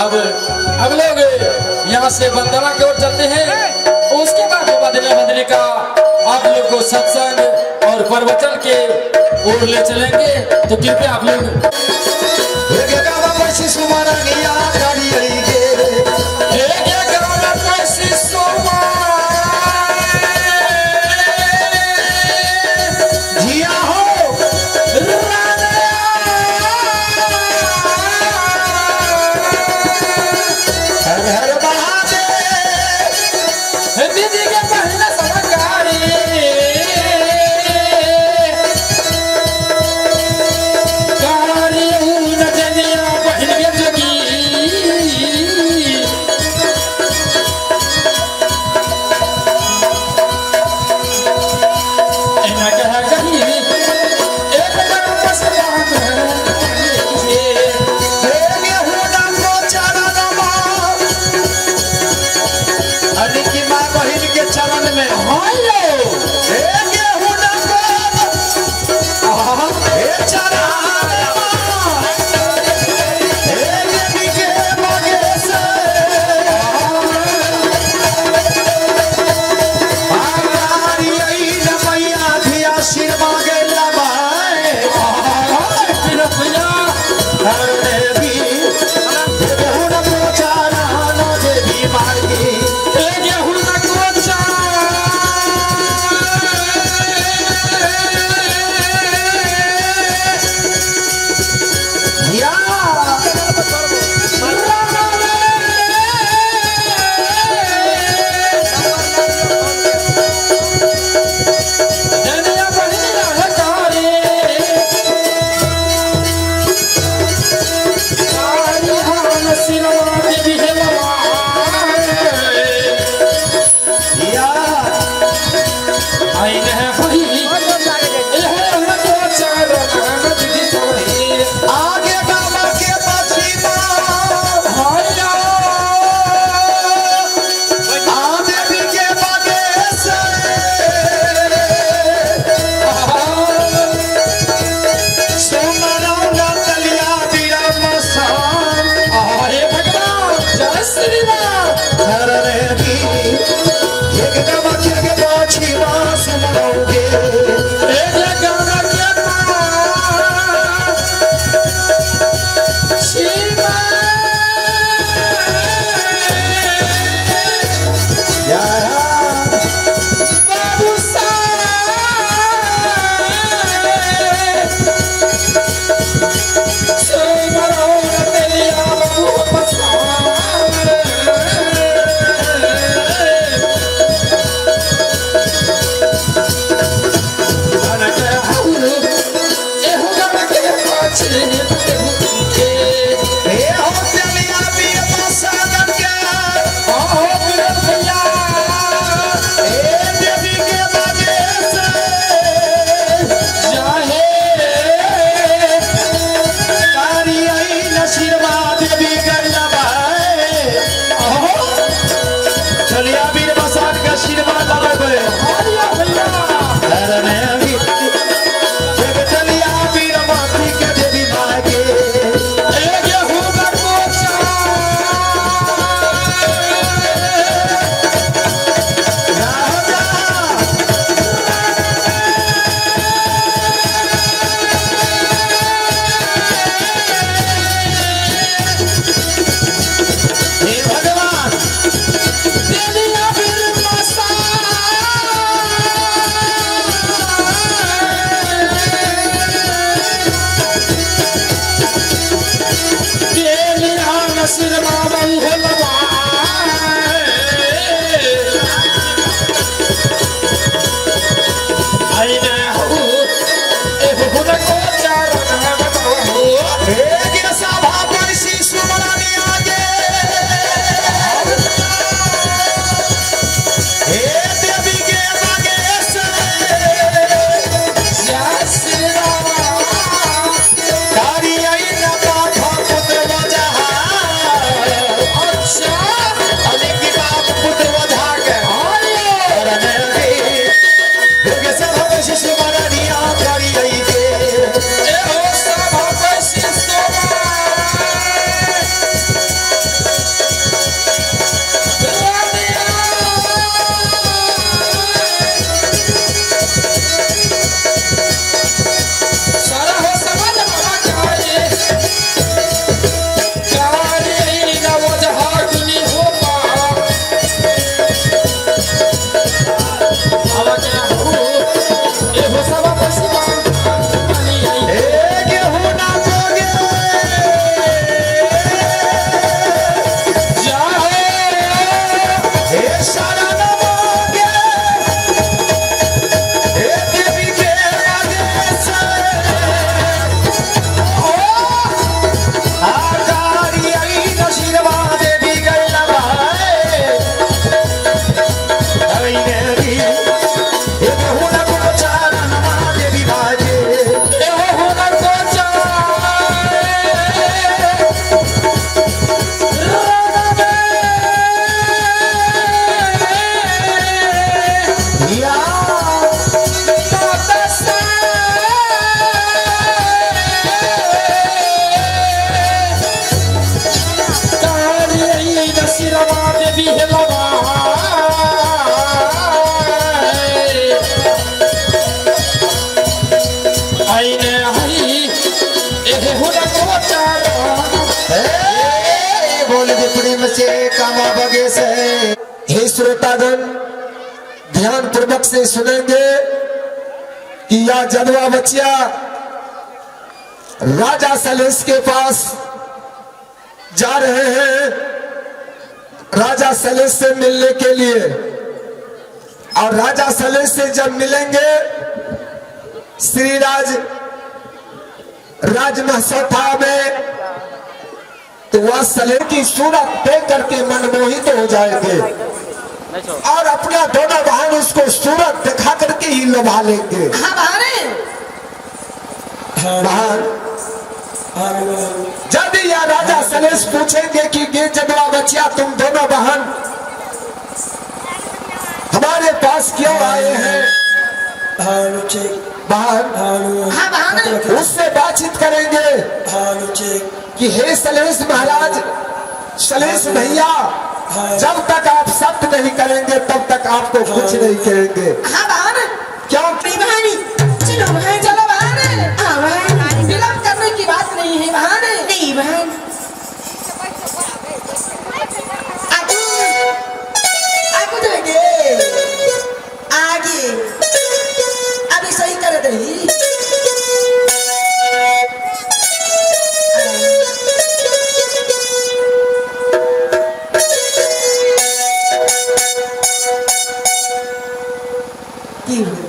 अब हम लोग यहाँ से वंदना की ओर चलते हैं। उसके बाद बाबा दीनभद्री का आप लोग को सत्संग और प्रवचन के ओर ले चलेंगे, तो कृपया आप लोग दीदी के बहन सरकारी कारी ऊन जनिया बहन के जोगी। एना कह कही एक दम बसवा बहिन के चरण में हाँ लो। हे गेहूं न हे चरण हे देवी के मगेश मैया धिया सिर मांगे लबाए भैया हर देवी गेहूं न चरण देवी मार्गी। गेहूं न कोचा या जनिया बहन रहकारी कारी हान सिरवा देवी हेलवा या आइन है होई एह कोचा रंग दीदी तोही आगे बाबा के पछिमा हाया आ देवी के बगेश सुमरौना तलिया बिरम सान अरे भगवान जय श्री राम। हर देवी एक गमा के पछिमा सुमरौगे एक गाना के पास शिवा या बाबू साहेब सुमरौन तेलिया बाबू पसार हे हो तलिया बिरम सागर के हे देवी के बगेश कारी आई नसीरमा देवी गल्लबाए चलिया वीर बसात का आशीर्वाद लगबे हरने भी जग चलिया वीर माती के देवी माँ के राजा हे भगवान हे गिर सभा पर शिशु मनानी आगे हे देवी के बगेश कारी आई न पाठ पुत्र बजहा। चे कामा बगे से। हे श्रोतागण, ध्यान पूर्वक से सुनेंगे कि यह जदवा बच्चिया राजा सलेश के पास जा रहे हैं राजा सलेश से मिलने के लिए। और राजा सलेश से जब मिलेंगे श्रीराज राजमहसौथा में, तो वह सलेह की सूरत देख करके मनमोहित हो जाएंगे और अपना दोनों बहन उसको सूरत दिखा करके ही लुभा लेंगे। हाँ बहन। बहन, जब यह राजा सलेश पूछेंगे कि गे जदवा बचिया, तुम दोनों बहन हमारे पास क्यों आए हैं, बहन हाँ बहन। उससे बातचीत करेंगे कि हे सलेश महाराज, सलेश भैया, जब तक आप सत्य नहीं करेंगे तब तक आपको कुछ नहीं कहेंगे। हाँ बहन। क्यों? नहीं बहन, चलो बहन, चलो बहन। हाँ बहन, विलम्ब करने की बात नहीं है बहन। नहीं बहन, आगू आगू जाएंगे आगे, अभी सही कर दही। की हुई?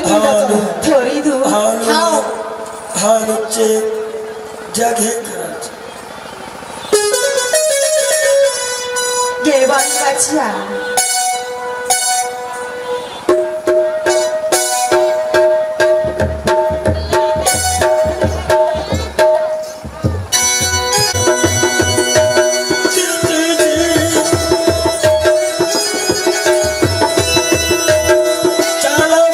दूर चलो। थोड़ी दूर। हाँ। हाँ। हाँ, चेक जगह करल छै। गे बन बचिया। चलो।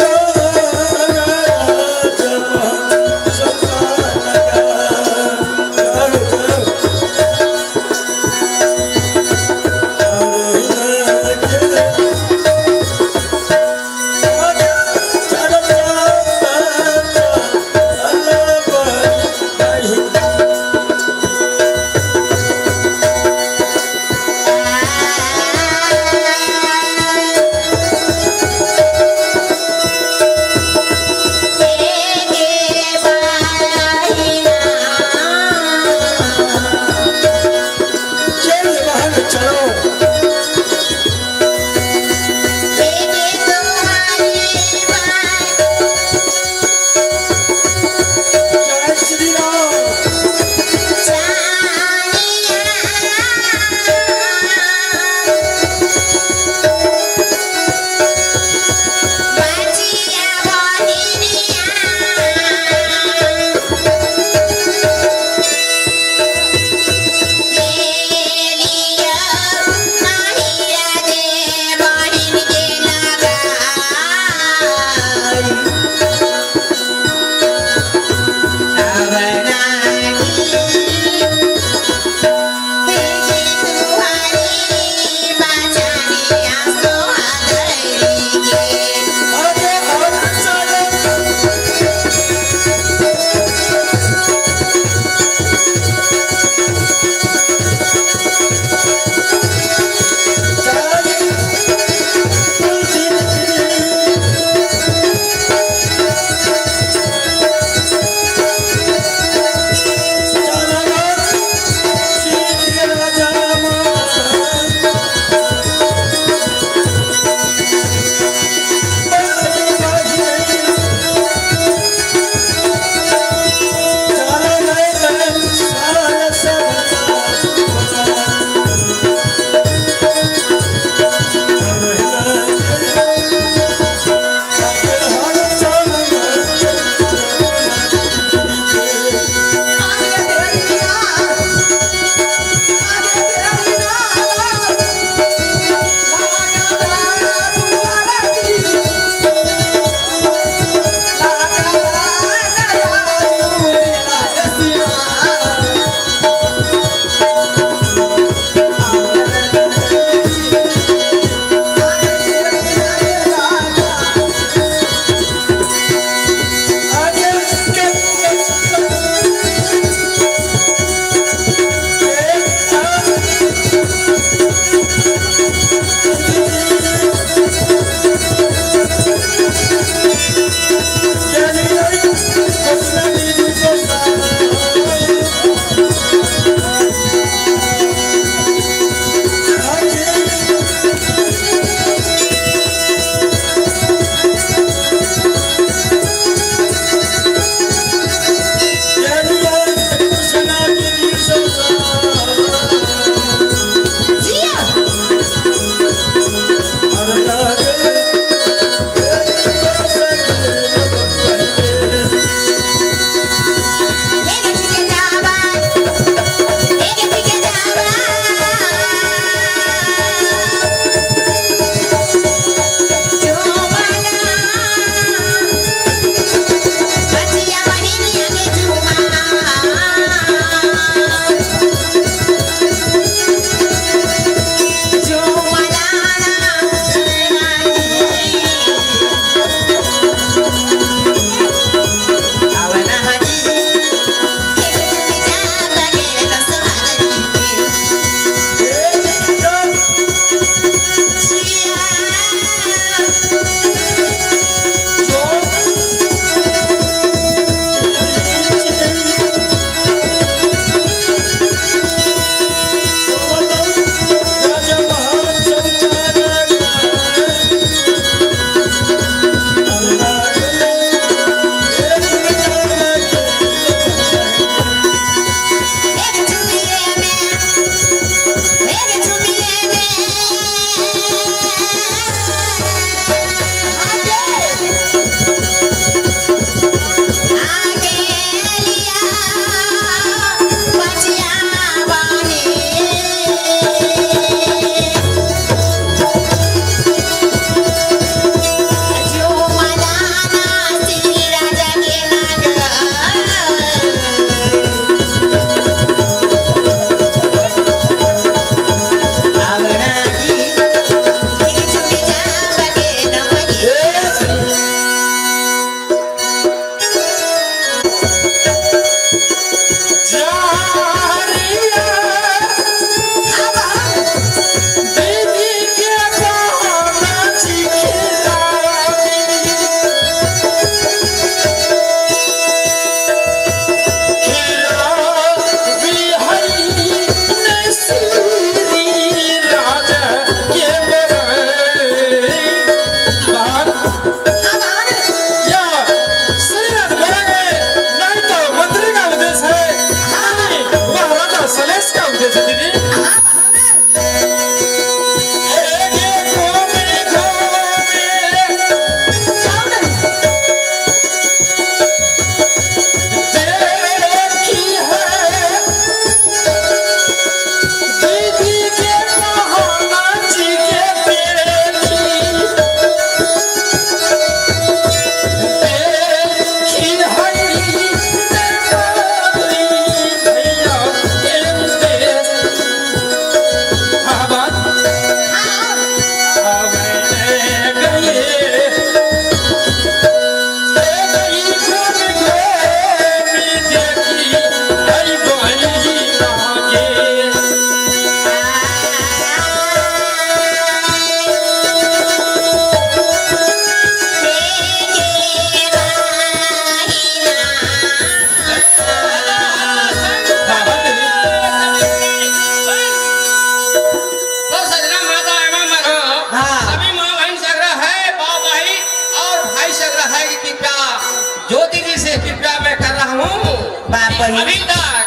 बहिन। अभी तक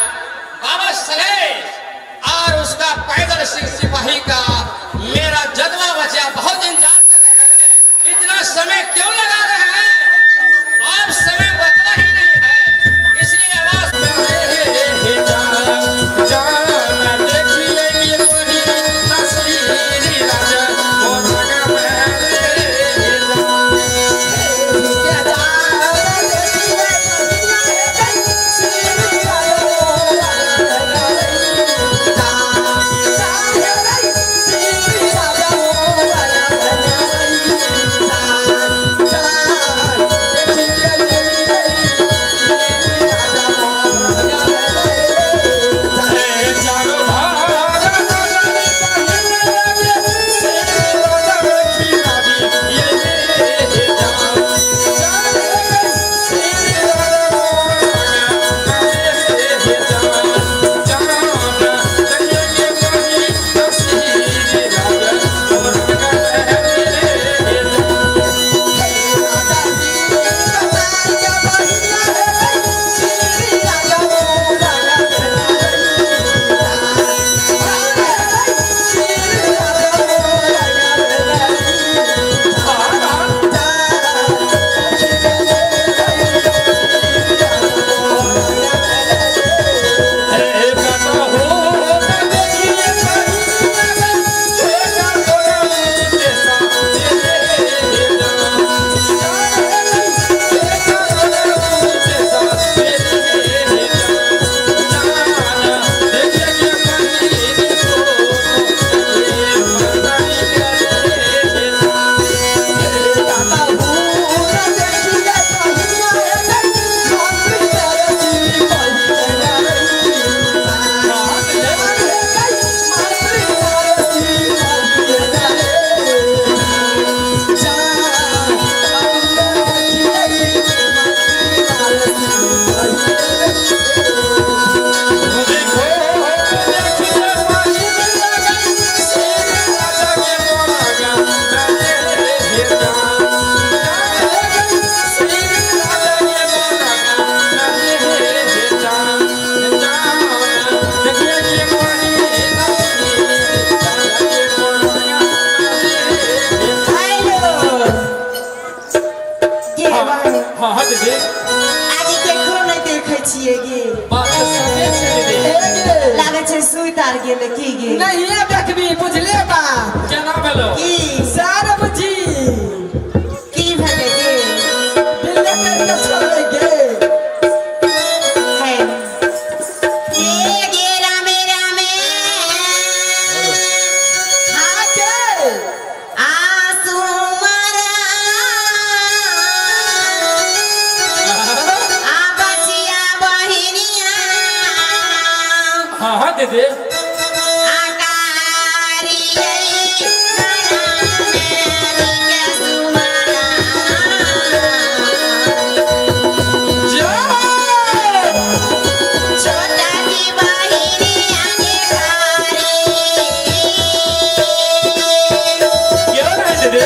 बाबा सलेश और उसका पैदल सिंह सिपाही का मेरा जन्मा बचा बहुत इंतजार कर रहे हैं। इतना समय क्यों लगा रहे हैं आप? समय बचा ही नहीं है, इसलिए आवाज हेलो गे बहिन। हाँ हाँ दीदी। आगे केकरो नहि देखै छियै गे। बात तो सही छै दीदी। लागै छै सुति आर गेलै की गे? नहीं देखबी बुझले बात। केना भेलो? की सार बुझी। की भेलै गे? बिल्ले करके छोड़े गे। है गे गे रामे रामे। हाँ के आसू मारा आ बचिया बहिनिया। हाँ हाँ दीदी। क्यों नहीं दीदी?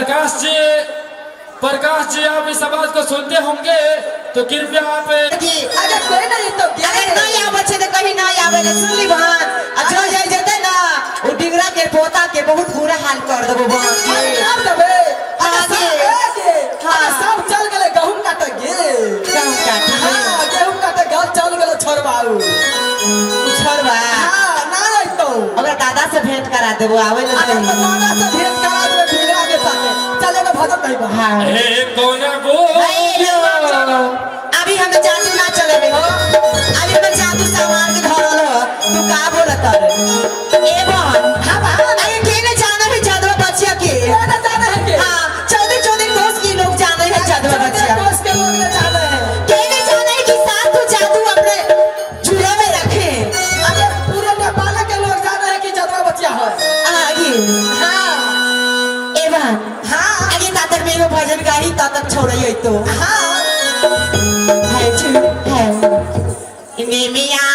प्रकाश जी, प्रकाश जी आप इस आवाज को सुनते होंगे तो कृपया आप अरे कोई नहीं तो अरे नहीं आवे छे तो कहीं नहीं आवे ले, सुन ली बहन। आ जो जाय जेते ना उ डिंगरा के पोता के बहुत बुरा हाल कर देबो बहन के। आब देबे। आगे। हाँ सब चल गेले गहूम काटे गे। गहूम काटे। हाँ गहूम काटे गल चल गेले छोड़बाऊ। छोड़बा। हाँ ना अइतो। ओकरा दादा से भेंट करा देबो, आवे ले। अरे तो दादा से भेंट करा देबे डिंगरा के साथे। चले ना भजन नहीं बा। हाँ। हे कौन गो हेलो अभी हम जादू ना चलेबे हो, अभी हम जादू सामान के धरल हो, तू का बोलत रे? ए बहन। हां बहन। अरे के न जाने है जादू बचिया के? के न जाने है के? हां 14 14 कोस की लोग जाने है जादू बचिया। 14 कोस के लोग न जाने है। के न जाने कि सात जादू अपने झूला में रखे। अरे पूरे नेपाल के लोग जाने है कि जादू बचिया है। आगे। हां। ए बहन। हां। आगे तातक में एगो भजन गाही तातक छोड़ई तो। हां। निमिया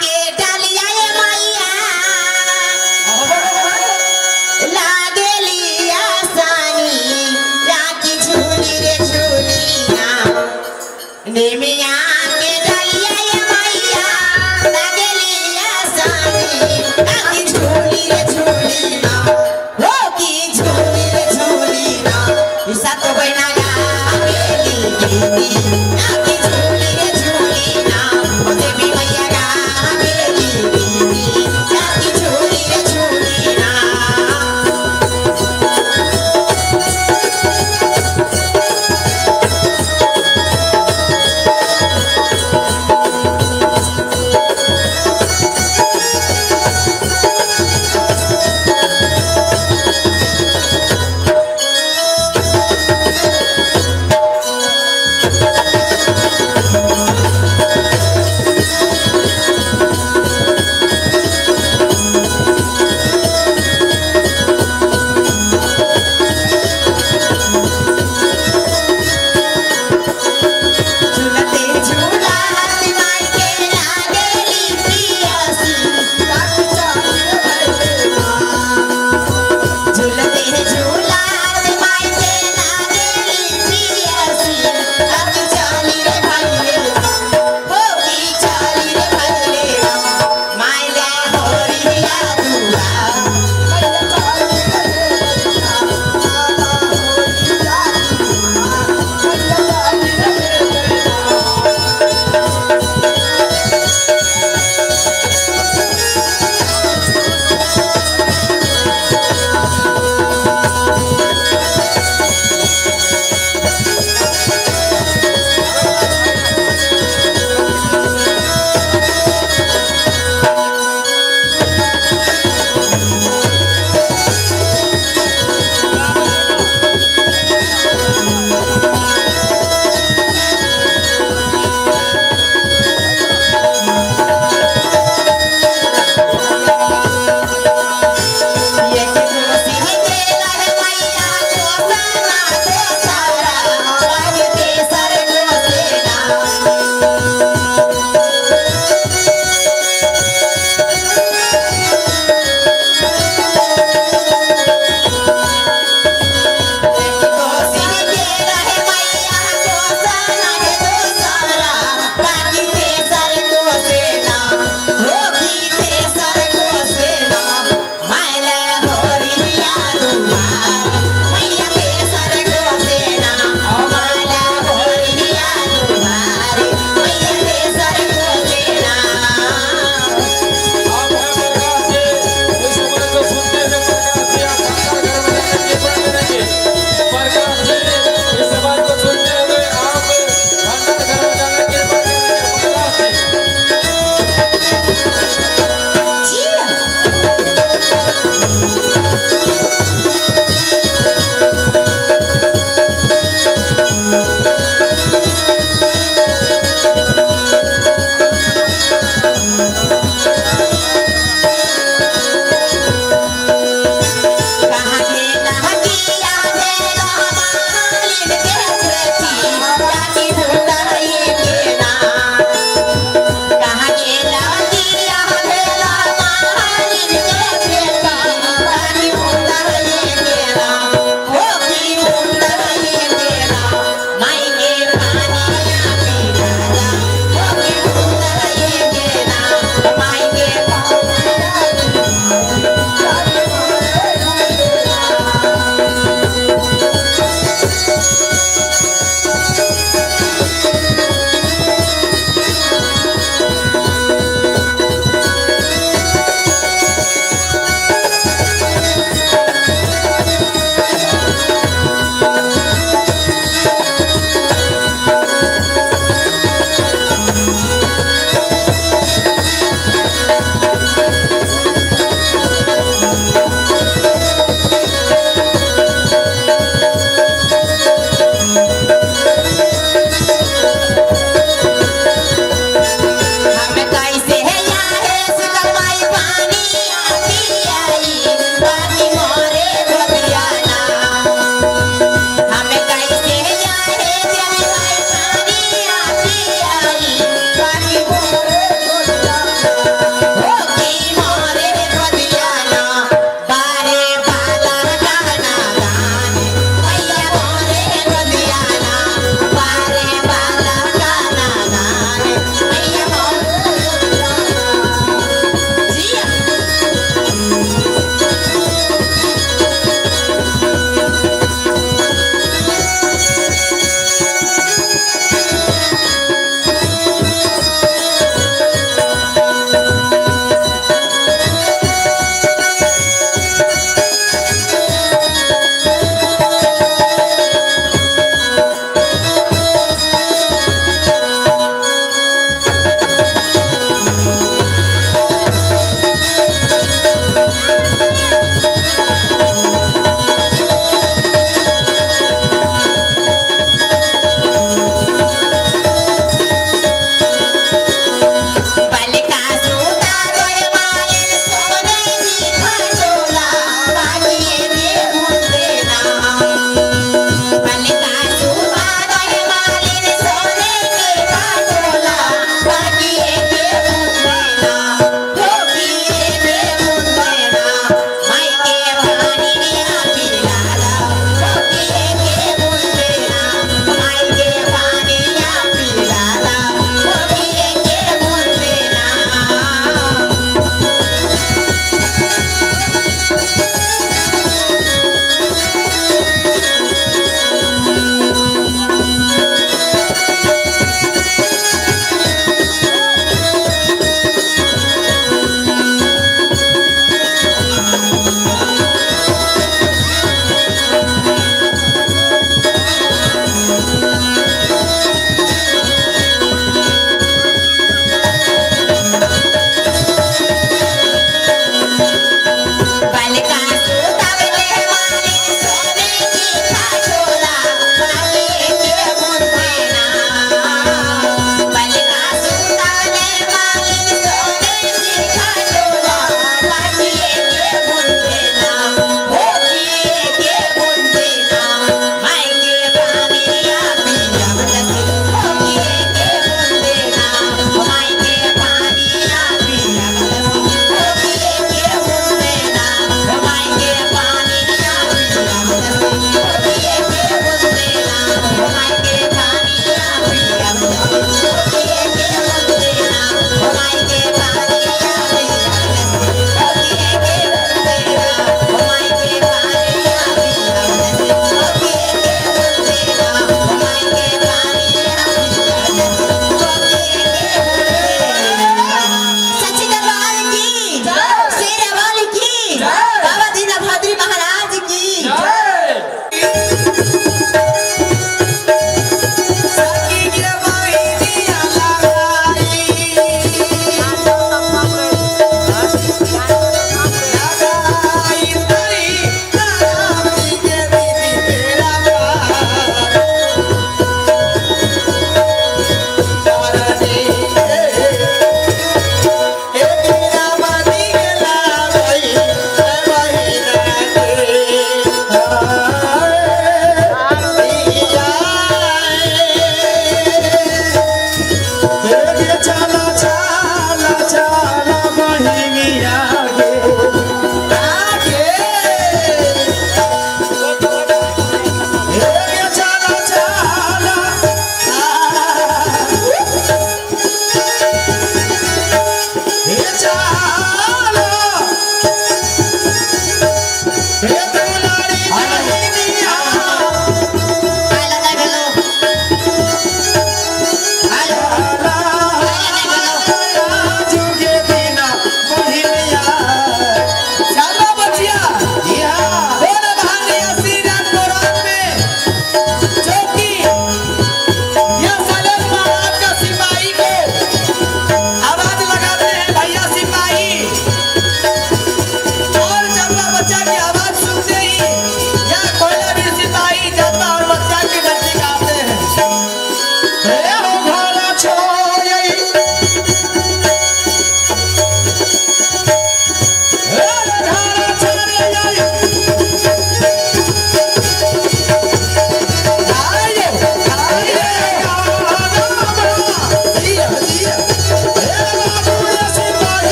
के डालिया ये मैया लागेलिया सानी राखी झूली रे झूलिया। निमिया के डालिया ये मैया लागेलिया सानी राखी झूली रे झूलिया, हो की झूली रे झूलिया। ईसा तो बहना लागेली राखी झूली रे झूलिया, ओ देवी मैया लागेली राखी झूली रे झूलिया।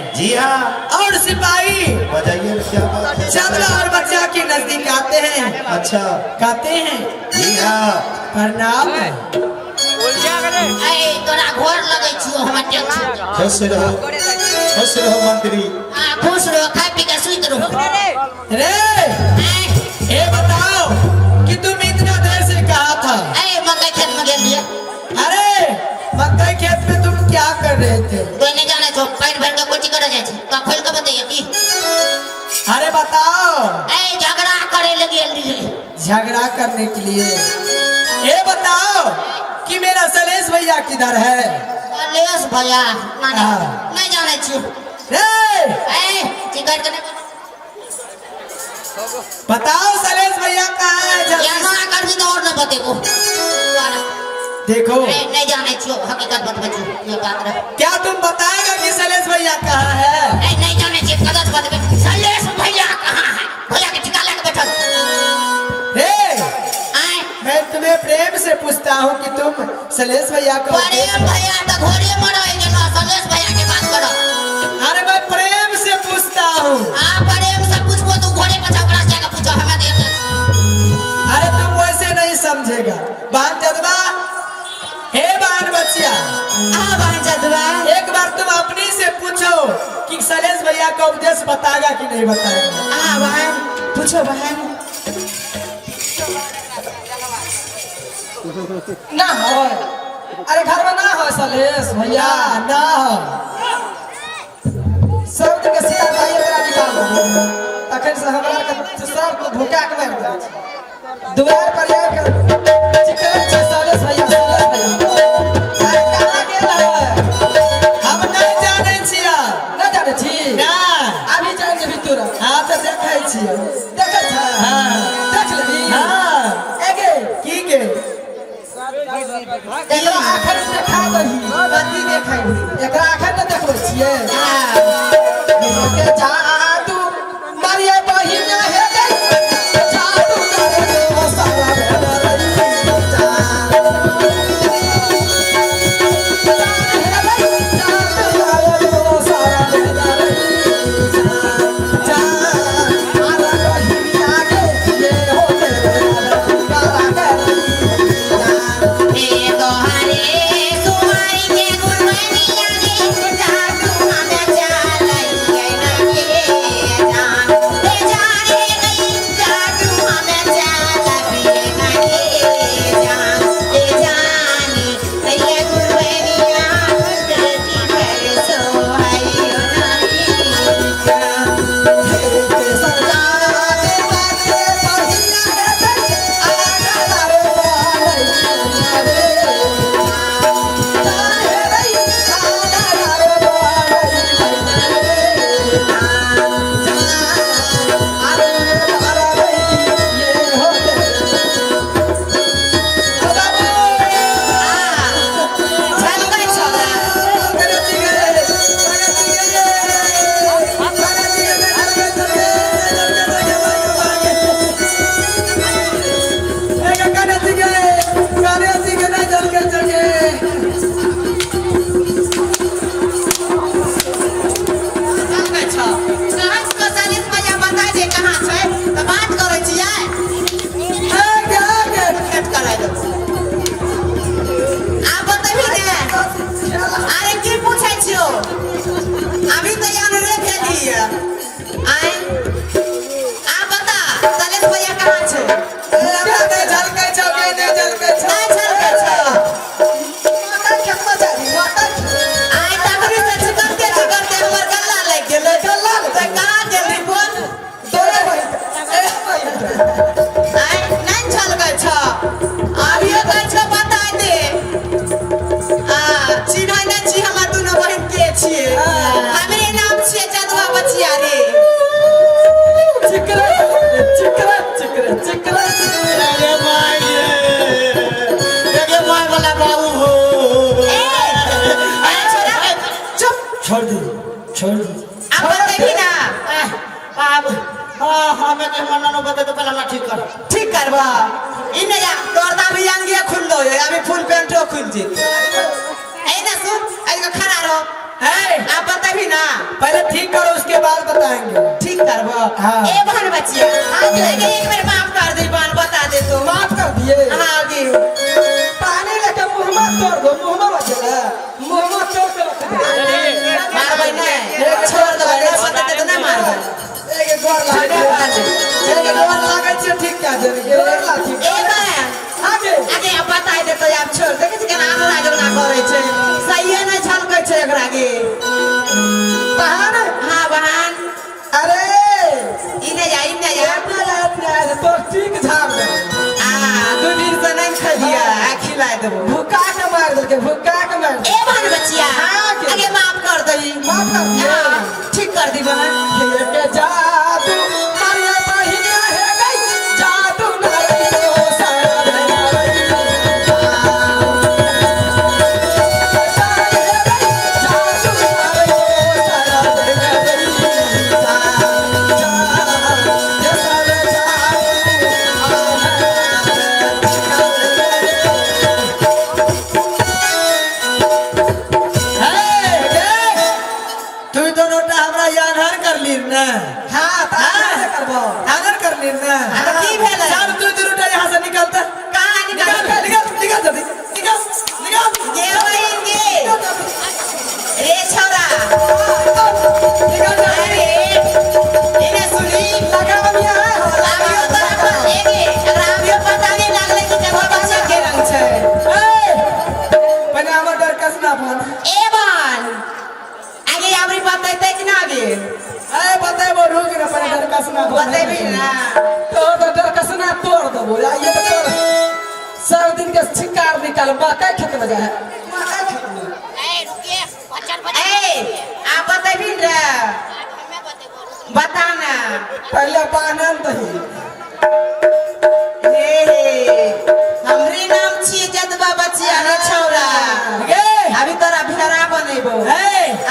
हैं। जी हाँ। और सिपाही बजाइए, क्या बात है। चंद्रा और बच्चा के नजदीक आते हैं। अच्छा। कहते हैं, जी हाँ। प्रणाम। ए तोरा घर लगै छियो हमर टेंशन। खुश रहो, खुश रहो मंत्री। आ खुश रहो, खा पी के सुति रहो। रे ये बताओ कि तुम इतना देर से कहा था? ए मकई खेत में गेल रहियै। अरे मकई खेत में तुम क्या कर रहे थे? तो नहीं जाने छो, पानि भरि के कोची करे जाइ छै, तो खोल के बतैयै की? अरे बताओ। ए झगड़ा करे लगे गेल रहियै। झगड़ा करने के लिए। ये बताओ कि मेरा सलेश भैया किधर है? सलेश भैया ना नहीं जाने छियो। रे ए चिकन के नहीं बताओ सलेश भैया कहाँ है? जल्दी या ना करबी तो और न बतेबो। देखो नहीं जाने छियो, हकीकत बतबै छियो, ये बात रहे। क्या तुम बताएगा कि सलेश भैया कहाँ है? नहीं नहीं जाने छियो, गलत बतबे। सलेश भैया कहाँ है? भैया के ठिकाना के बैठल। हे मैं तुम्हें प्रेम से पूछता हूँ कि तुम सलेश भैया को प्रेम भैया तो घोड़े में रहे गेलो, सलेश भैया के बात करो। अरे मैं प्रेम से पूछता हूँ। हाँ प्रेम से पूछबो तो घोड़े पर ओकरा से जाके पूछो, हमें दे दे। अरे तुम वैसे नहीं समझेगा। बहन जदवा, हे बहन बच्चिया। हाँ बहन जदवा। एक बार तुम अपनी से पूछो कि सलेश भैया का उपदेश बताएगा कि नहीं बताएगा। हाँ बहन पूछो बहन। ना हो, अरे घर में ना हो सलेश भैया, ना हो। सब के सिया भाई एकरा निकाल तखन से हमरा के सब को धोखा के मार दे दुआर पर आके चिकन छै सलेश भैया, सलेश भैया अरे कहाँ गेल है? हम नहीं जाने छिया। नहीं जाने छी? ना। अभी जान जेबी तोरा। हाँ तो देखै छियै। देखै छ? हाँ। देख लेबी? हाँ। एगे की गे? एकरा आखर देखा दही। कथी देखै? एकरा आखर न देखबै छियै। के जादू मारिए बहिना हे गई, जादू करे दो सारा जादू हमें चालै ना। हाँ। ए बहन बचिया, आगे एक बेर माफ कर दे बहन, बता दे तो। माफ कर दिए। हाँ आगे। पानी लेके मुंह में तोड़ दो, मुंह में बचेला, मुंह में तोड़ के रख दे। मारबै नै, छोड़ देबै, नै बतेतै तऽ नै मारबै। एक गोर लागे, एक गोर लागे छै, ठीक क्या देने गोर लागी। ए बहन, आगे। आगे अब बताइ दे तो आब छोड़, देखै छी केना आनरा जगना करै छै, सहिए नै झलकै छै एकरा गे। बहन। हाँ बहन। अरे ई नै जा, ई नै जा। अपना जा, अपना जा, तो ठीक झाड़ दे। आ दू दिन से नहीं खलिया, आ खिलाय देबो। भुक्का के मार देलकै, भुक्का के मार। ए बहन बचिया, हाँ, के? आगे माफ कर दही। माफ कर दिए। हाँ, ठीक कर दी बहन। हे के जादू मारिया बहिनिया हे गई, जादू नारी तो सारा तू दोनों टा हमरा यानहर कर ली ना। हाँ, त आनर करबो। आनर कर ली ना। हाँ, तो की भेलै? सब तू दोनों टा यहाँ से निकलता। कहाँ निकल? निकल, निकल, निकल जल्दी, निकल, निकल। गे बहिन गे। रे छौरा। निकल जल्दी। अरे, एने सुनी। लगाम यहाँ है। आबियो तोरा पर एगे, एकरा आबियो पता नहि लागलै कि ककरो बच्चा के रंग छै। ए, पहिले हमर डर कसना बन। ए बहन, आगे आबरी बतेतै कि ना आगे? ए, बतेबो, रुक ना, पहिले डर कसना बन। बतेबी ना। तो डर कसना तोड़ देबो, ये तो तोड़। सब दिन के छिकार निकाल, मकई खेत में जाए। मकई खेत में। ए रुकिए, बच्चन बच्चन। ए, आप बतेबी रे। हमें बतेबो। बता ना। पहले बानन दही। हे हे, हमरे नाम छियै जदबा बचिया रे छौरा। गे। अभी तोरा भेड़ा बनेबो। ए,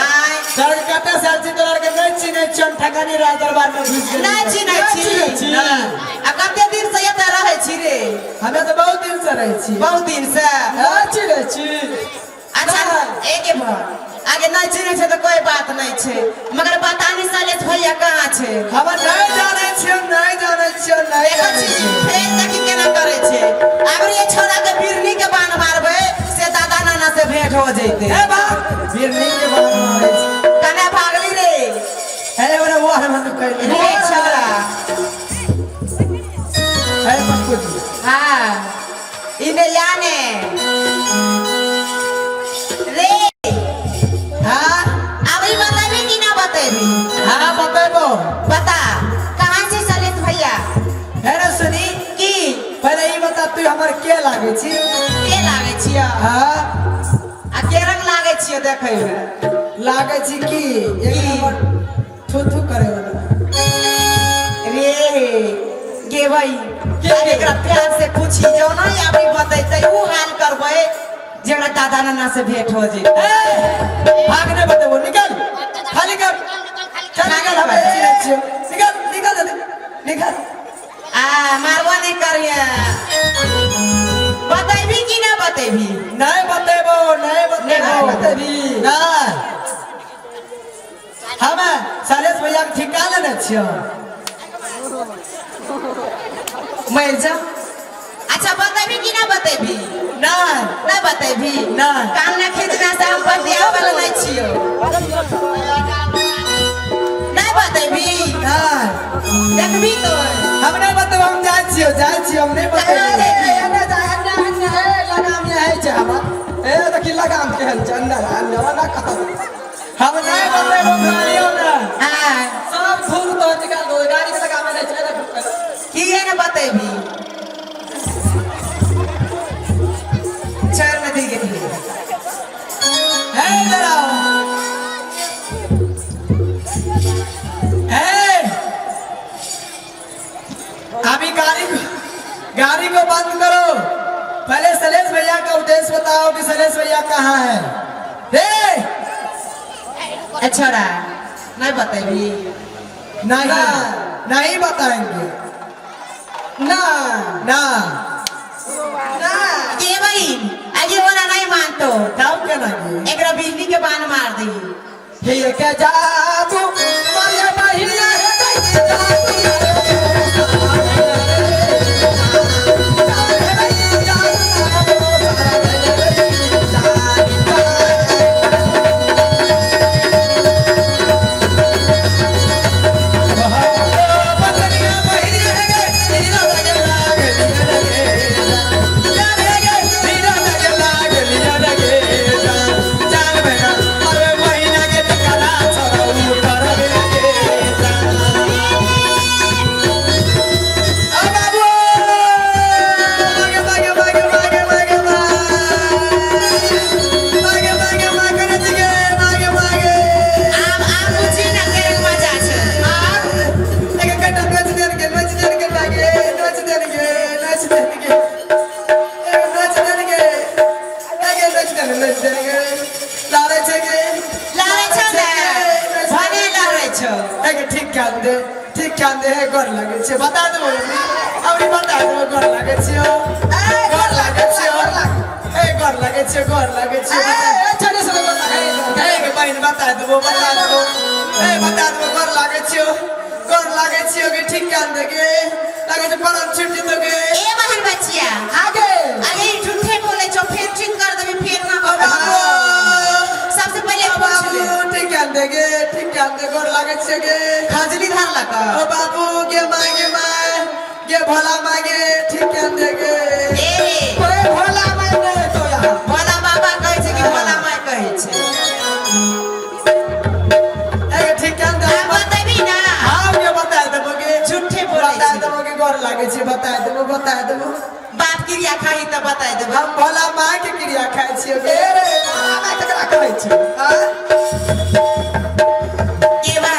आय। तोरा के कते साल छी, तोरा के नहि चिन्है छियौ, हम ठकानी राज दरबार में घुसि गेलियै। नहि चिन्है छी। नहि। आ कते दिन से एतऽ रहै छी रे? हमे तऽ बहुत दिन से रहै छी। बहुत दिन से? नहि चिन्है छी। अच्छा, एके भर। आगे नहि चिन्है छै तऽ कोई बात नहि छै, मगर बता नहि सलेश भैया कहाँ छै? हम नहि जानै छियौ, नहि जानै छियौ, नहि देखै जानै छी, छियौ। फेर देखी केना करै छै। आब रे छौड़ा के बिरनी के बान मारबै से दादा नाना से भेंट हो जैतै। ए बा, बिरनी के बान मारै छै। कने भागली रे? हे ओरे वो हम कैली। रे छौड़ा। हे पप्पू जी। हाँ, इने याने। रे। हाँ। अभी बतेबी कि ना बतेबी? हाँ, बतेबो। बता, कहाँ से सलेश भैया? हे रे सुनी। की? पहले ई बता तू हमर के लागे छी? के लागे छियो? हाँ। आ के रंग लागे छियो देखै में? लागे छी की? एक नंबर थू थू करे वाला। रे गे भाई, के एकरा प्यार से पूछी जो ना अभी बतेतै उ हाल करबै जेकरा दादा नाना से भेंट हो जेतै। ए, भाग नै बतेबो, निकल। खाली कर। चल निकल, हम चिन्है छियौ। निकल, निकल जल्दी, निकल। आ मारबो नहीं करिए। बतेबी कि ना बतेबी? नहीं बतेबो, नहीं बतेबो। नहीं बतेबी। नहीं। हम सलेश भैया के ठिका लेने छियौ। मर जा। अच्छा बतेबी कि ना बतेबी? नहीं। नहीं बतेबी? नहीं। कान ना खींचना से हम बतिया वाला नहीं छियौ। नहीं बतेबी? नहीं। देखबी तो। हम नहीं बतेबो, हम जाइ छियौ, जाइ छियौ, हम नहीं बतेबो। कहाँ जेबी? एने जा, एने, एने, ए, लगाम यहाँ है छै हमर। ए, देखी लगाम केहन छै, अंदर, अंदर, ओना कहाँ। हम नहीं बतेबो, गाड़ियो ना। हाँ। सब धूल तो निकाल दो, गाड़ी के लगाम नहीं छै, देखो। की है ना बतेबी? चल नदी के तीर। हे इधर आओ। हे, अभी गाड़ी को बंद करो। पहले सलेश भैया का उद्देश्य बताओ कि सलेश भैया कहाँ है। हे। अच्छा रा, नहीं बतेबी? नहीं, नहीं बताएंगे। ना। ना। ना। ये भाई, आगे वाला नहीं मानतो। तब क्या लगी? एकरा बिजली के बाण मार दी। हे के जादू मारिया बहिनिया हे गई, जादू दे ठीक कान दे गोर लागे छै बता देबो अबरी बता देबो गोर लागे छियो गोर लागे छियो ए गोर लागे छियो गोर लागे छियो ए छोड़े से गोर लागे ए के बहिन बता देबो बता देबो ए बता देबो गोर लागे छियो गोर लागे छियो के ठीक कान दे के लागे छै परम छूट जेतो के ए बहन बचिया आगे अरे ई झूठे बोले छो फिर ठीक कर देबी फिर ना ओ बाबू सबसे पहले ओ पूछ ले बाबू ठीक कान दे के ठीक कान दे गोर लागे छियो के खजली धर लगा ओ बाबू गे माय गे माय गे भोला माय गे ठीक कान दे के ए कोई भोला मैं नहीं तो यहाँ भोला बाबा कहै छै कि भोला माय कहै छै ए ठीक कान दे आ बतेबी ना हाँ गे बता देबो गे झूठे बोलै बता छै देबो गे गोर लागे छै बता देबो बता देबो बाप क्रिया खाही तऽ बताय देबो हम भोला माय के क्रिया खाइ छियो गे ए रे भोला माय केकरा कहै छै हाँ? के बा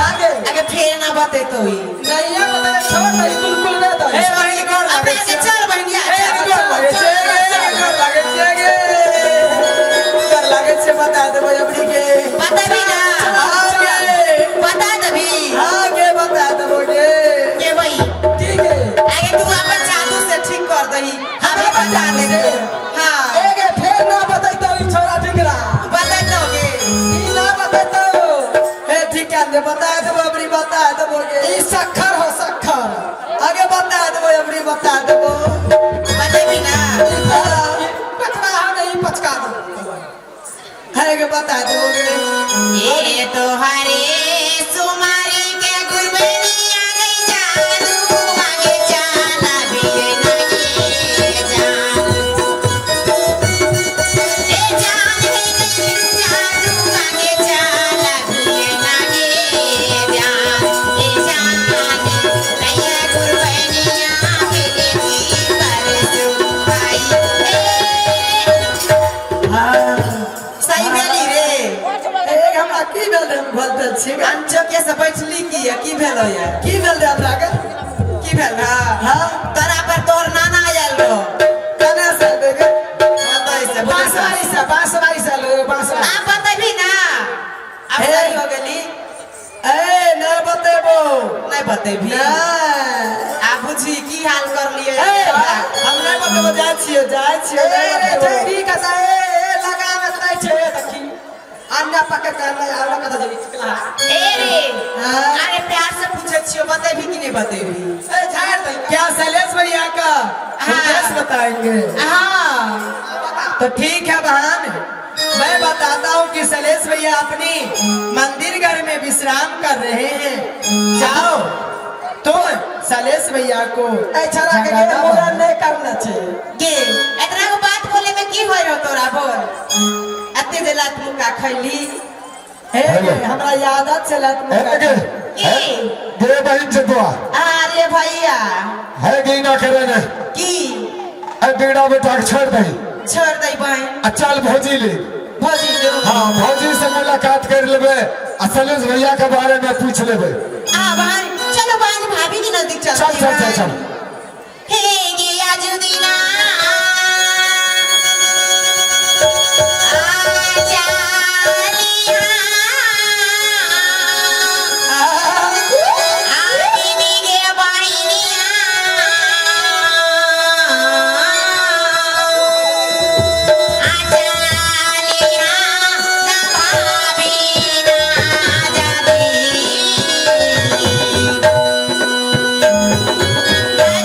आगे अगे फेर ना बतेतो ई नहीं ये बता छोड़ दे बिल्कुल नहीं दे ए बहिन गोर लागे अपना के छियो चल बहिनिया ए गोर लागे छै गे गोर लागे छियो गे गोर लागे छै बता देबो अबरी के बतेबी ना हाँ गे बता देबी हाँ गे बता देबो गे के बही ठीक है आगे तू अपन जादू से ठीक कर दही हमें बता दे हाँ ए गे फेर ना बतैतो ई छोरा ढिंगरा बतेतो गे ई ना बतैतो ए ठीक कान दे बता देबो अबरी बता देबो गे ई सखर हो सखर आगे बता देबो अबरी बता देबो बतेबी ना पचका हो नहीं पचका दो है गे बता देबो गे ए तोहरे सुमारी के गुरबेनी आ गई जादू आगे चाला भी नहीं जान ए जान है गई जादू आगे चाला भी नहीं जान ए जान नैया गुरबेनी आ गई परसु आई ए सही भेली रे ए हमरा की भेल रे हम भूल देल छी अनचोके से बैठली की है की भेलो ये की भेल रे हमरा के की भेल हा हाँ तोरा पर तोर नाना आयल रहो कना से दे गे बताई से बांसवाड़ी से बांसवाड़ी से लो बांसवाड़ी आप बतेबी ना अब हे। सही हो गेली ए ना बतेबो नहीं बतेबी ना आ बुझी की हाल कर लिए ए हम नहीं बतेबो जाइ छियो जाइ छियो ए नहीं रे बतेबो। जैरी कसा ए ए लगा में नहीं छे देखी अन्ना पकड़ कर नहीं आवला कथा जबी चिकला ए रे हाँ। अरे प्यार से पूछे छियो बतेबी कि नहीं बतेबी ए झाड़ दे क्या शैलेश भैया का हाँ। उपदेश बताएंगे हाँ तो ठीक है बहन मैं बताता हूँ कि शैलेश भैया अपनी मंदिर घर में विश्राम कर रहे हैं जाओ तो शैलेश भैया को ए छोरा के जगाना मोरा बहन। नहीं करना छे के इतना को बात बोले में की होय रहो तोरा बोल अते जे लात मुका खैली हे गे, हमरा याद चलत है गे की गे बहिन से दुआ अरे भैया है गे ना करे ने की ए बेड़ा बेटा के छोड़ दही छोड़ दे बहन आ चल भौजी ले भौजी जो हाँ भौजी से मुलाकात कर लेबे आ शैलेश भैया के बारे में पूछ लेबे आ बहन चलो बहन भाभी के नजदीक चलते चल चल चल चल हे गे आजुदीना भाभी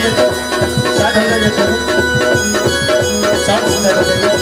जाइए तो, साइड हो जाइए तो, साइड हो जाइए।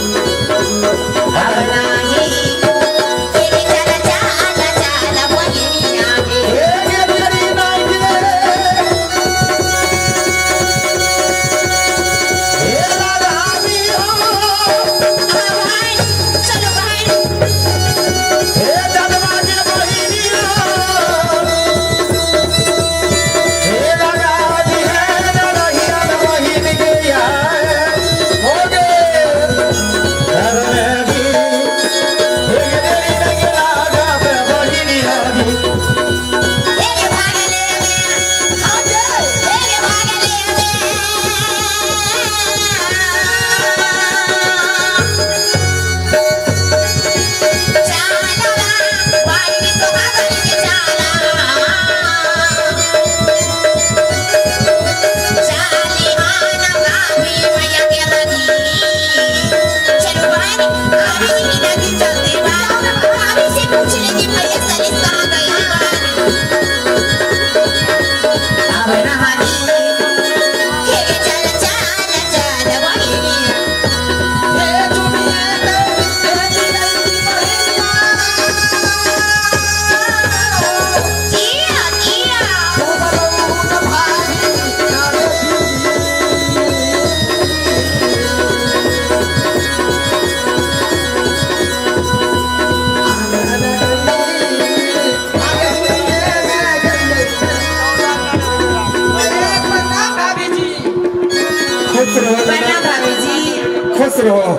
खुश रहो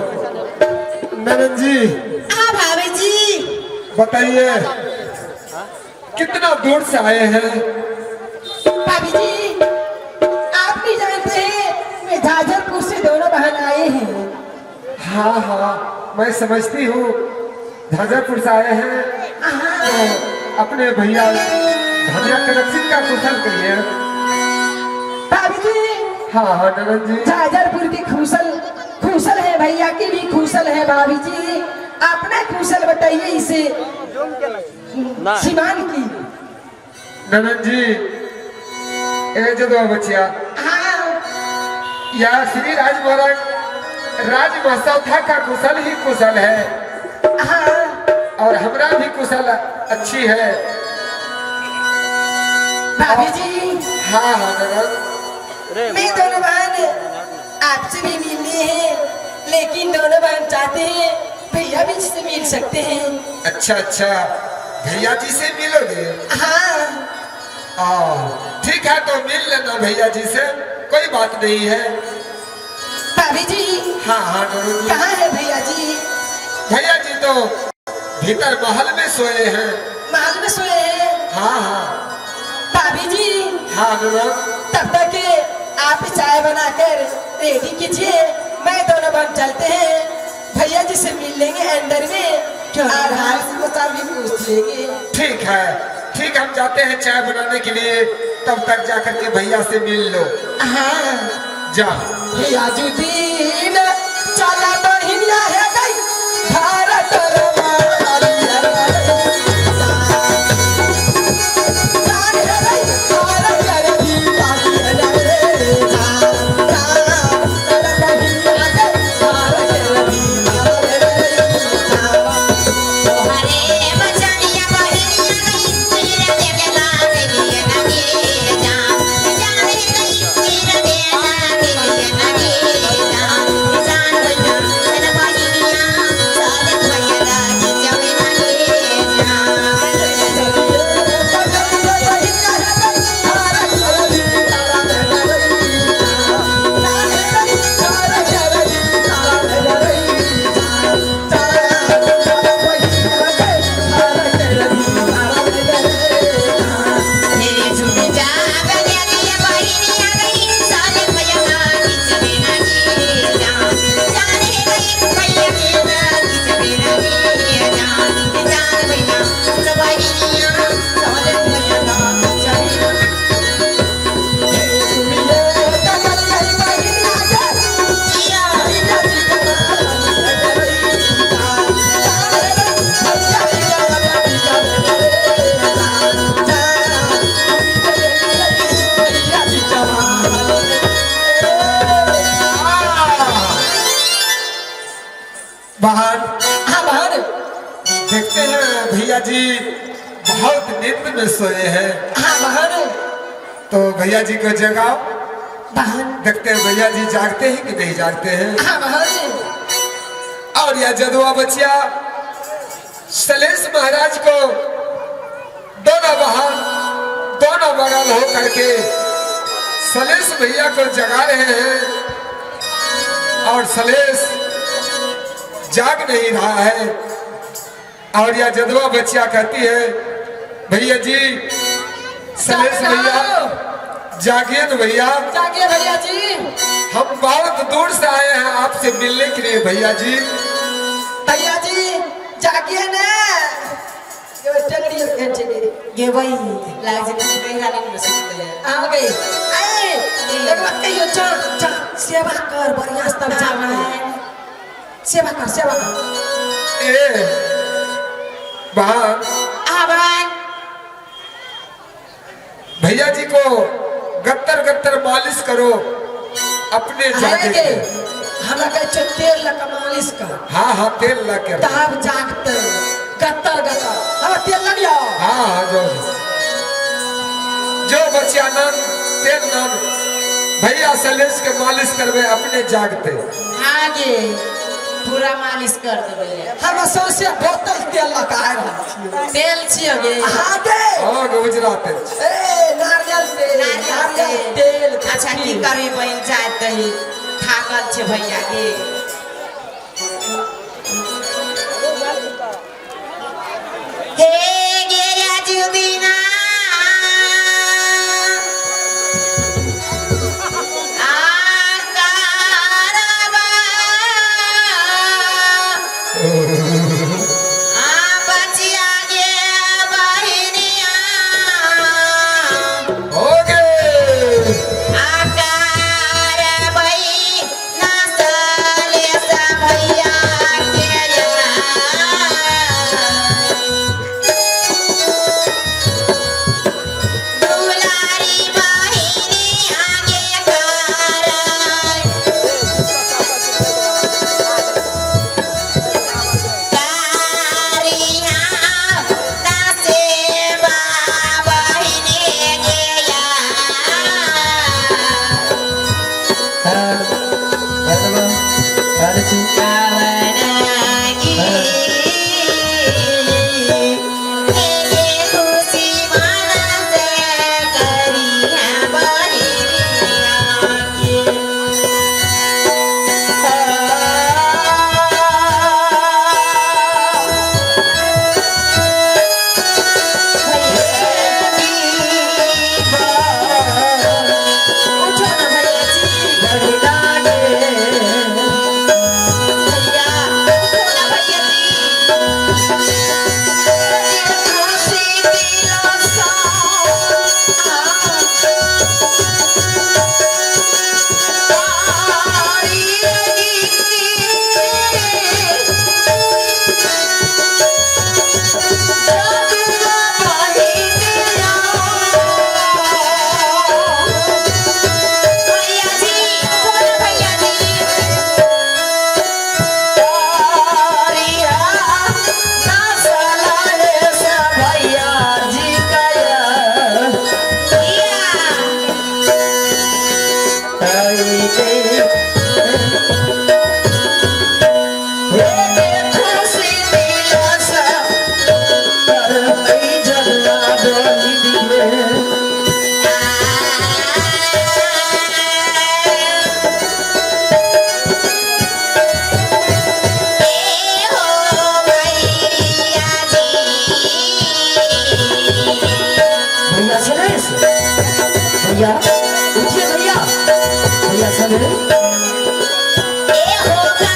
ननन जी। हाँ भाभी जी। बताइए कितना दूर से आए हैं? भाभी जी आप भी जानते हैं मैं झाझरपुर से दोनों बहन आए हैं। हाँ हाँ मैं समझती हूँ, झाझरपुर से आए हैं। तो अपने भैया धनिया कनक का कुशल करिए भाभी जी। हाँ हाँ ननन जी। झाझरपुर की खुशल खुशल है, भैया की भी खुशल है। भाभी जी अपना खुशल बताइए इसे सीमान की। ननन जी ए जदवा बचिया। हाँ या श्री राज महाराज राज महोत्सव था का कुशल ही कुशल है। हाँ और हमरा भी कुशल अच्छी है भाभी जी। हाँ हाँ ननन। मैं दोनों बहन आपसे भी मिलने हैं, लेकिन दोनों बहन चाहते हैं भैया भी से मिल सकते हैं। अच्छा अच्छा भैया जी से मिलोगे? हाँ ठीक है तो मिल लेना भैया जी से, कोई बात नहीं है भाभी जी। हाँ हाँ ननन जी। कहाँ है भैया जी? भैया जी तो भीतर महल में सोए हैं। महल में सोए हैं? हाँ हाँ भाभी जी। हाँ ननन। तब तक आप चाय बनाकर रेडी कीजिए, मैं दोनों बहन चलते हैं भैया जी से मिल लेंगे अंदर में और हाल समाचार भी पूछ लेंगे। ठीक है ठीक, हम जाते हैं चाय बनाने के लिए, तब तक जाकर के भैया से मिल लो। हाँ जा। भैया जुदीन चला बहिनिया है गई भारत Yeah. जी बहुत नींद में सोए हैं। हाँ बहन। तो भैया जी को जगाओ। बहन देखते हैं भैया जी जागते हैं कि नहीं जागते हैं। हाँ बहन। और यह जदुआ बचिया सलेश महाराज को दोनों बहन दोनों बगल हो करके सलेश भैया को जगा रहे हैं और सलेश जाग नहीं रहा है। और यह जदुआ बच्चिया कहती है भैया जी सलेश भैया जागिए तो भैया, जागिए भैया जी, हम बहुत दूर से आए हैं आपसे मिलने के लिए। भैया जी भैया जी जागिए ना। गे वही लाग जे गहिरा लग सुतले आ गई। ए एक बात कहियो, जा जा सेवा कर बढ़िया से तब जा, सेवा कर सेवा कर। ए बहन, आ बहन भैया जी को गत्तर गत्तर मालिश करो अपने जागे के। हमरा कहै छै तेल लगा मालिश कर। हाँ हाँ तेल लगा तब जागते गत्तर गत्तर। हमरा तेल लगियो। हाँ हाँ जो जो बच्चा नान तेल नान भैया सलेश के मालिश करवे अपने जागते। आगे पूरा मालिश कर देबै। हम सौंसे बोतल तेल लगा रहल छियै। तेल छियै गे। हाँ गे। हाँ गुजरात तेल। ए नारियल तेल, नारियल तेल। अच्छा की करबी बहिन, जाय दही थाकल छै भैया गे। हे गे राजुदीना भैया उठिए भैया, भैया सलेश। सुता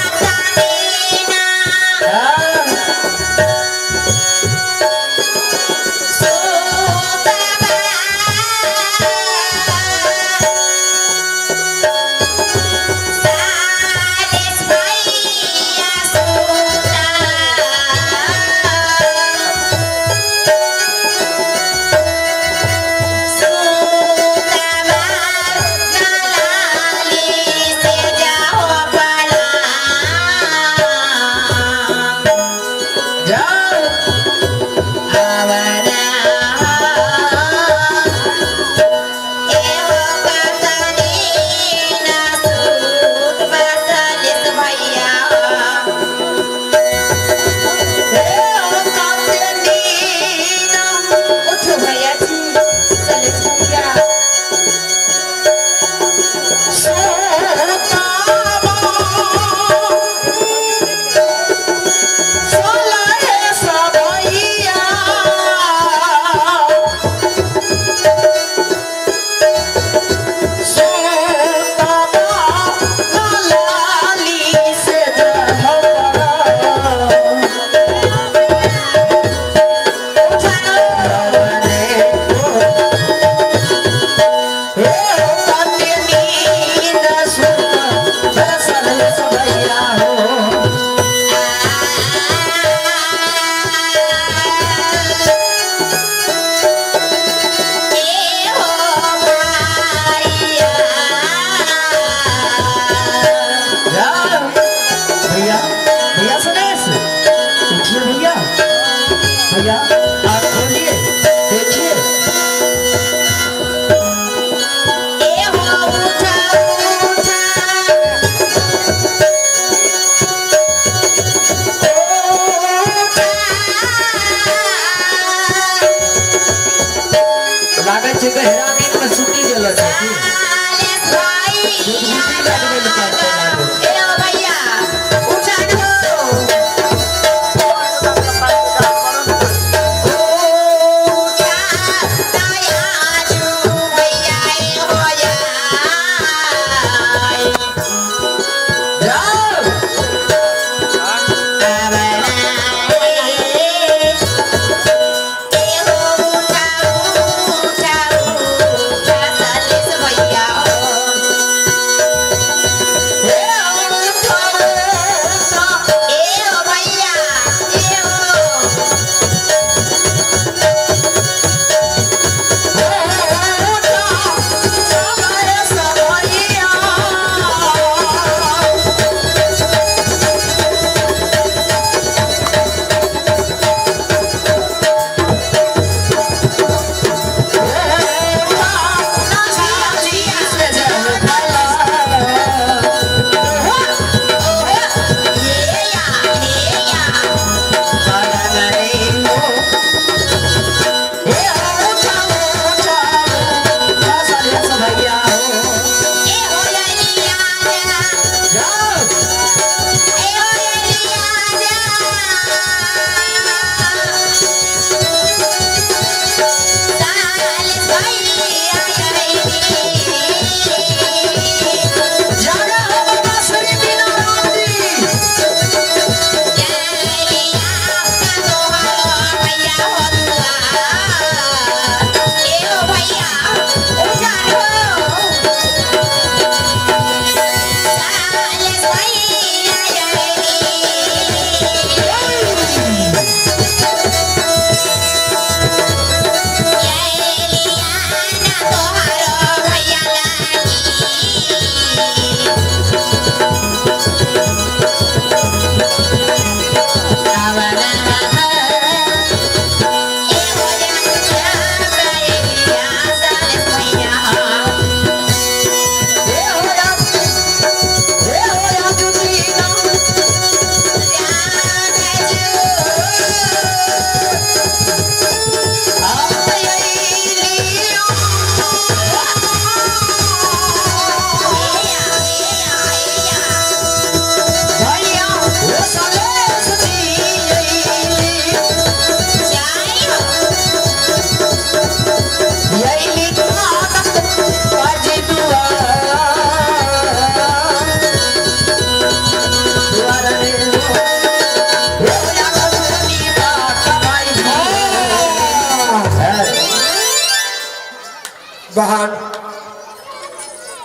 बहन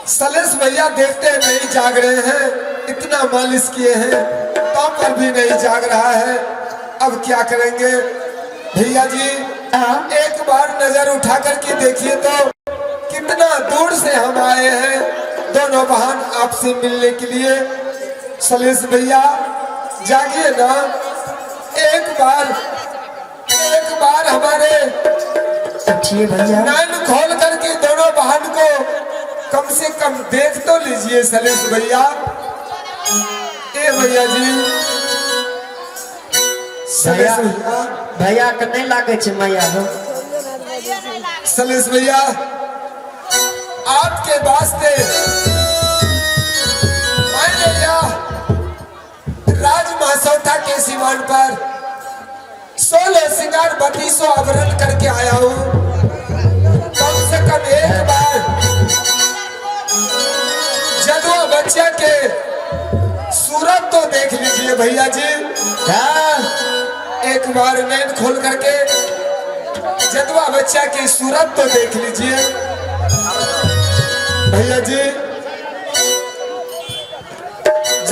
सलेश भैया देखते हैं नहीं जाग रहे हैं, इतना मालिश किए हैं तो पर भी नहीं जाग रहा है। अब क्या करेंगे भैया जी? एक बार नजर उठा करके देखिए तो कितना दूर से हम आए हैं दोनों बहन आपसे मिलने के लिए। सलेश भैया जागिए ना, एक बार हमारे भैया नैन खोल करके दोनों बहन को कम से कम देख तो लीजिए। सलेश भैया, ए भैया जी, सलेश भैया, भैया के नहीं लागे छे मैया हो। सलेश भैया आपके वास्ते मैंने यह राज महसौथा के सीमान पर 16 सिंगार 32 आवरण करके आया हूँ। कम से कम एक बार जदुआ बच्चा के सूरत तो देख लीजिए भैया जी। एक बार नैन खोल करके जदुआ बच्चा की सूरत तो देख लीजिए भैया जी।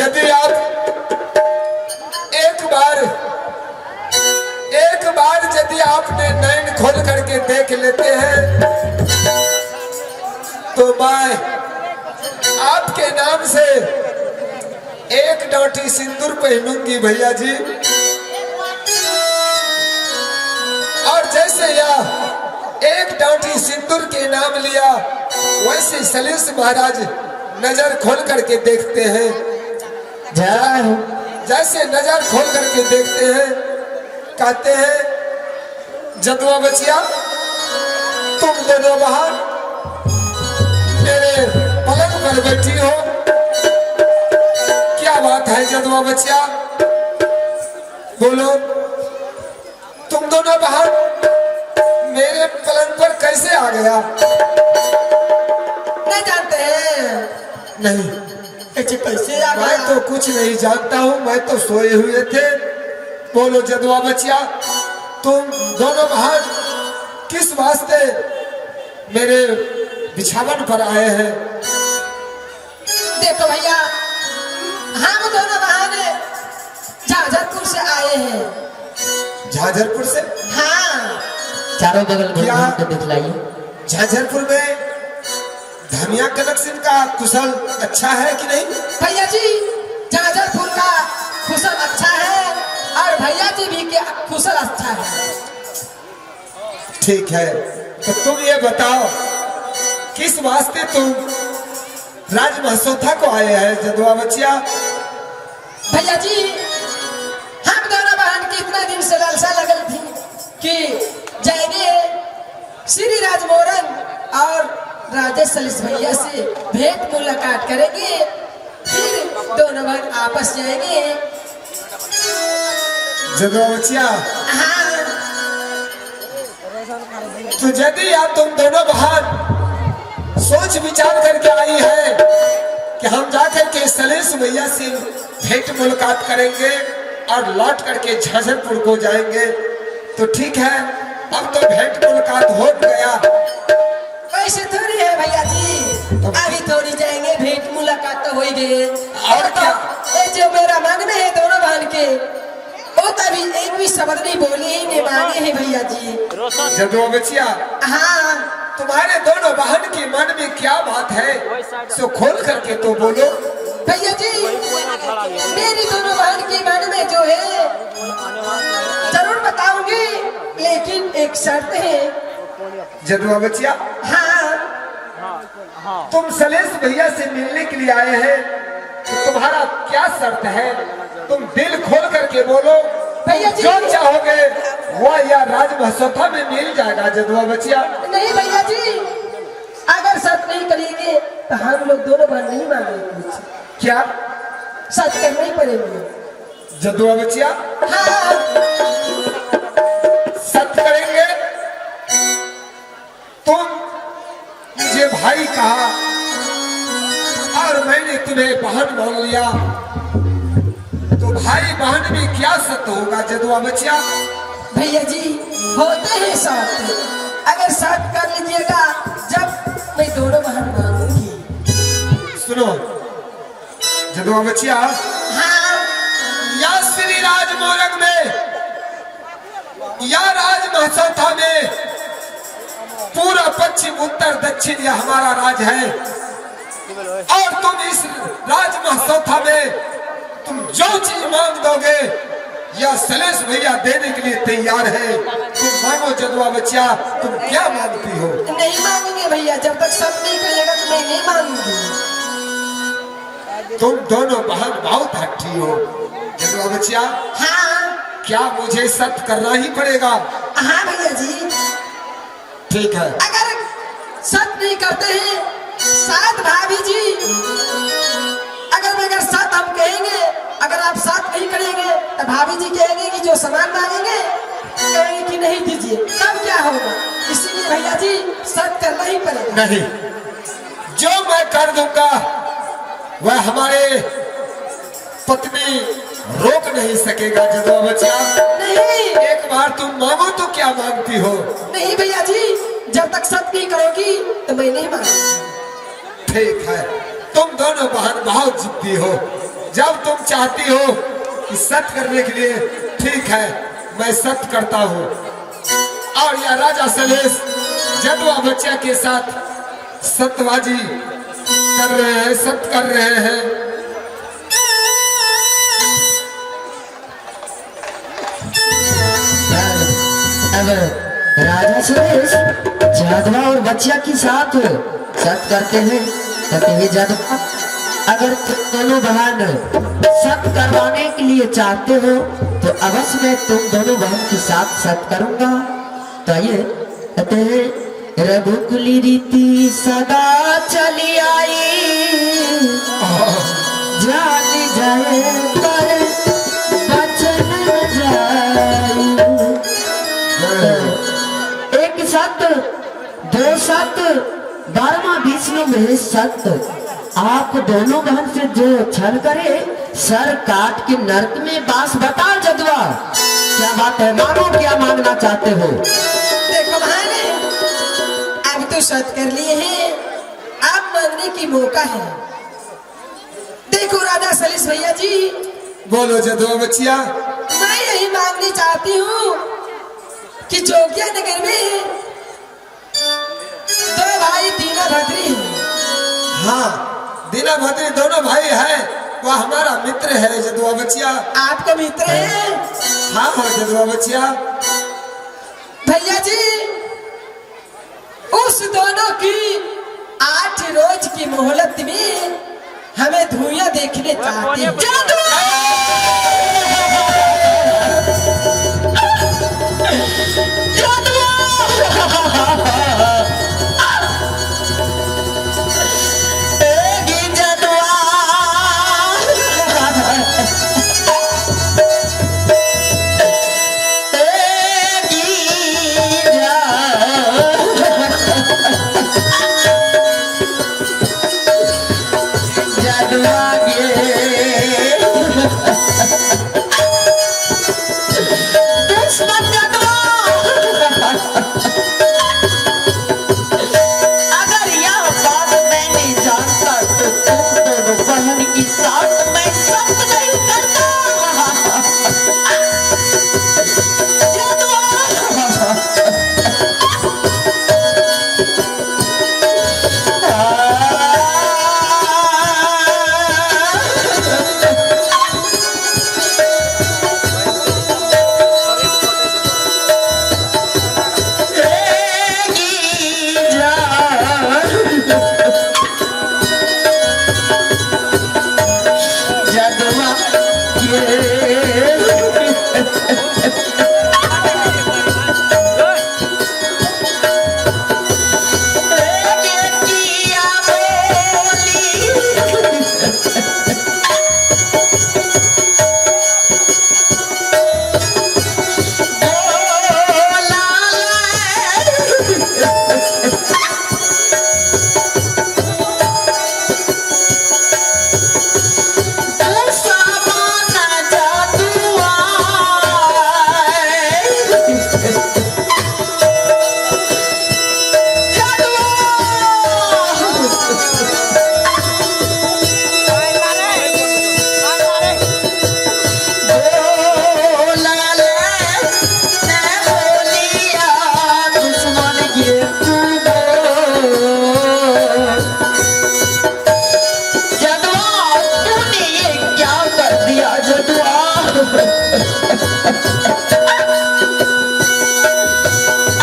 यदि आप एक बार यदि आपने नैन खोल करके देख लेते हैं तो मैं आपके नाम से एक डोटी सिंदूर पहनूंगी भैया जी। और जैसे यह एक डोटी सिंदूर के नाम लिया वैसे सलेश महाराज नजर खोल करके देखते हैं। जैसे नजर खोल करके देखते हैं कहते हैं जदुआ बचिया तुम दोनों बहन आकर बैठी हो। क्या बात है जदवा बच्चा, बोलो तुम दोनों बहन मेरे पलंग पर कैसे आ गया? नहीं जानते हैं? नहीं। ऐसे कैसे आ मैं गया? तो कुछ नहीं जानता हूँ, मैं तो सोए हुए थे। बोलो जदवा बच्चा, तुम दोनों बहन किस वास्ते मेरे बिछावन पर आए हैं? देखो भैया, हम दोनों बहन झाझरपुर से आए हैं। झाझरपुर से? हाँ। चारों बगल घूम क्या? घूम के दिखलाइए। झाझरपुर में धनिया कलेक्शन का कुशल अच्छा है कि नहीं? भैया जी, झाझरपुर का कुशल अच्छा है और भैया जी भी के कुशल अच्छा है। ठीक है, तो तुम ये बताओ किस वास्ते तुम राज महसौथा को आए हैं जदवा बच्चिया? भैया जी, हम दोनों बहन की इतना दिन से लालसा लगल थी कि जाएंगे श्री राज मोरंग और राजेश सलीस भैया से भेंट मुलाकात करेंगे, फिर दोनों बहन आपस जाएंगे। जदवा बच्चिया, हाँ। तो यदि आप तुम दोनों बहन सोच विचार करके आई है कि हम जाकर के सलेश भैया से भेंट मुलाकात करेंगे और लौट करके झाझरपुर को जाएंगे, तो ठीक है, अब तो भेंट मुलाकात हो गया। वैसे थोड़ी है भैया जी, अभी थोड़ी जाएंगे, भेंट मुलाकात तो हो ही गए। और क्या? ये जो मेरा मन में है दोनों बहन के, वो तभी एक भी शब्द नहीं बोले ही नहीं मांगे हैं भैया जी। जदवा बच्चिया, हाँ। तुम्हारे दोनों बहन के मन में क्या बात है सो खोल करके तो बोलो। भैया जी, मेरी दोनों बहन के मन में जो है जरूर बताऊंगी, लेकिन एक शर्त है। जदवा बच्चिया, हाँ। तुम सलेश भैया से मिलने के लिए आए हैं, तो तुम्हारा क्या शर्त है? तुम दिल खोल करके बोलो भैया जी। जो चाहोगे वह या राज महसौथा में मिल जाएगा। जदवा बच्चिया, नहीं भैया जी, अगर शर्त नहीं करेंगे तो हम लोग दोनों बहन नहीं मांगेंगे कुछ। क्या शर्त करना ही पड़ेगी। जदवा बच्चिया? हाँ। सत्य करेंगे। तुम मुझे भाई कहा और मैंने तुम्हें बहन मान लिया, तो भाई बहन में क्या सत्य होगा जदवा बच्चिया? भैया जी, होते हैं शर्त, अगर शर्त कर लीजिएगा जब मैं दोनों बहन मांगूंगी। सुनो जदवा बच्चिया, हाँ। या श्री राज मोरंग में या राज महसौथा में, पूरा पश्चिम उत्तर दक्षिण यह हमारा राज है, और तुम इस राज महसौथा में तुम जो चीज मांग दोगे या सलेश भैया देने के लिए तैयार है। तुम मांगो जदवा बच्चिया, तुम क्या मांगती हो? नहीं मांगेंगे भैया, जब तक सब नहीं करेगा तो मैं नहीं मांगूंगी। तुम दोनों बहन बहुत हट्टी हो जदवा बच्चिया। हाँ। क्या मुझे सत्य करना ही पड़ेगा? हाँ भैया जी। ठीक है। अगर सत्य नहीं करते हैं साथ भाभी जी, अगर अगर साथ हम कहेंगे, अगर आप साथ नहीं करेंगे तो भाभी जी कहेंगे कि जो सामान मांगेंगे कहेंगे कि नहीं दीजिए, तब क्या होगा? इसीलिए भैया जी सत्य करना ही पड़ेगा। नहीं, जो मैं कर दूंगा वह हमारे पत्नी रोक नहीं सकेगा जदवा बच्चा। नहीं। एक बार तुम मांगो तो क्या मांगती हो? नहीं भैया जी, जब तक सत्य नहीं करोगी तो मैं नहीं मांगूंगी। ठीक है, तुम दोनों बहन बहुत जिद्दी हो। जब तुम चाहती हो कि सत्य करने के लिए, ठीक है मैं सत्य करता हूँ। और यह राजा सलेश जदवा बच्चा के साथ सत्यवाजी कर रहे हैं, सत्य कर रहे हैं। अब राजा सुरेश जादवा और बच्चिया के साथ सत करते हैं। कहते हैं जादवा, अगर तुम दोनों बहन सत करवाने के लिए चाहते हो तो अवश्य मैं तुम दोनों बहन के साथ सत करूंगा। तो ये कहते हैं रघुकुली रीति सदा चली आई, साक्षात 12वां विष्णु महेश सत्य आप दोनों बहन से जो छल करे सर काट के नरक में बास। बता जदुआ क्या बात है, मानो क्या मांगना चाहते हो? देखो बहन, अब तो सत कर लिए हैं, अब मांगने की मौका है। देखो राजा सलीस भैया जी। बोलो जदुआ बच्चिया। मैं यही मांगनी चाहती हूँ कि जोगिया नगर में दो भाई दीना भद्री हैं। हाँ, दीना भद्री दोनों भाई है, वह हमारा मित्र है जदुआ बच्चिया। आपका मित्र है? हाँ हाँ जदुआ बच्चिया। भैया जी, उस दोनों की 8 रोज की मोहलत में हमें धुइयां देखने चाहते हैं। अगर यह बात मैंने जानता तो तुम दोनों बहन की साथ मैं सख्त नहीं करता।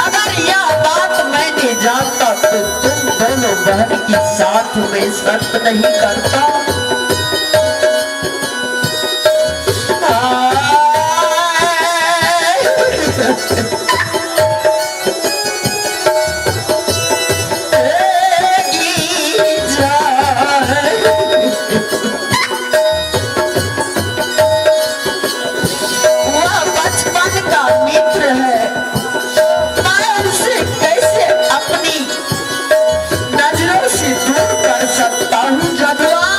अगर यह बात मैंने जानता तो तुम दोनों बहन की साथ में शर्त नहीं करता। वह बचपन का मित्र है, मैं उसे कैसे अपनी नजरों से दूर कर सकता हूँ जदुआ?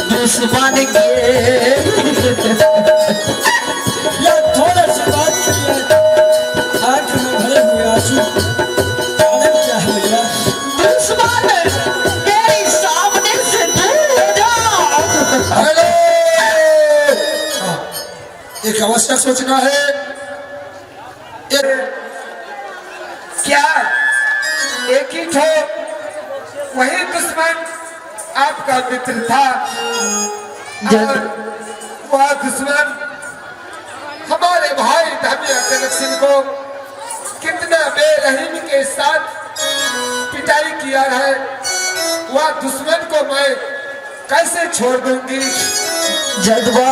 दुश्मन के या थोड़ा सी बात के लिए आंख में भरे हुए आंसू, कारण क्या है भैया? दुश्मन मेरे सामने से दूर हो जाओ। हेलो, एक आवश्यक सूचना है। क्या एक ही ठो वही दुश्मन आपका मित्र था और वह दुश्मन हमारे भाई धमिया कनक सिंह को कितना बेरहमी के साथ पिटाई किया है। वह दुश्मन को मैं कैसे छोड़ दूंगी? जदवा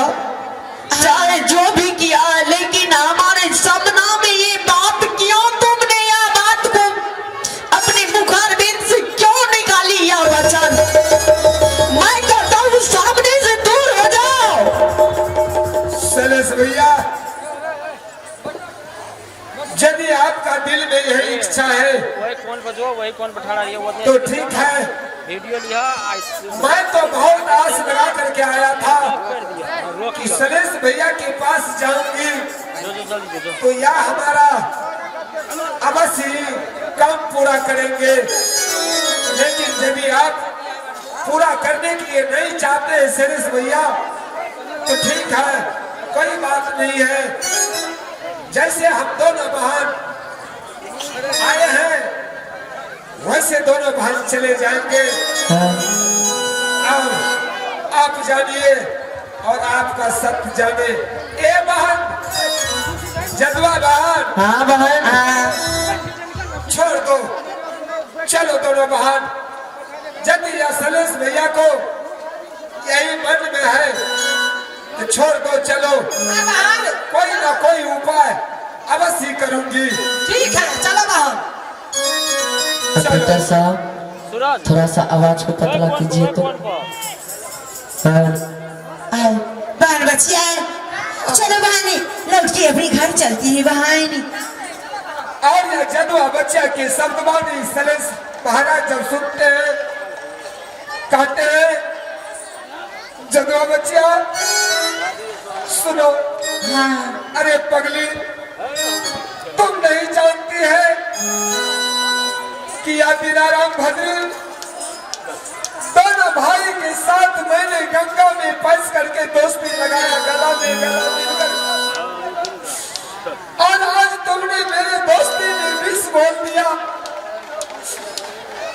चाहे जो भी किया, लेकिन हमारे सपना में ये बात क्यों तुमने यह बात को अपने मुखारबिंद से क्यों निकाली यह वचन? मैं कहता हूँ सामने से दूर हो जाओ। शैलेश भैया, यदि आपका दिल में यही इच्छा है वही कौन बजो, वही कौन बैठा रही है वो तो ठीक है। वीडियो लिया। मैं तो बहुत आस लगा करके आया था कि शैलेश भैया के पास जाऊंगी तो यह हमारा अवश्य ही काम पूरा करेंगे, लेकिन यदि आप पूरा करने के लिए नहीं चाहते हैं शैलेश भैया तो ठीक है, कोई बात नहीं है। जैसे हम दोनों बहन आए हैं वैसे दोनों बहन चले जाएंगे। और आप जानिए और आपका सत्य जाने। ए बहन जदवा बहन, हाँ बहन, छोड़ दो, चलो दोनों बहन। यदि यह शैलेश भैया को यही मन में है तो छोड़ दो, चलो। कोई ना कोई उपाय अवश्य करूंगी। ठीक है, चलो बहन। डॉक्टर साहब थोड़ा सा आवाज को पतला कीजिए तो। बहन बच्चिया, चलो बहनी, लौट के अपने घर चलती है बहन। और यह जदुआ बच्चा के शब्दवाणी शैलेश महाराज जब सुनते हैं, कहते हैं जदुआ बच्चा सुनो, हाँ। अरे पगली, तुम नहीं जानती है कि यह दीनाराम भद्री दोनों भाई के साथ मैंने गंगा में फंस करके दोस्ती लगाया, गला में गला मिलकर, और आज तुमने मेरे दोस्ती में विष बोल दिया।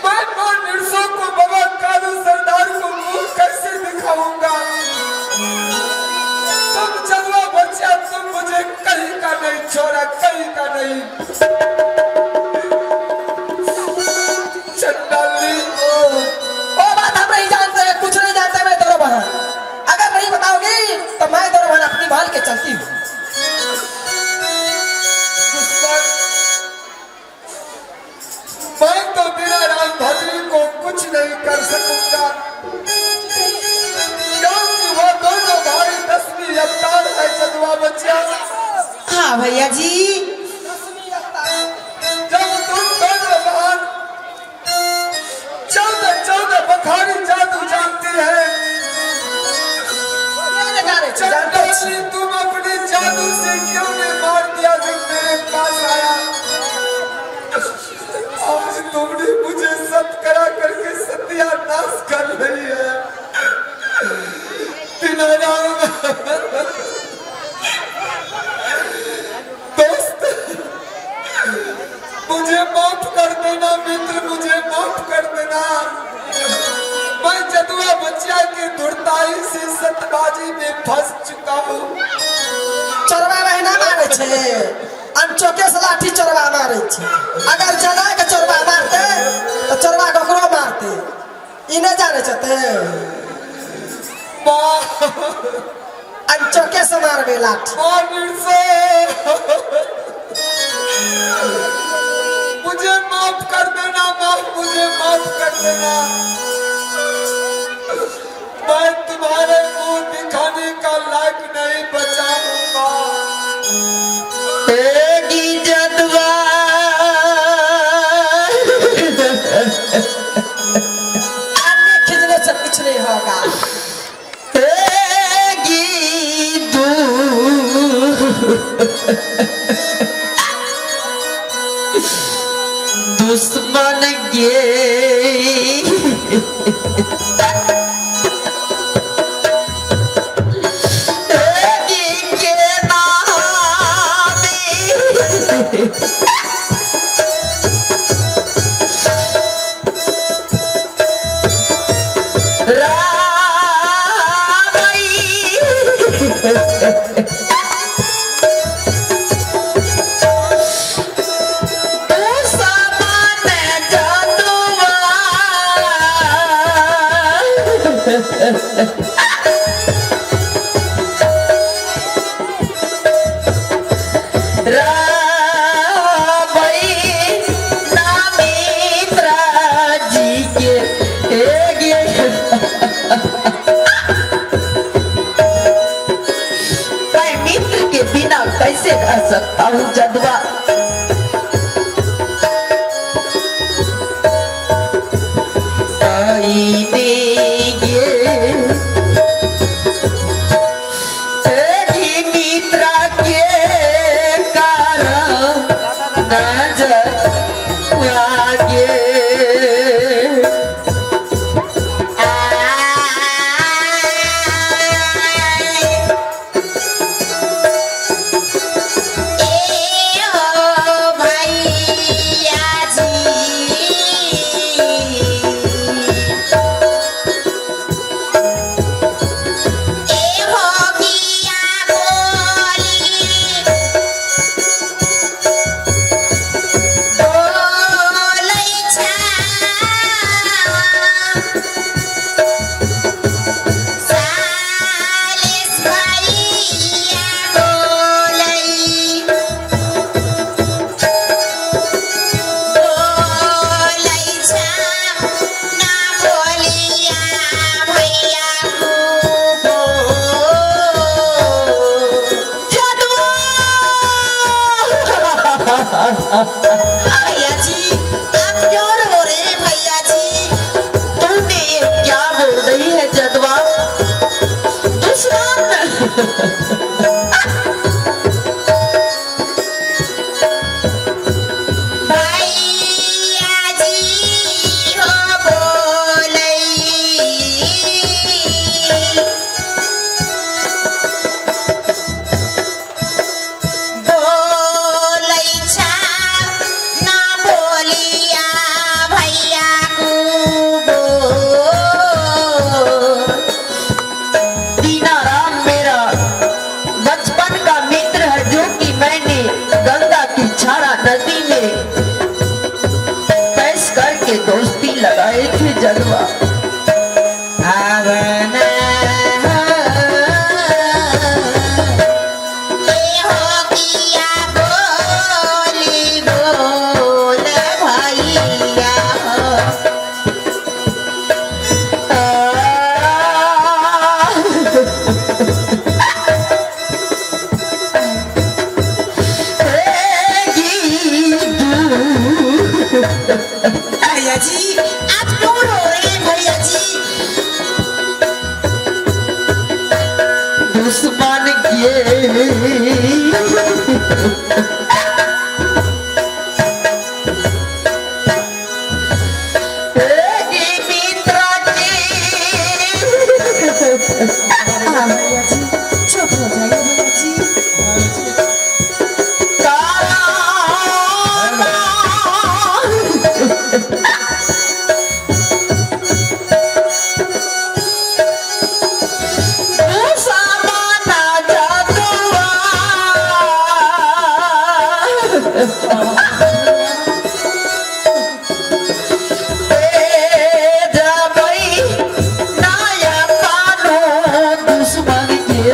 मैं मां निरसों को, बाबा कालू सरदार को मुंह कैसे दिखाऊंगा? तुम जलवा बच्चा, तुम मुझे कहीं का नहीं छोड़ा, कहीं का नहीं। चंडाली, ओ बात हम नहीं जानते हैं, कुछ नहीं जानते मैं दोनों बहन। अगर नहीं बताओगी तो मैं दोनों बहन अपनी भाल के चलती हूँ। मैं तो दीनाराम भद्री को कुछ नहीं कर सकूंगा, क्योंकि वो दोनों भाई 10वीं अवतार है जदुआ बच्चा। हाँ भैया जी, जब तुम दोनों बहन 14-14 बखारी जादू जानती है, चंडाली तुम अपने जादू से क्यों नहीं मार दिया जब मेरे पास आया? आज तुमने मुझे सत करा करके सत्यानाश कर रही है। दीनाराम दोस्त, मुझे माफ कर देना मित्र, मुझे माफ कर देना। मैं जदुआ बच्चा की धुरताई से सतबाजी में फंस चुका हूँ। चोरबा बहना मारे छे, अनचोके से लाठी चोरबा मारे छे। अगर जना के चोरबा मारते तो चोरबा ककरो मारते, ई नहीं जाने छते। अनचोके से मारबे लाठी। मुझे माफ कर देना माँ, मुझे माफ कर देना। मैं तुम्हारे मुंह दिखाने का लायक नहीं बचा हूँ माँ। जदुआ खींचने से कुछ नहीं होगा। दुश्मन के मैं मित्र के बिना कैसे रह सकता हूँ जदवा। मित्र के कारण नजर आगे भैया जी आप क्यों रो रहे हैं भैया जी? तुमने ये क्या बोल रही है जदवा? दुश्मन भैया जी हो बोलई बोलई छा ना बोलिया भैया को बोल। दीनाराम मेरा बचपन का मित्र है, जो कि मैंने गंगा की छारा नदी में पैस करके दोस्ती लगाए थे जलवा। बोली बोल भैया भैया जी आप क्यों रो रहे हैं भैया जी? दुश्मन के भैया जी चुप हो जाइए भैया जी। दुश्मन के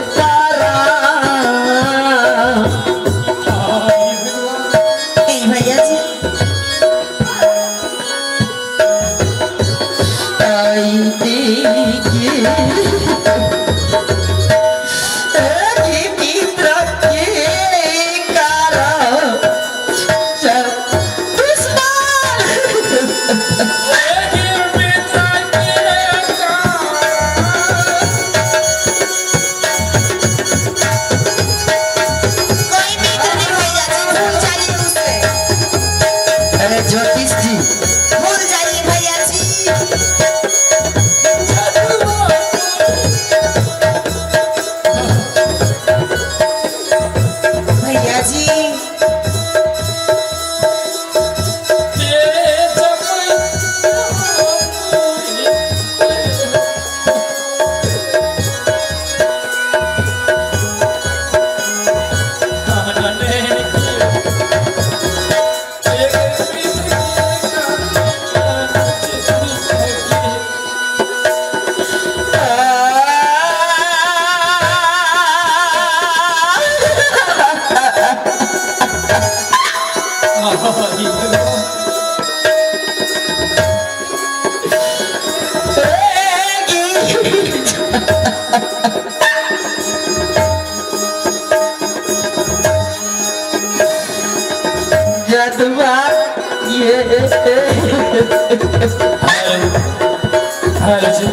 हेलो जी,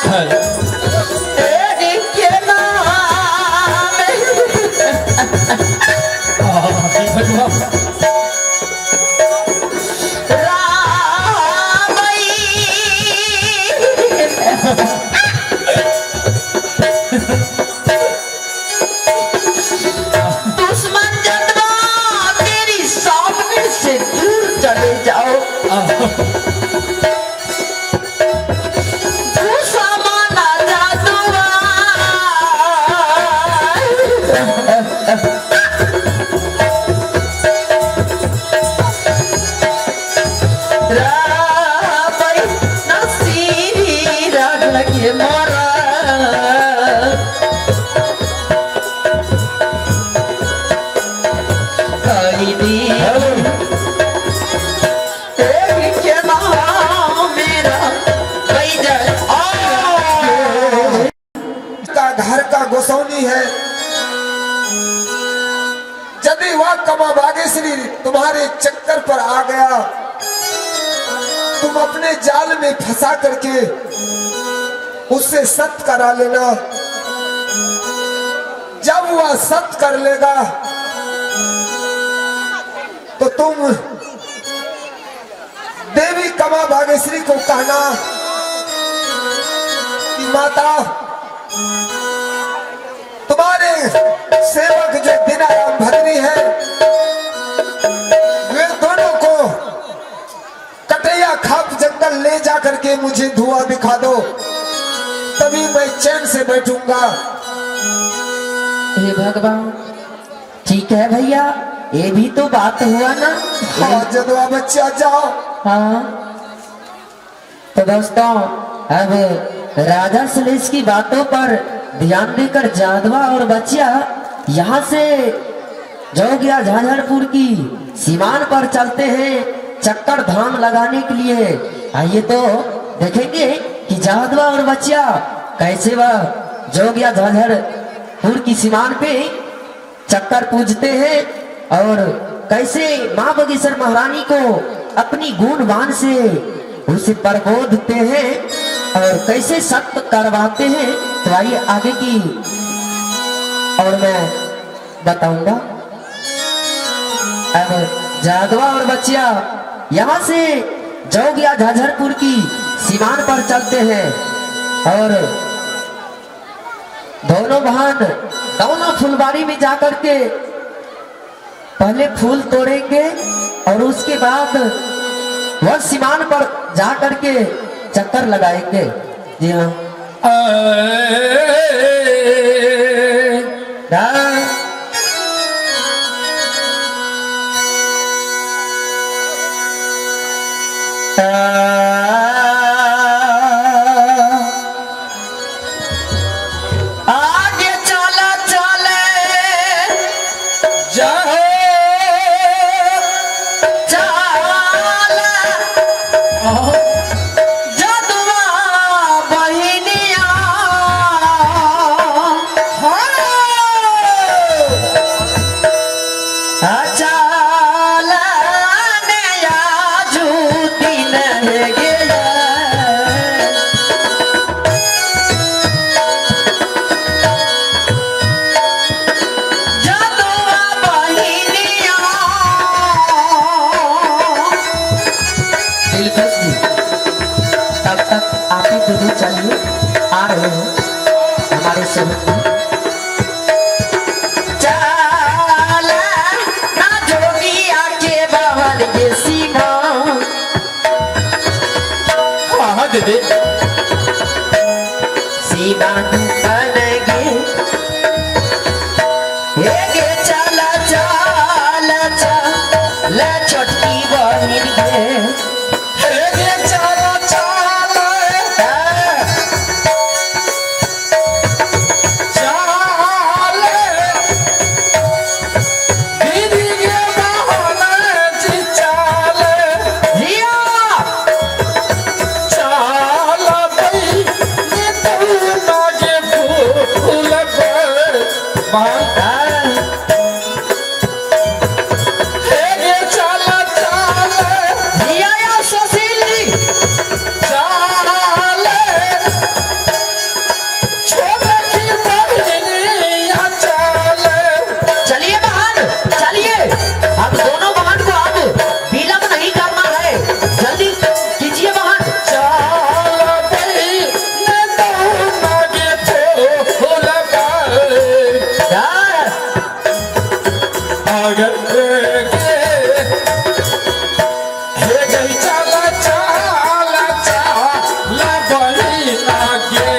हेलो। दुश्मन जदवा तेरी सामने से दूर चले जाओ। तू सामाना जादुआ रामई नसीरी राग लगे मारा। का घर का गोसौनी है। यदि वह कमा बागेश्वरी तुम्हारे चक्कर पर आ गया, तुम अपने जाल में फंसा करके उससे सत करा लेना। जब वह सत कर लेगा तो तुम देवी कमा बागेश्वरी को कहना कि माता, तुम्हारे सेवक जो दीनाराम भद्री है, वे दोनों को कटैया खाप जंगल ले जा करके मुझे धुआं दिखा दो, तभी मैं चैन से बैठूंगा। हे भगवान, ठीक है भैया, ये भी तो बात हुआ ना। हाँ जदवा बच्चा जाओ। हाँ तो दोस्तों, अब राजा सलेश की बातों पर ध्यान देकर जादवा और बच्चा यहाँ से जोगिया झाझरपुर की सीमान पर चलते हैं चक्कर धाम लगाने के लिए। आइए तो देखेंगे कि जादवा और बच्चा कैसे वह जोगिया झाझरपुर की सीमान पे चक्कर पूजते हैं और कैसे माँ बगीसर महारानी को अपनी गुणवान से उसे प्रबोधते हैं और कैसे सत्य करवाते हैं। तो आइए आगे की और मैं बताऊंगा। अब जादवा और बच्चिया यहाँ से जोगिया झाझरपुर की सीमान पर चलते हैं और दोनों बहन दोनों फुलवारी में जाकर के पहले फूल तोड़ेंगे और उसके बाद वह सीमान पर जा करके चक्कर लगाएंगे। जी हाँ। आगे चला चले जाओ चला जदुआ बहिनिया चल नया जूती नहीं गया। जदुआ बहिनिया। दिलकश जी, तब तक आप ही दोनों चलिए, आ रहे हैं हमारे सेवक। चल ना जोगिया के बहल के सीमा। हाँ दीदी, सीमा बन गे गे चल चल चल छोटकी बहिन गे। गे चल चल चल दीदी गे बहन जी चल जिया चल भागल के हे गई चला चला चला बहिना गे।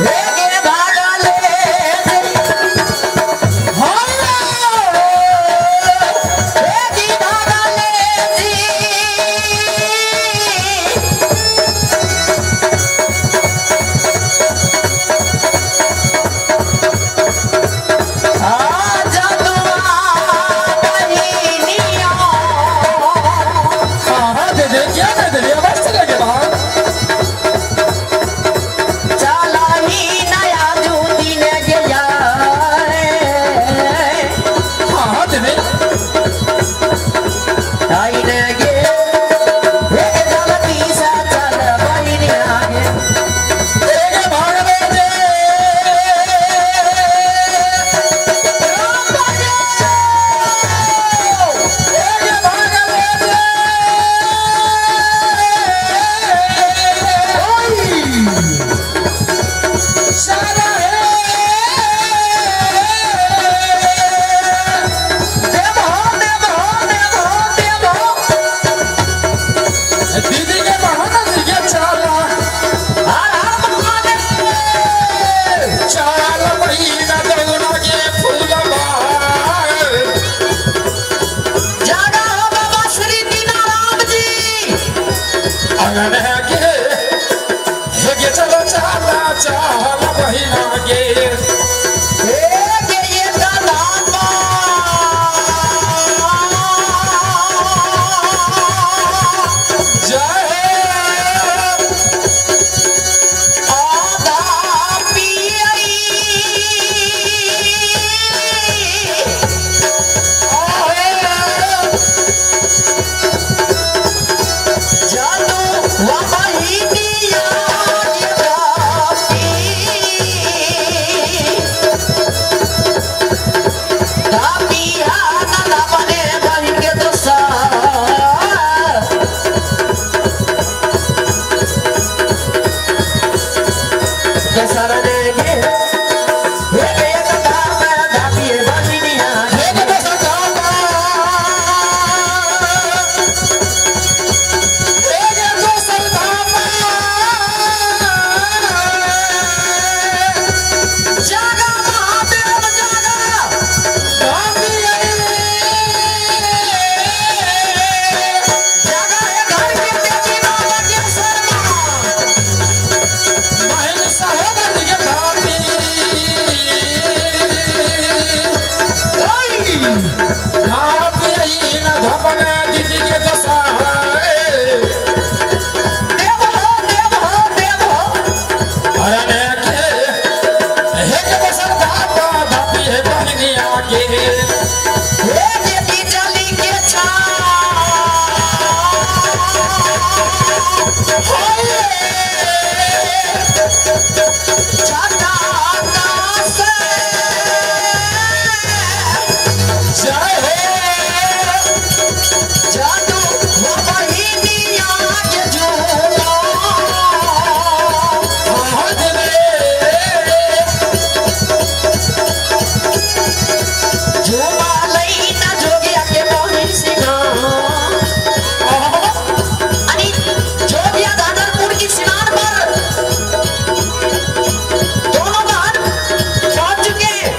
हे गे भागले हे जी भागले जी। आ जदुआ बहिनिया हाँ हाँ दे दे क्या दे दे अवश्य लगे बाहर। चलाही नया जूती ने गया। हाँ हाँ दे दे। आई ने गे हे जलती सा चल बहिनिया गे। एक भागले जे एक भागले जे सारा है देव हो देव हो देव हो देव हो। दीदी के बहाना के चला हर हर महादेव। चाल महीना दौड़ा के फूलवा जागा हो बाबा श्री दीनाराम जी। अंगन के हे के चलो चाला चाल महीना के। हे गे ये दादापा। जय आधा पियई। जादू बहिनिया के बापी। दापिया नंदा बने बहिन के दोसा। के शरण गे, हे गे दादा दापिए बहिनिया हे के दोसर धामा हे के दोसर धामा जागा महादेव जागा। जागा है घर के देवी बाबा के शर्मा। बहन सहोदर के भाभी भाभी न धपन दीदी के दशा देव हो देव हो देव हो। अरे के हे के दोसर धापा धापी है बहनिया के। हे देवी जली के जय हो जादू बहिनिया के झूला। झूमा लई ना जोगिया के मोहिन सिंह। अरे जोगिया दादरपुर की सीमान पर दोनों बहन पहुंच चुके हैं।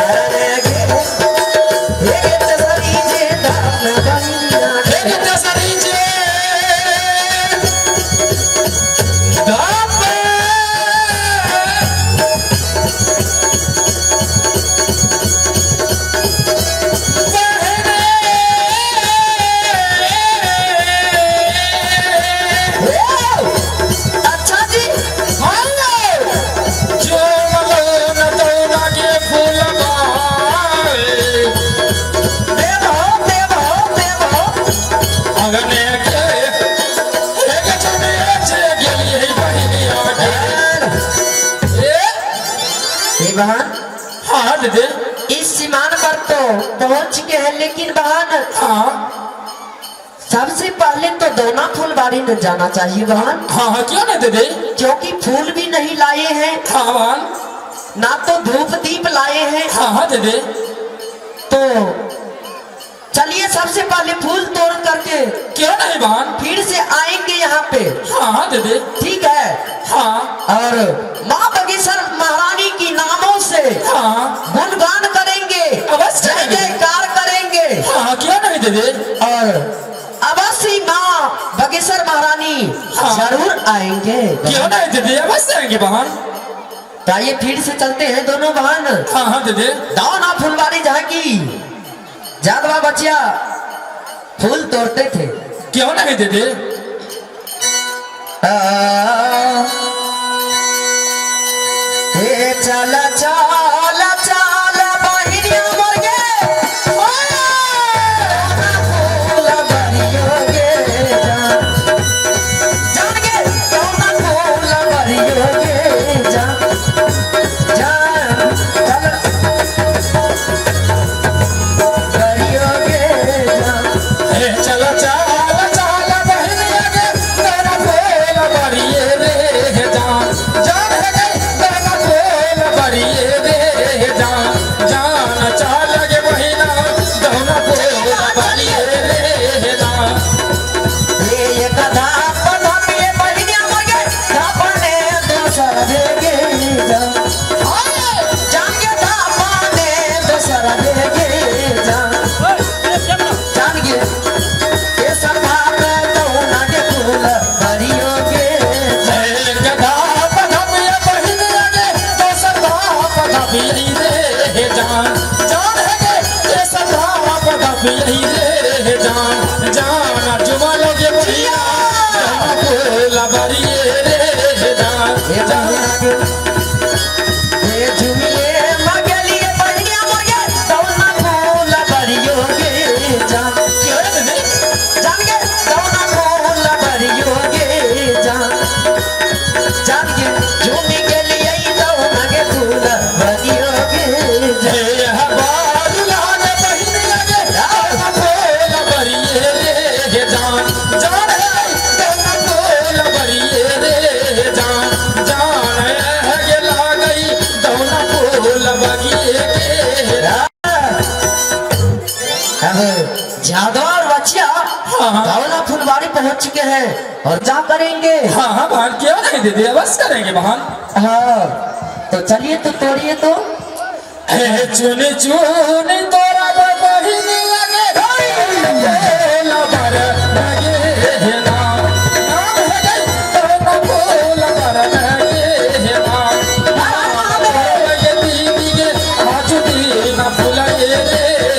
अरे गे, हे गे तसरी जे दान बहिनिया हे के। के दसरी जे धापे अच्छा जी। देव हो देव हो देव हो। हे बहन, इस सीमान पर तो पहुंच चुके हैं, लेकिन बहन सबसे पहले तो दोना फुलबाड़ी में जाना चाहिए बहन। हाँ हाँ क्यों नहीं दीदी? क्योंकि फूल भी नहीं लाए हैं। हाँ बहन। ना तो धूप दीप लाए हैं। हाँ हाँ दीदी। तो चलिए सबसे पहले फूल तोड़ करके क्यों नहीं बहन, फिर से आएंगे यहाँ पे। हाँ हाँ दीदी। ठीक है। हाँ। और माँ बगेसर महारानी की नामों से हाँ गुणगान करेंगे, अवश्य जय जयकार करेंगे। हाँ क्यों नहीं दीदी? और अवश्य माँ बगेसर महारानी हाँ। जरूर आएंगे। क्यों नहीं दीदी, अवश्य आएंगे बहन। तो आइए फिर से चलते हैं दोनों बहन। हाँ हाँ दीदी। दाना फुलवारी जहाँ की जादवा बचिया फूल तोड़ते थे। क्यों नहीं दीदी? हे चला चला चला बहिनिया मर गे, फूल बरियो गे जान गे, कौना फूल बरियो गे जान जान चल बरियो गे जान। हे चला चला चला बहिनिया गे, तेरा फूल बरिए रे जान जान है गे, तेरा फूल बरिए रे जान जान चल गे बहिना, दोनों फूल बरिए रे जान। हे एक धाप धापिए बहिनिया मर गे, धापने दोसर गे जान जान गे, धापने दोसर गे जान जान गे, ये सभा में दौना के फूल बरियो गे जान। एक धाप धापिए बहिनिया गे, दोसर धाप धापिए रे जान जान है गे, ये सब धाप धापिए रे जान जान जुमा लोगे बहिना, दोनों फूल बरिए रे जान हे बहिना गे, हे झुमिए मगलिए बहिनिया मर गे, दौना फूल बरियो गे जान जान गे, दौना फूल बरियो गे जान जान गे, झूमी के लिए दौना के फूल बरियो गे जान। हे हबार लागे बहिनिया गे, दोनों फूल बरिए रे जान जान है, दोनों फूल बरिए रे जान जान है गे लागई, दोनों फूल बगिए गे। अब जादव और बच्चिया हाँ। दौना फुलवाड़ी पहुंच चुके हैं और क्या करेंगे? हाँ हाँ बहन, क्यों नहीं दीदी, अवश्य करेंगे बहन। हाँ तो चलिए तो तोड़िए तो। हे चुन चुन तोरा बहिनिया गे, फूल बर लगे नाम नाम है गे, दोनों फूल बर लगे नाम नाम लगे दीदी गे, आज दीना फुलाए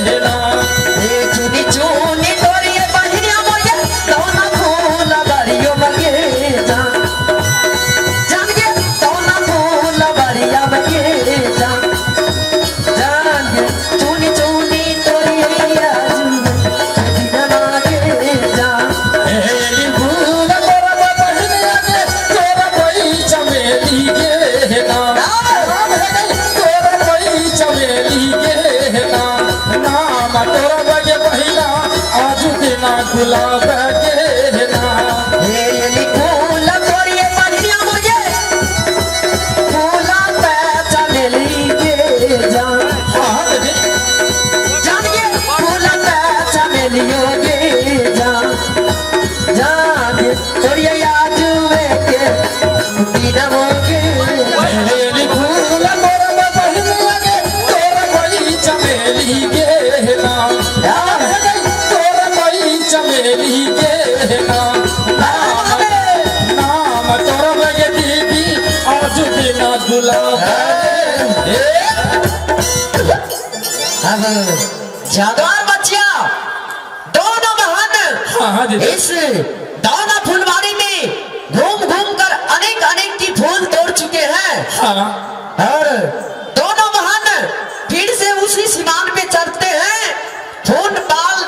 रे नाम। हे चुनी चुनी तोड़िए बहिनिया मोये, दौना फूल बरियो मगे जान जान गे, दौना फूल बरिया मगे जान जान गे, चुनी चुनी तोड़िए आजू दीना मागे जान। हेली फूल तोरा बहिनिया गे, तोरा कोई चमेली गे नाम नाम है गे, तोरा कोई चमेली गे नाम नाम तोरा बगे बहिना, आज दिना गुलाब के नाम। हे एली फूल तोड़िए बहिनिया मोये, फूला पे चमेली गे जान हाँ दीदी। जान गे, फूला पे चमेलियो गे जान जान गे, तोड़िए आजुए के दीना मोगे। हेली फूल तोरा बहिनिया गे, तोरा कोई चमेली गे नाम नाम है गे, तोरा कोई चमेली गे नाम नाम नाम तोरा बगे दीदी, आज दिना गुलाब के। अब जादवार बच्चिया दोनों बहन हाँ हाँ दीदी। इस दाना फुलवारी में घूम घूम कर अनेक अनेक की फूल तोड़ चुके हैं। हाँ। और दोनों बहन फिर से उसी सीमान पे चढ़ते हैं, फूल पाल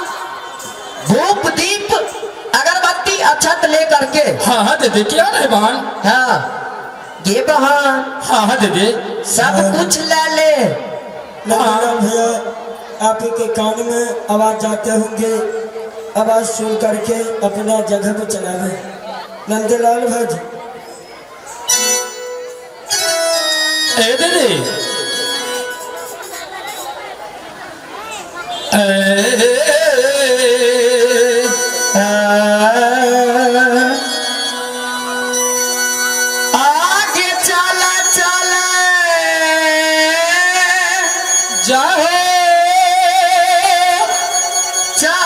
धूप दीप अगरबत्ती अक्षत लेकर के। हाँ हाँ दीदी, क्या नहीं बहन? हाँ ये बहन। हाँ हाँ दीदी। सब कुछ ले ले। भैया आप ही के कान में आवाज जाते होंगे। आवाज सुन करके अपना जगह पर चला गए। नंदलाल भाई ए दीदी, आगे चला चला जाओ चल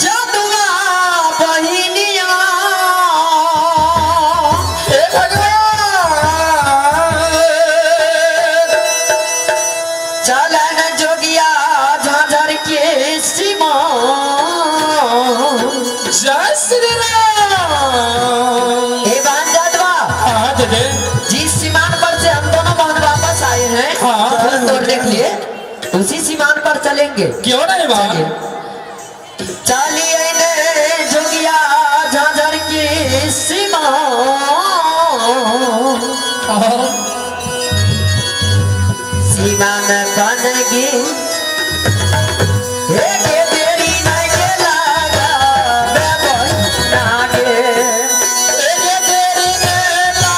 जदुआ बहिनिया हे भगवान, चलन जोगिया झांझर के सीमा। जय श्री राम। हे बहन जादवा, हाँ दीदी, जिस सीमान पर से हम दोनों बहन वापस आए हैं, हाँ। फूल तोड़ने के लिए, उसी सीमान पर चलेंगे। क्यों नहीं बहन? चलिए ने जोगिया झांझर की सीमा, सीमा में बन गई एक देरी नहीं के लागा मैं बन आगे। एक देरी मेला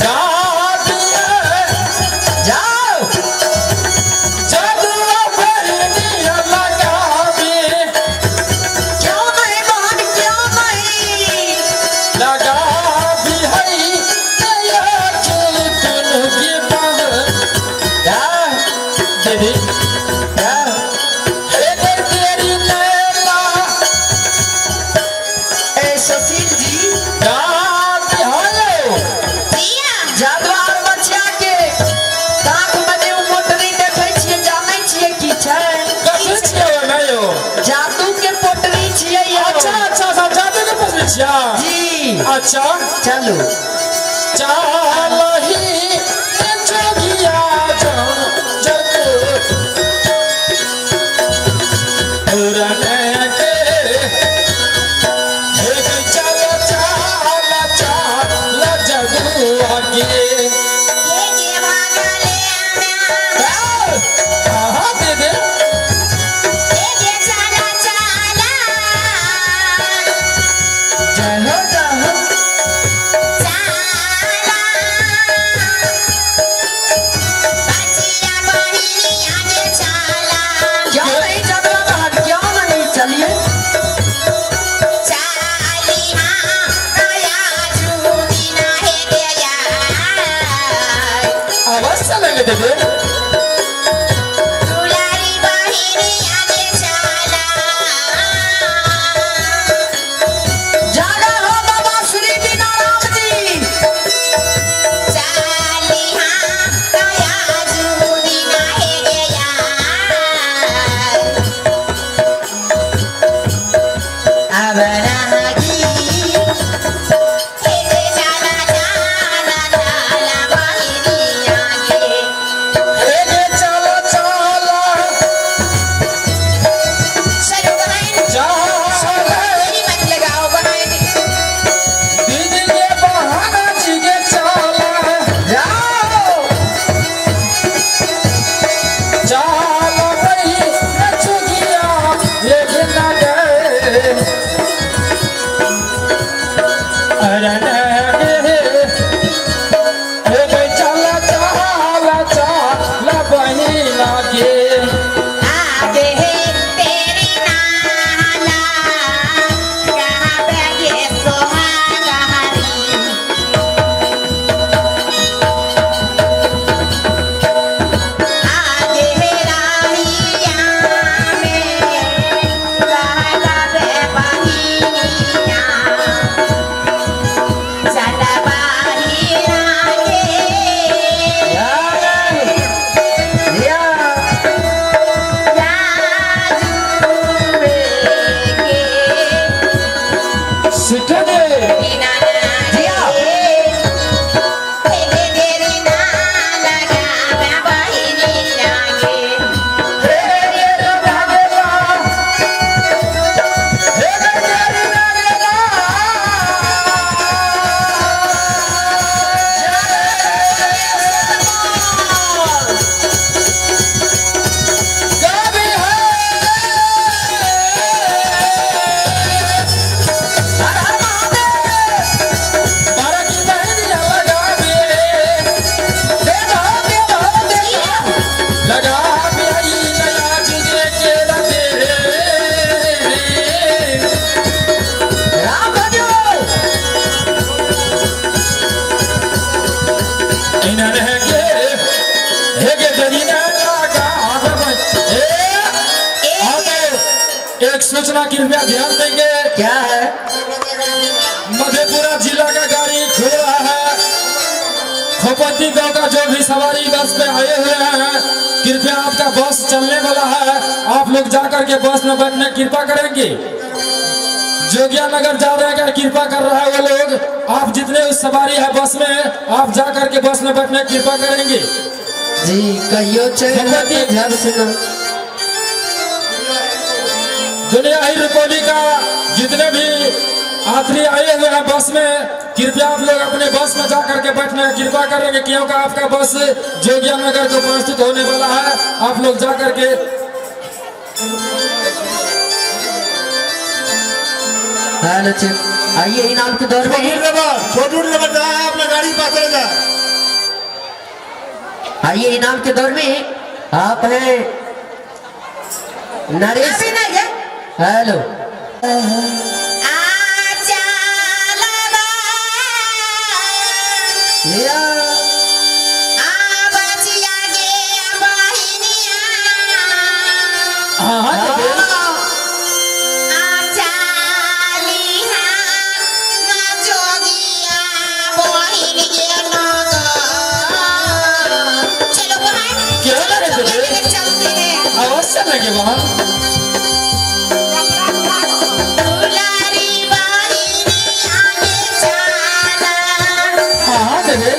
जाती है, जाओ जदुआ बहनिया लगावे, क्यों नहीं बहन, क्यों नहीं लगा भी है के दुनु के बहन। जाओ दीदी, जाओ एक तेरी लैला ए सुशील जी, गाती है। जादवा और बच्चा के काख में जे उ मोटरी देखै छियै, जानै छियै की छै? कथी छियै ओहिमे यौ? जादू के पोटरी छियै यौ। अच्छा अच्छा, सब जादू के पोटरी छियै जी। अच्छा चलू। चालही जोगिया जग रने के, एक चल चाल चाल जगुआ के। हाँ दीदी, जय हो जय हो। क्यों नहीं जादवा बहन, क्यों नहीं? चलिए। अवश्य चलेंगे दीदी। जागा हो बाबा श्री दीनाराम जी। एक सूचना कृपया ध्यान देंगे। क्या है? मधेपुरा जिला का गाड़ी खुल रहा है। खोपती गांव का जो भी सवारी बस पे आए हुए हैं, कृपया आपका बस चलने वाला है, आप लोग जाकर के बस में बैठने कृपा करेंगे। जोगिया नगर जा रहे हैं, कृपा कर रहा है वो लोग, आप जितने उस सवारी है बस में, आप जाकर के बस में बैठने कृपा करेंगे। जी कहियो चल सुनो। दुनिया ही रुपौली का जितने भी यात्री आए हुए हैं बस में, कृपया आप लोग अपने बस में जाकर के बैठने की कृपा करेंगे, क्योंकि आपका बस जोगिया नगर को उपस्थित होने वाला है। आप लोग जाकर के आइए इनाम के दौर में अपना गाड़ी पास चले जाए। आइए इनाम के दौर में आप हैं नरेश। हेलो अवश्य लगे वहां। चला चला।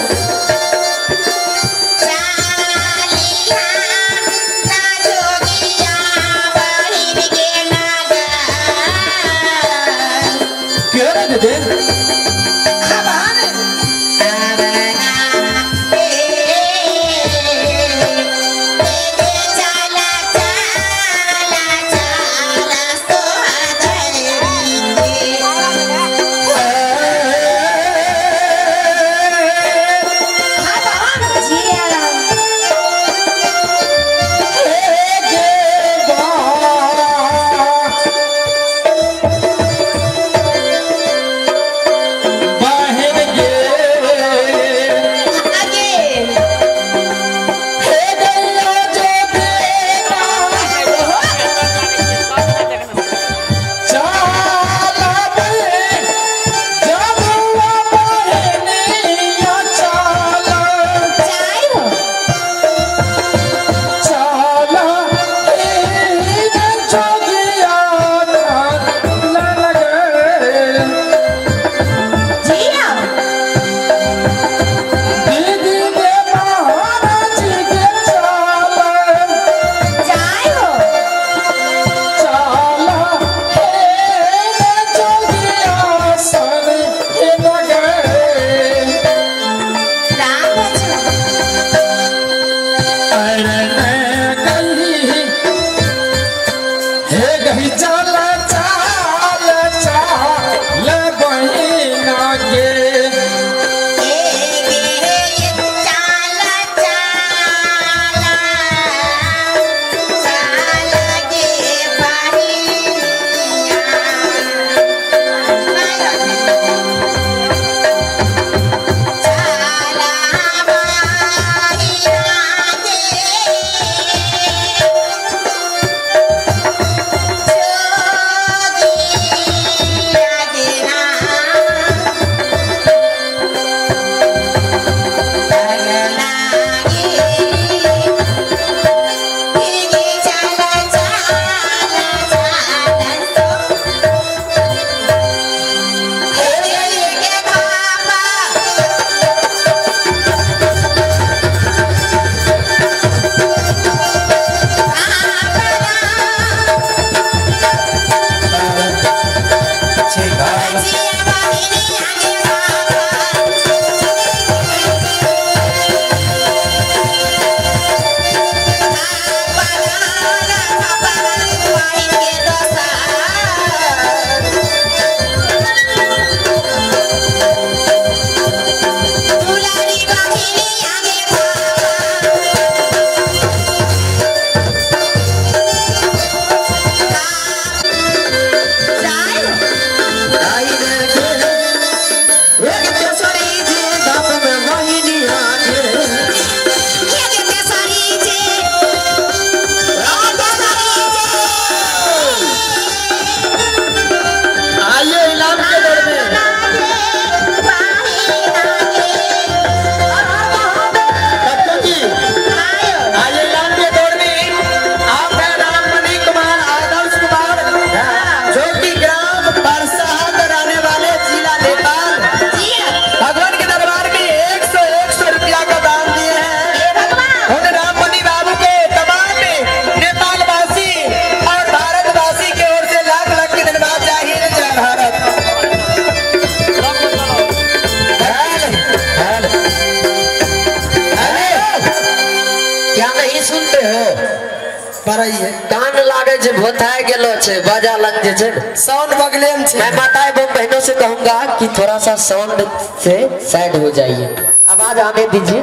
बढ़ाइए। कान लागे छै, भोथाय गेलो छै, बाजा लग जे छै ने। साउंड बगले में छै। मैं माता एवं बहनों से कहूंगा कि थोड़ा सा साउंड से साइड हो जाइए, आवाज आने दीजिए।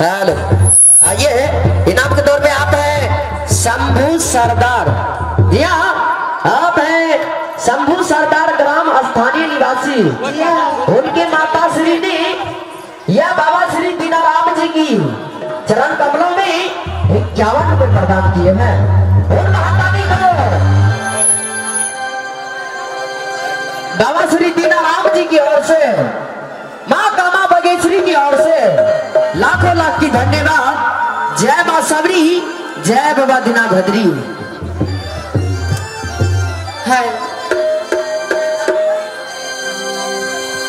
हेलो, आइए इनाम के दौर में आप है शंभू सरदार। जी हाँ, आप है शंभू सरदार, ग्राम स्थानीय निवासी। उनके माता श्री ने या बाबा श्री दीनाराम जी की चरण कमलों में 51 रुपए प्रदान किए हैं। उन महातानी को बाबा श्री दीनाराम जी की ओर से, माँ कामा बगेश्वरी की ओर से लाखों लाख की धन्यवाद। जय माँ सबरी, जय बाबा दीना भद्री। है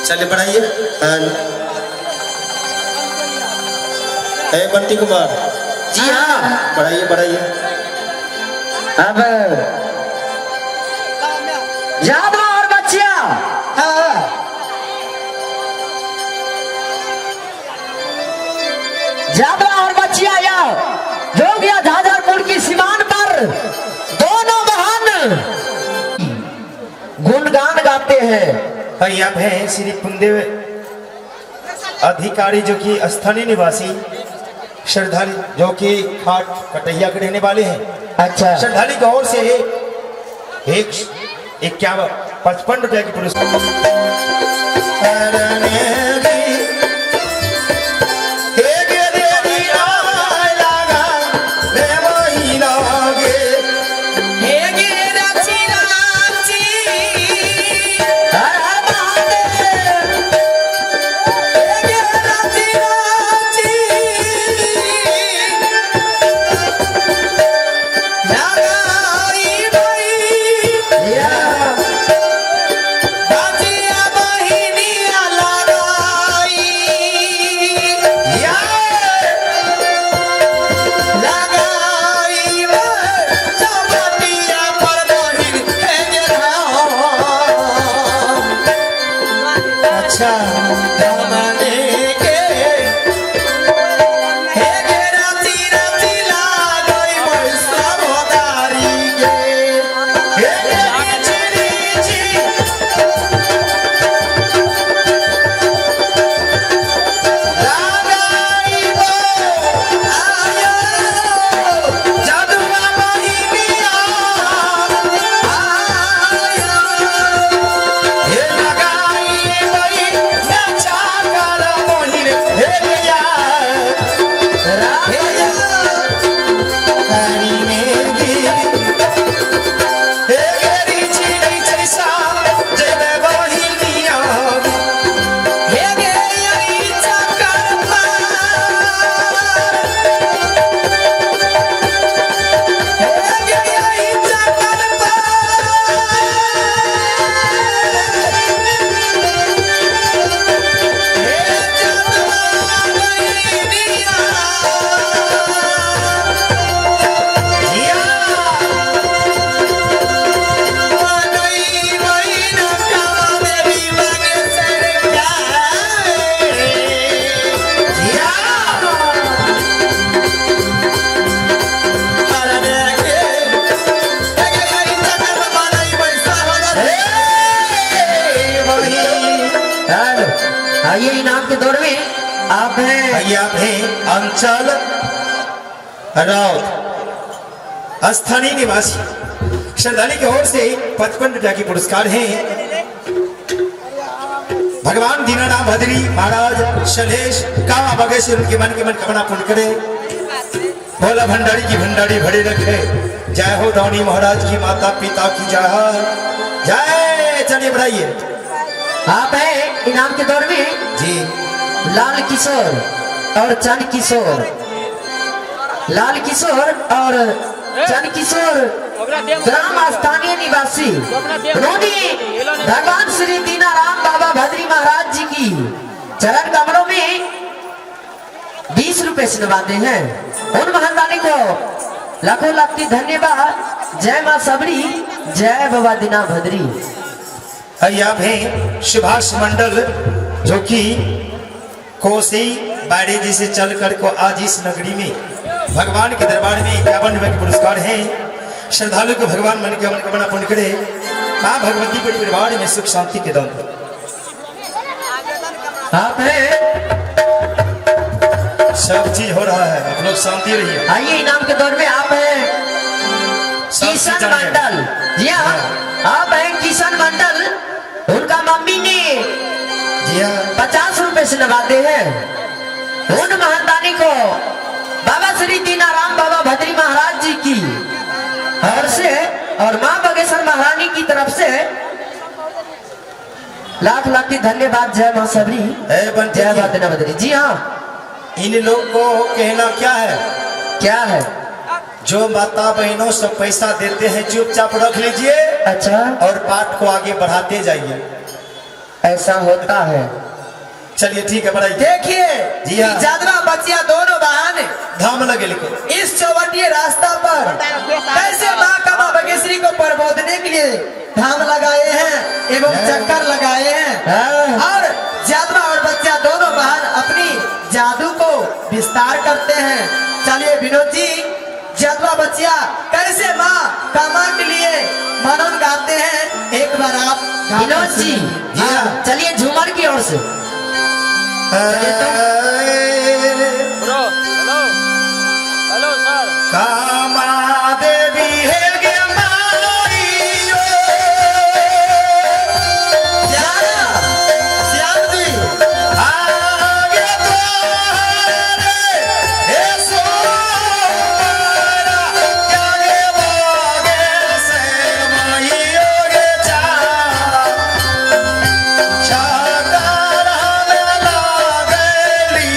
चलिए बढ़ाइए। ए बंटी कुमार जी हाँ, बढ़ाइए बढ़ाइए। अब यादव और बच्चिया, हाँ जादवा और बच्चिया या जोगिया झाझरपुर की सीमान पर दोनों बहन गुणगान गाते हैं। भैया हैं श्री पुनदेव अधिकारी जो कि स्थानीय निवासी श्रद्धालु जो कि खाट कटहिया के रहने वाले हैं। अच्छा, श्रद्धालु की ओर से 1 51 55 रुपया की पुरस्कार। हे गे राची राची हर हर महादेव। हे गे राची राची लगाई भई या बाजिया बहिनिया लगाई लगाई चौबटिया पर बहिन हे गे राम। अच्छा हमने के हे गे राती राती लागई बैसवदारी गे हे गे रिची रिची लगाई बो आयो जादुआ बहिनिया आयो हे लगाई बई नचा कर मोहिन हे गया हे हरी मेरी हे गेरी चिड़ी चैसा जय बहिनिया हे गे आई चकर पार हे गे आई चकर हेलो, आइए इनाम के दौर में आप हैं भैया हैं अंचल राउत स्थानीय निवासी श्रद्धालु की ओर से 55 रुपया की पुरस्कार है। भगवान दीनानाथ भद्री महाराज शलेश कामा बगेश्वर उनके मन के मन कामना पूर्ण करे। भोला भंडारी की भंडारी भरे रखे। जय हो दानी महाराज की माता पिता की जय जय। चलिए बढ़ाइए। आप हैं इनाम के दौर में जी लाल किशोर और चंद किशोर, लाल किशोर और चंद किशोर ग्राम स्थानीय निवासी उन्होंने भगवान श्री दीनाराम बाबा भद्री महाराज जी की चरण कमलों में 20 रुपए से नवाजे हैं। उन महादानी को लाखों लाख की धन्यवाद। जय माँ सबरी, जय बाबा दीना भद्री। आप हैं सुभाष मंडल जो कि कोसी बैरेज से चल कर को आज इस नगरी में भगवान के दरबार में 51 रुपए के पुरस्कार है। श्रद्धालु को भगवान मन के मनोकामना पूर्ण करे। माँ भगवती के परिवार में सुख शांति के दान दे। आप है सब चीज हो रहा है, आप लोग शांति रहिए। आइए इनाम के दौर में आप हैं सब चीज किशन जान रहे हैं। मंडल। जी हाँ, आप हैं किशन मंडल, उनका मम्मी ने जी हाँ 50 रुपए से नवाजे हैं। उन महंतानी को बाबा श्री दीनाराम बाबा भद्री महाराज जी की और से और माँ बगेश्वर महारानी की तरफ से लाख लाख की धन्यवाद। जय माँ सबरी, ए बंटी जय जी। माँ दीना भद्री। जी हाँ, इन लोग को कहना क्या है? क्या है? जो माता बहनों सब पैसा देते हैं चुपचाप रख लीजिए। अच्छा, और पाठ को आगे बढ़ाते जाइए। ऐसा होता है। चलिए ठीक है, बढ़ाइए। देखिए जी हाँ। जादवा बचिया दोनों बहन धाम लगे लिखो। इस चौबटिए रास्ता पर कैसे माँ कमा बगेश्वरी को प्रबोधने के लिए धाम लगाए हैं एवं चक्कर लगाए हैं। हाँ। और जादवा और बच्चा दोनों बहन अपनी जादू को विस्तार करते हैं। चलिए विनोद जी, जादवा बच्चिया कैसे माँ कमा के लिए मनन गाते हैं, एक बार आप गाकर विनोद जी, सुनिए। जी हाँ। चलिए झूमर की ओर से। कामा देवी है गे माईयो। श्याम जी, आगे द्वारे हे सोरा, त्यागे बागे से माईयो गे चारा। चाकर हमें लागली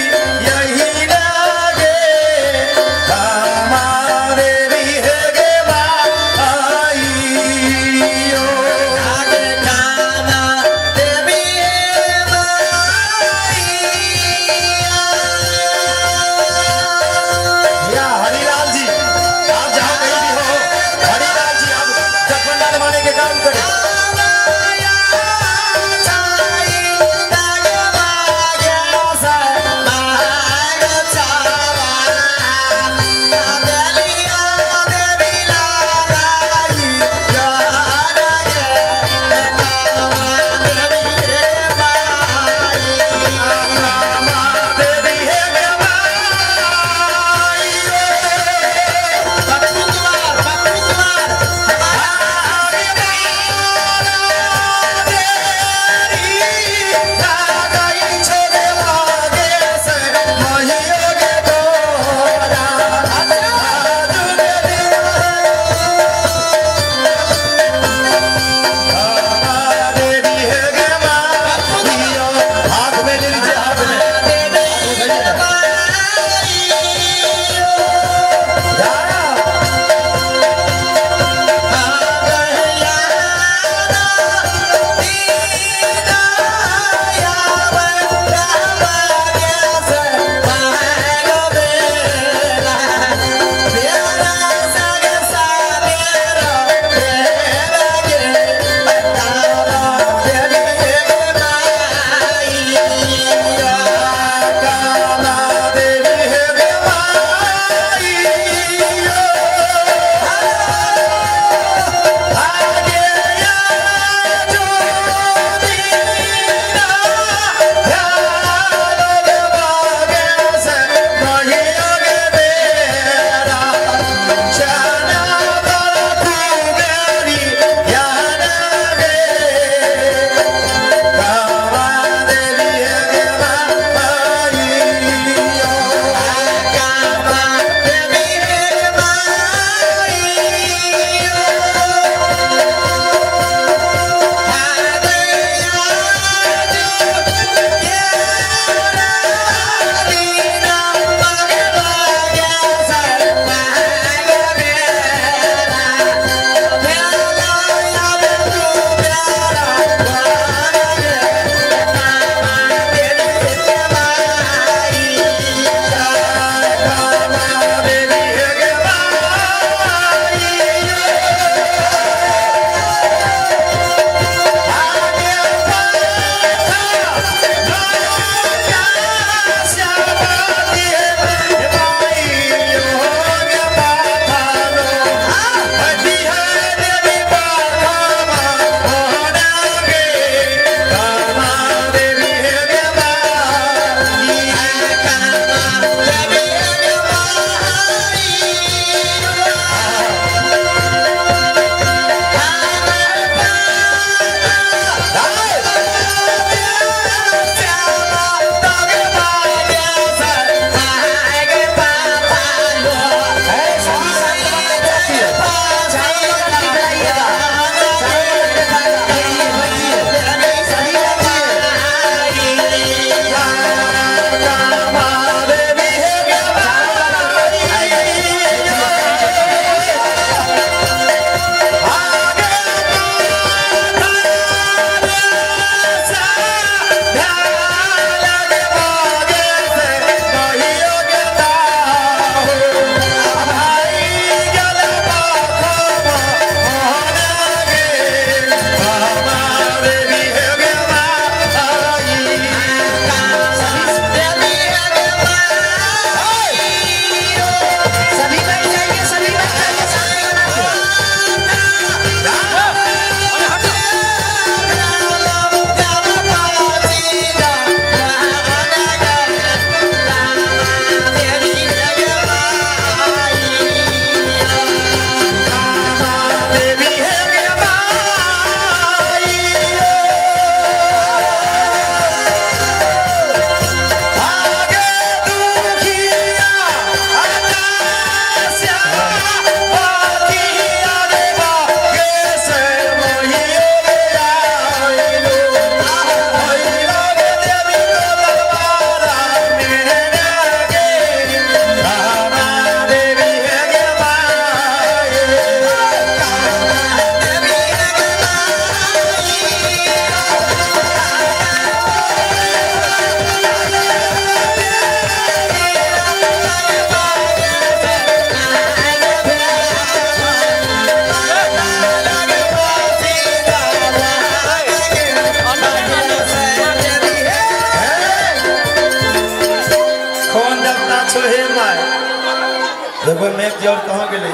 व्यक्ति और कहाँ गेलै?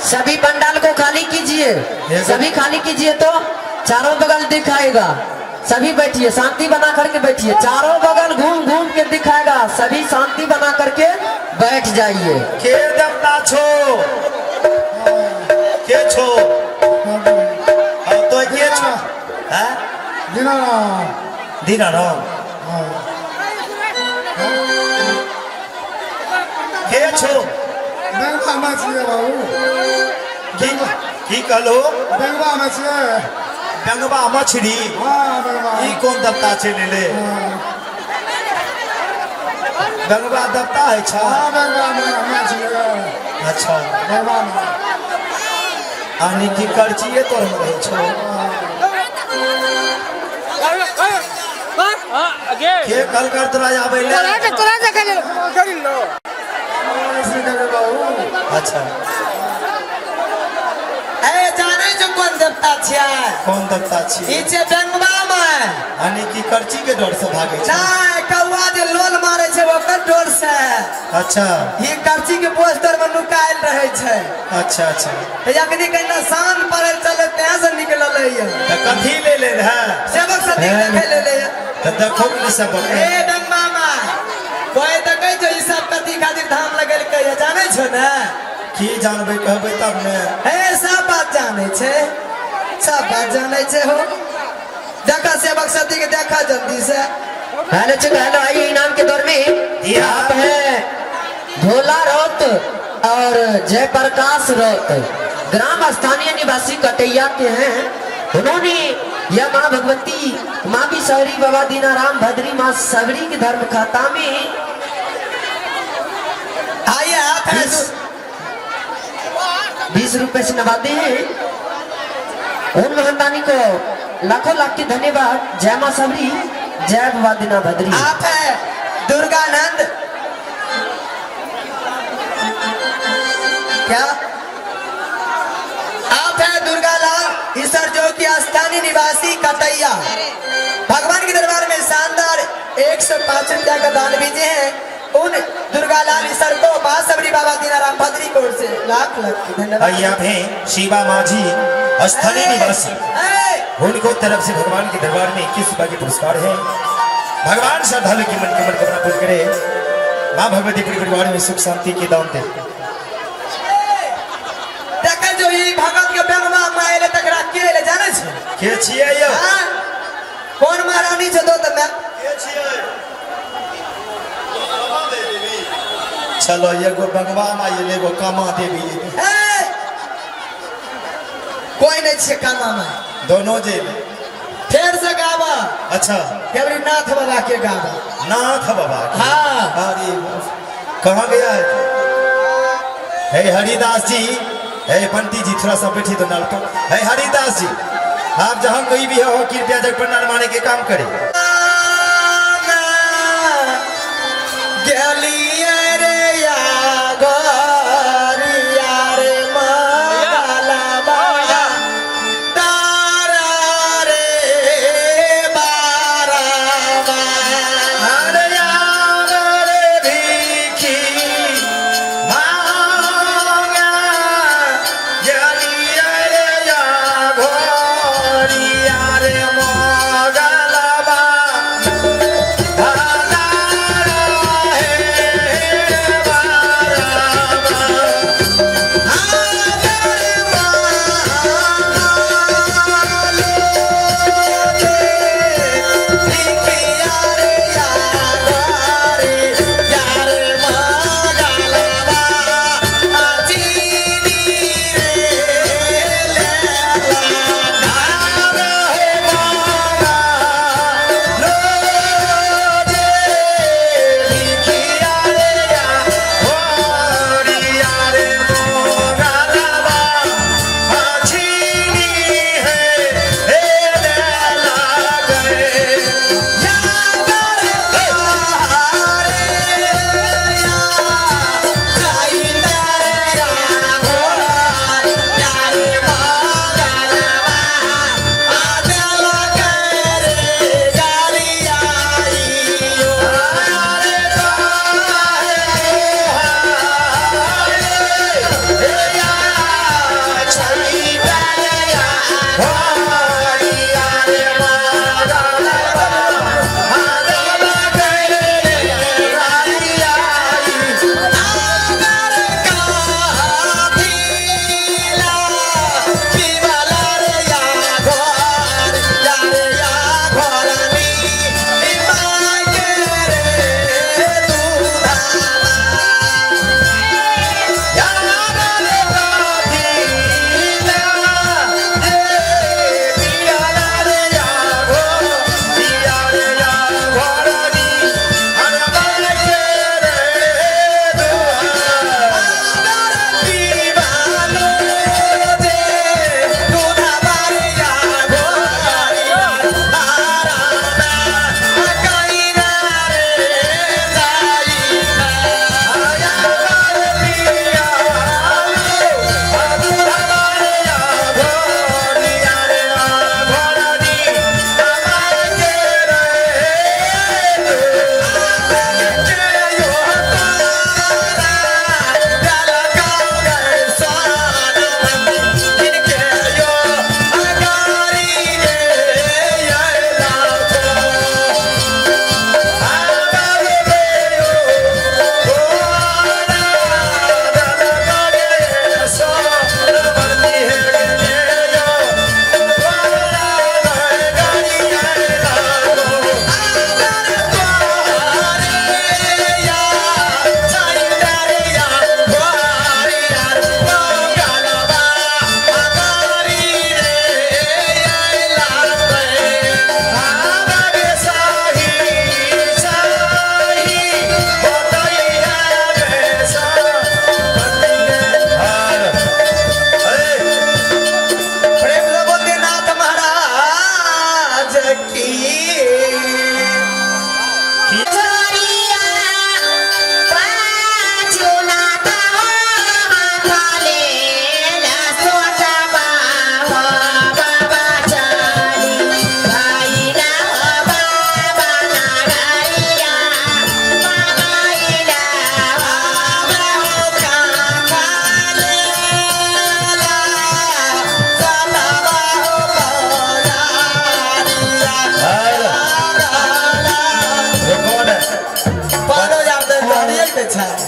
सभी पंडाल को खाली कीजिए, सभी खाली कीजिए तो चारों बगल दिखाएगा। सभी बैठिए, शांति बना करके बैठिए, चारों बगल घूम घूम के दिखाएगा। सभी शांति बना करके बैठ जाइए। के देवता छो? के छो? हाँ, तो के छो? हैं? दीनाराम। दीनाराम। के छो? बेंगवा में छियै बाबू। की की कहलो? बेंगवा में छियै। बेंगवा मछली? हाँ, बेंगवा। ई कोन देवता छै लेले? बेंगवा देवता है छा? हाँ, बेंगवा में हमें छियै। अच्छा। बेंगवा में। आनी की करचिए तोर में रहै छो। के कल कर तोरा आबै ले? अच्छा। ए जानै छौ कोन देवता छियै? कोन देवता छियै? ई छै बेंगवा में। यानी कि करची के डर से भागे छै? नहि, कौआ जे लोल मारै छै ओकर डर से। अच्छा। ई करची के पोस्टर में नुकायल रहै छै। अच्छा अच्छा। तऽ अखनी कहिना साँझ पड़ल चले तें से निकलल है। तऽ कथी ले ले है? सेवक सती देखे ले ले। तऽ देखो ने सेवक। ए बेंगवा में कोई देखै छौ ई सब कथी खातिर धाम लगेलकै है, जानै छौ ने? की जानबै, कहबै तब ने। हे सब बात जानै छै, सब बात जानै छै हो। देखा सेवक सती के देखा जल्दी से। हेलो चुका हेलो, आइए इनाम के दौर में आप है भोला रौत और जयप्रकाश रौत, ग्राम स्थानीय निवासी कटैया के हैं। उन्होंने यह माँ भगवती माँ भी शहरी बाबा दीनाराम भद्री माँ सबरी के धर्म खाता में आइए आप हैं 20 रुपए से नवाते हैं। उन महादानी को लाखों लाख के धन्यवाद। जय माँ सबरी, जय बाबा दीना भद्री। आप है दुर्गानंद, क्या आप है दुर्गालाल ईश्वर जो कि स्थानीय निवासी कटैया, भगवान के दरबार में शानदार 105 रुपया का दान भेजे हैं। उन दुर्गालाल ईश्वर को माँ सबरी बाबा दीनाराम भद्री कोर से लाख लाख की धन्यवाद। आइए आप हैं शिवा माझी स्थानीय निवासी, उनको तरफ से भगवान के दरबार में 21 रुपए के पुरस्कार है। भगवान श्रद्धालु की मन के मनोकामना पूर्ण करे, माँ भगवती पूरे परिवार में सुख शांति के दान दे। देखै जो ई भगत के बेंगवा में आएले तकरा के एले जानै छै? के छियै यौ? हाँ? कोन महारानी छै दो त मैं? के छियै? चलो एगो बेंगवा में आएले एगो कामा देवी। ए! कोई नहीं छियै कामा में। दोनों जे फेर से गावा। अच्छा। केवरी नाथ बाबा के गावा। नाथ बाबा के? हाँ। अरे कहाँ गया है? हे हरिदास जी, हे बंटी जी थोड़ा सा बैठिए तो नाल पर। हे हरिदास जी, आप जहाँ कहीं भी हो कृपया जग प्रणाम माने के काम करें।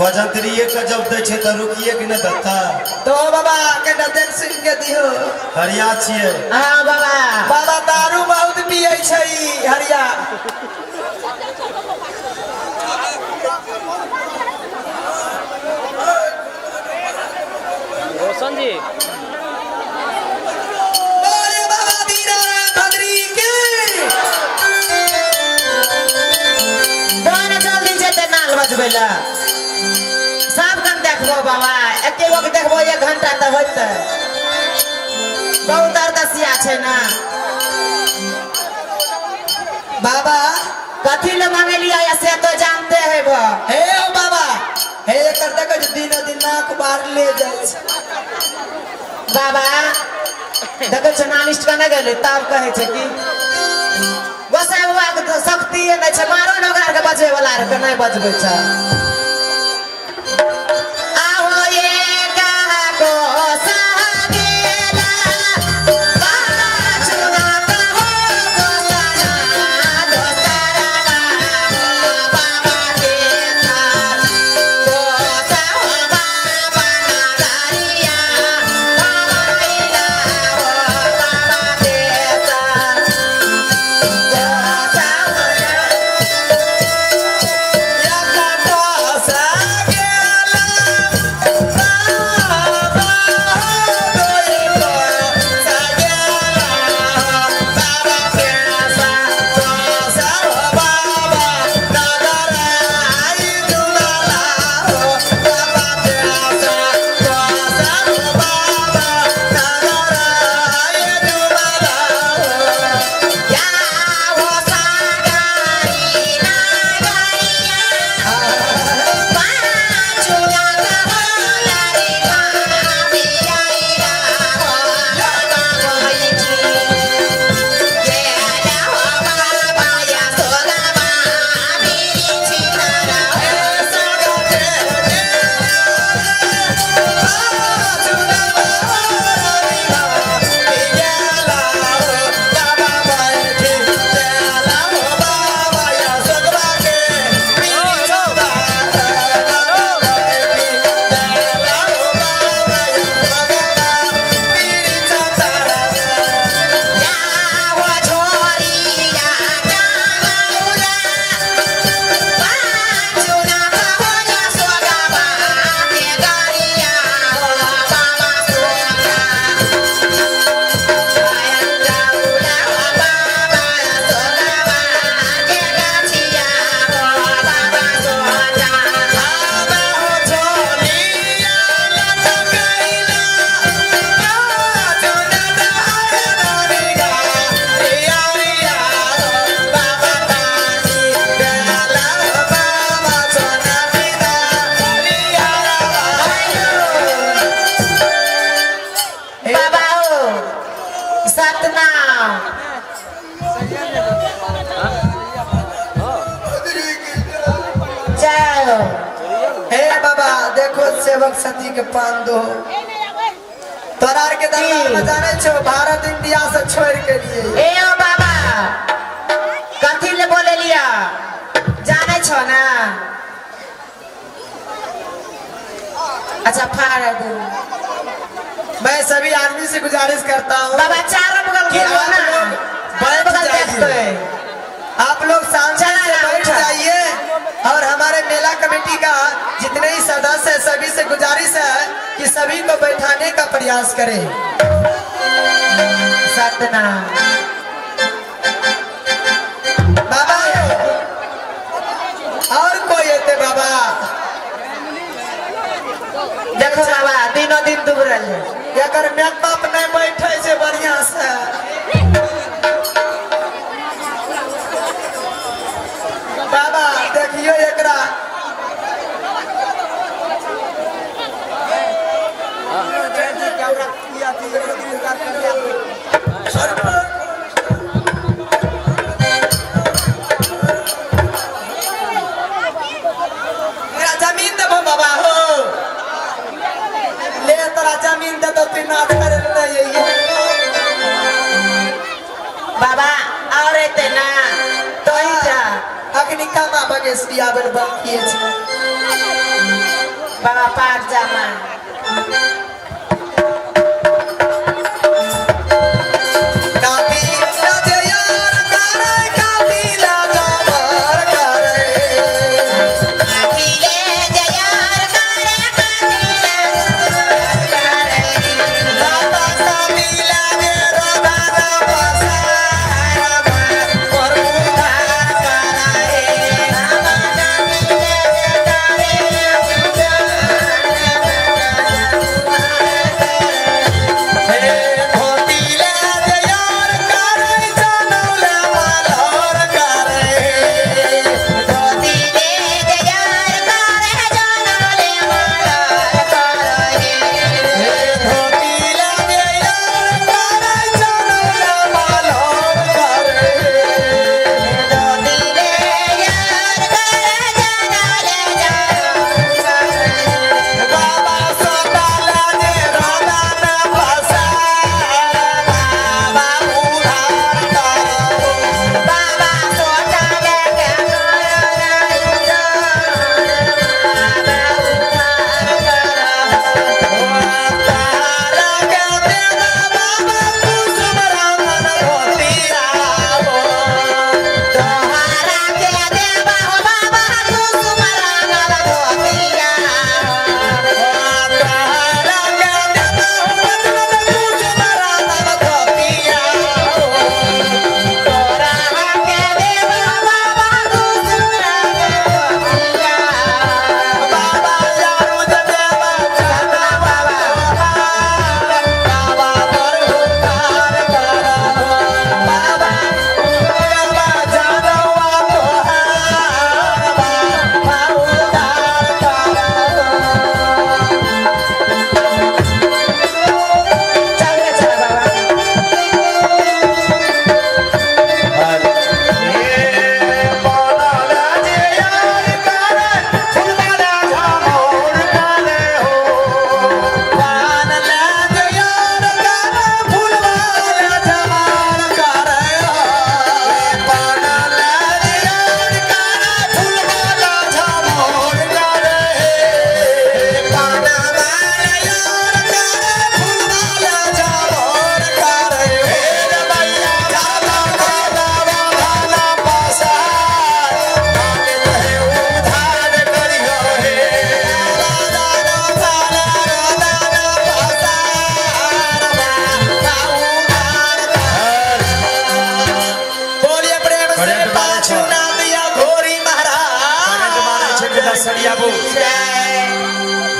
बजंतरिये के जब दै छै तऽ रुकिए के नहि देता। तो बाबा के देख सुन के दिहो। हरिया छियै। हाँ बाबा। बाबा दारू बहुत पियै छै हरिया। रोशन जी बोले बाबा दीनानाथ भद्री की। दोन जल्दी जेते नाल बजबै ला। सब गन देखबो बाबा, एके गो के देखबो 1 घंटा तऽ होइतै। बहुत अरदसिया छै ना। बाबा कथी ले मंगेलियै से तो जानते है बा। हे ओ बाबा, हे एकर देखै छी दिनो दिन नाक बार ले जाइ छै। बाबा देखै छै नालिस्ट कने गेलै तब कहै छै कि गोसाई बाबा के तऽ शक्तिए नहि छै, मारो ने ओकरा आरके बजबै वाला आरके नहि बजबै छै। आहो ये कहा गोसा गेला, बाचुना कहो गोसाना, दोसरा बाबा के साथ। गोसा हो बाबा नागरिया, बाबा हो बाबा के साथ। गोसा हो या वो सागरी नागरिया, बाचुना कहो यारी भाभी आइरा हो बाबा बैठी। गेला हो बाबा या सोगबा मेरी छिनारा हो या वो छोरिया जांगौला, बाचुना कहो या सोगबा के गरिया हो बाबा सोगा। जांगौला हो बाबा सोगबा के गाछिया हो बाबा सोगा। बाबा हो सतनाम। जय हो। हे बाबा देखो सेवक सती के पान दो। तोरा आर के दरबार में जाने छो भारत इंडिया से छोड़ के लिए। ए ओ बाबा कथी ले बोले लिया जाने छो ना। अच्छा फाड़ दे। मैं सभी आदमी से गुजारिश करता हूँ बाबा चारों बगल कि घूमो आप ना, लोग बैठ बगल जाइए। देखते। आप लोग सामने चला से ना, बैठ उठा। जाइए और हमारे मेला कमेटी का जितने ही सदस्य है सभी से गुजारिश है कि सभी को बैठाने का प्रयास करें। सतनाम। बाबा और कोई एते बाबा। देखो बाबा दिनों दिन दुबरल है। एकर मेकअप नहीं बैठे छै बढ़िया से। बाबा देखियो एकरा। एकरा जमीन देबो बाबा हो। ले तोरा जमीन दे तो तू नाच करे नहीं अइहे। बाबा और एते ना तो ही जा। अखनी कामा बगेश्वरी आबे बाकी छै। बाबा पार जामा।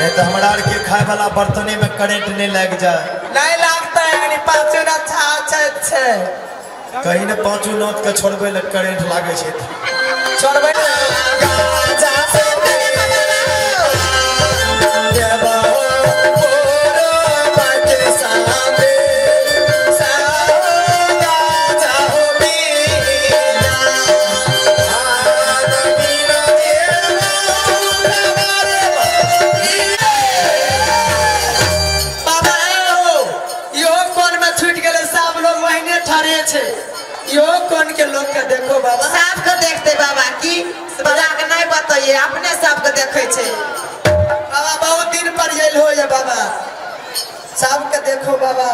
नहीं तो हमरा आर के खाए वाला बर्तने में करेंट नहीं लग जाए। नहीं लगता है यानी पाँचों ना अच्छा अच्छा अच्छा। कहीं ने पाँचों नोट के छोड़बे ले करेंट लागे छे। छोड़बे यो कौन के लोग के देखो बाबा साफ के देखते बाबा की बाबा के नहीं बताइए अपने साफ के देखे छे बाबा। बहुत दिन पर आयल हो ये बाबा, साफ के देखो बाबा।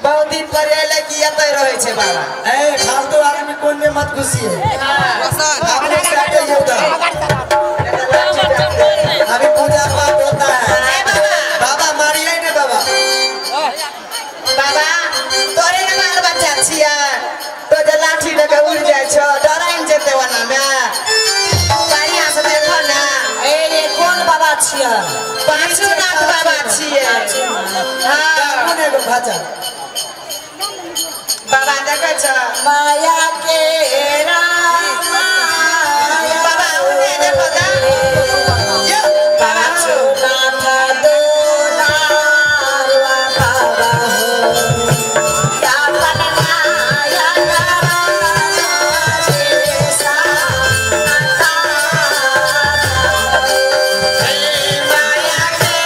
बहुत दिन पर आयल कि एतै रहे छे बाबा। ए फालतू आदमी कोन में मत घुसिए। आप लोग साथे ही उधर अभी पूजा पाठ होता है। बाबा मारिए ने बाबा। बाबा तोरे ने बाल बच्चा छिया तो जे लाठी लके उड़ जाय छो डराइन जेते ओना में। बढ़िया से देखो ना। ए ये कोन बाबा छिया? पाँचो नाथ बाबा छिए। हां कोन एगो भाजा बाबा देखै छ माया के रामा बाबा उने देखो ता बाबा नाथ दोलारवा बाबा हो माया के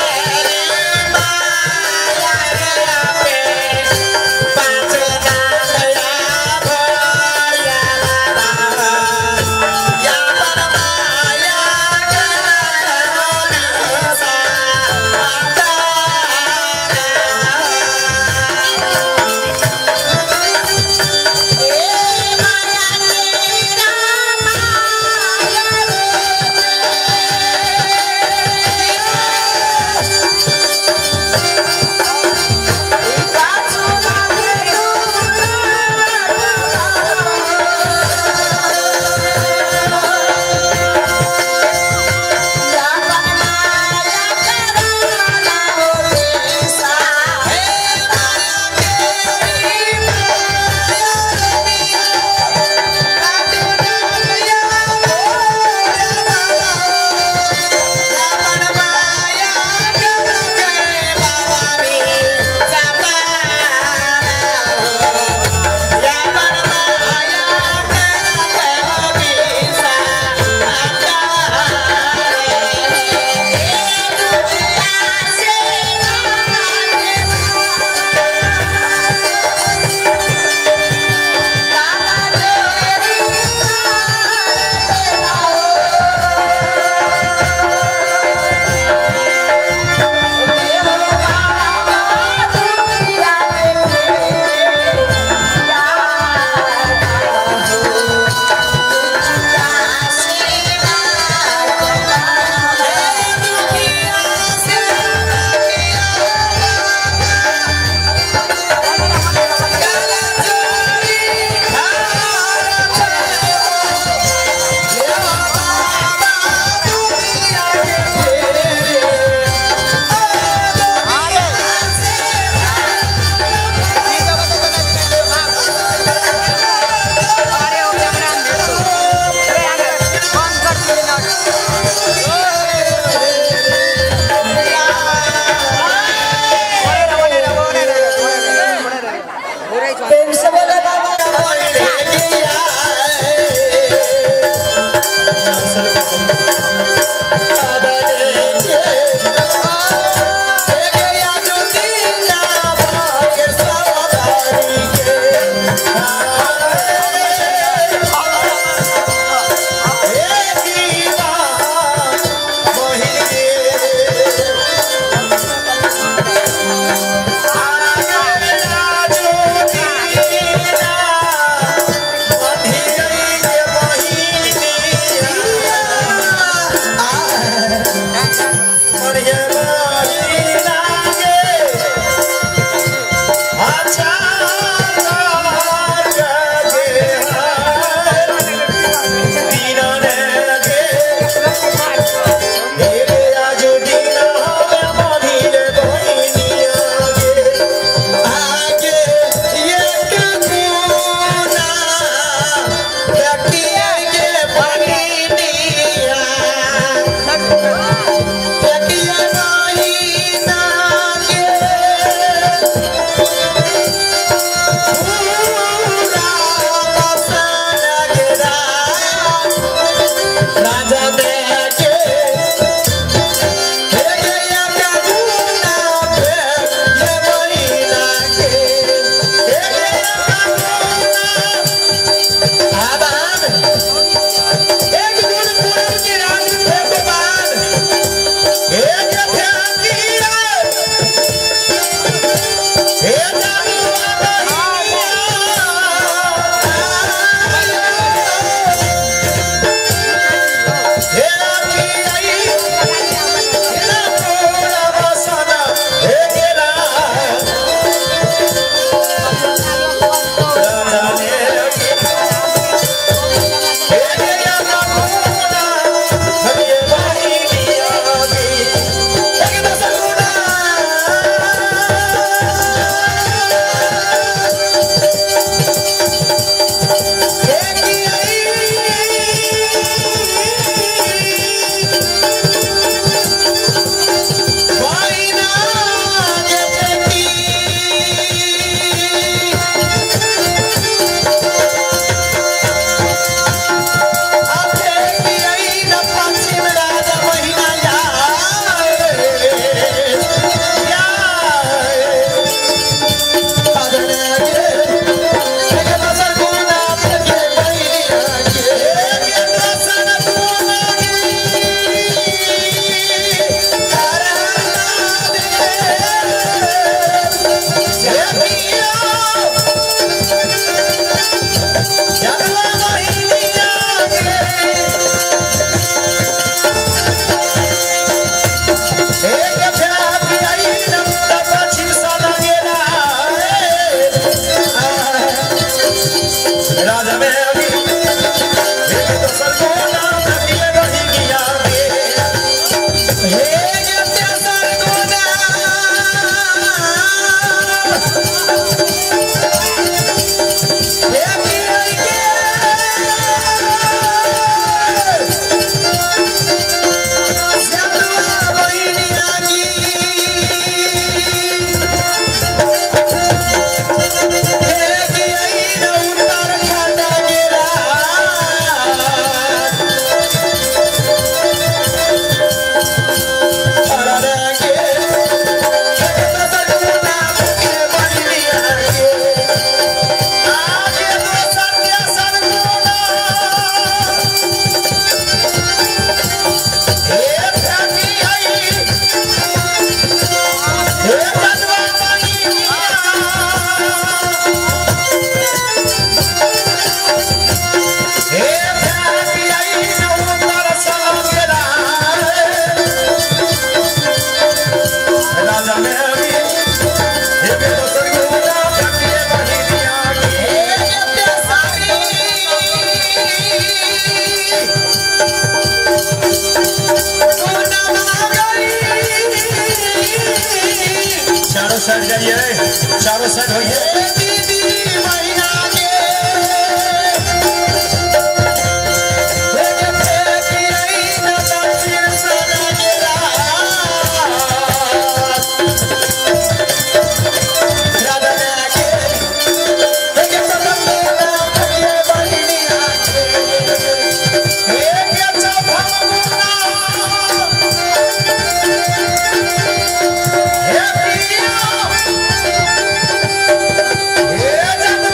चारों साइड जाइए, चारों साइड होइए। हे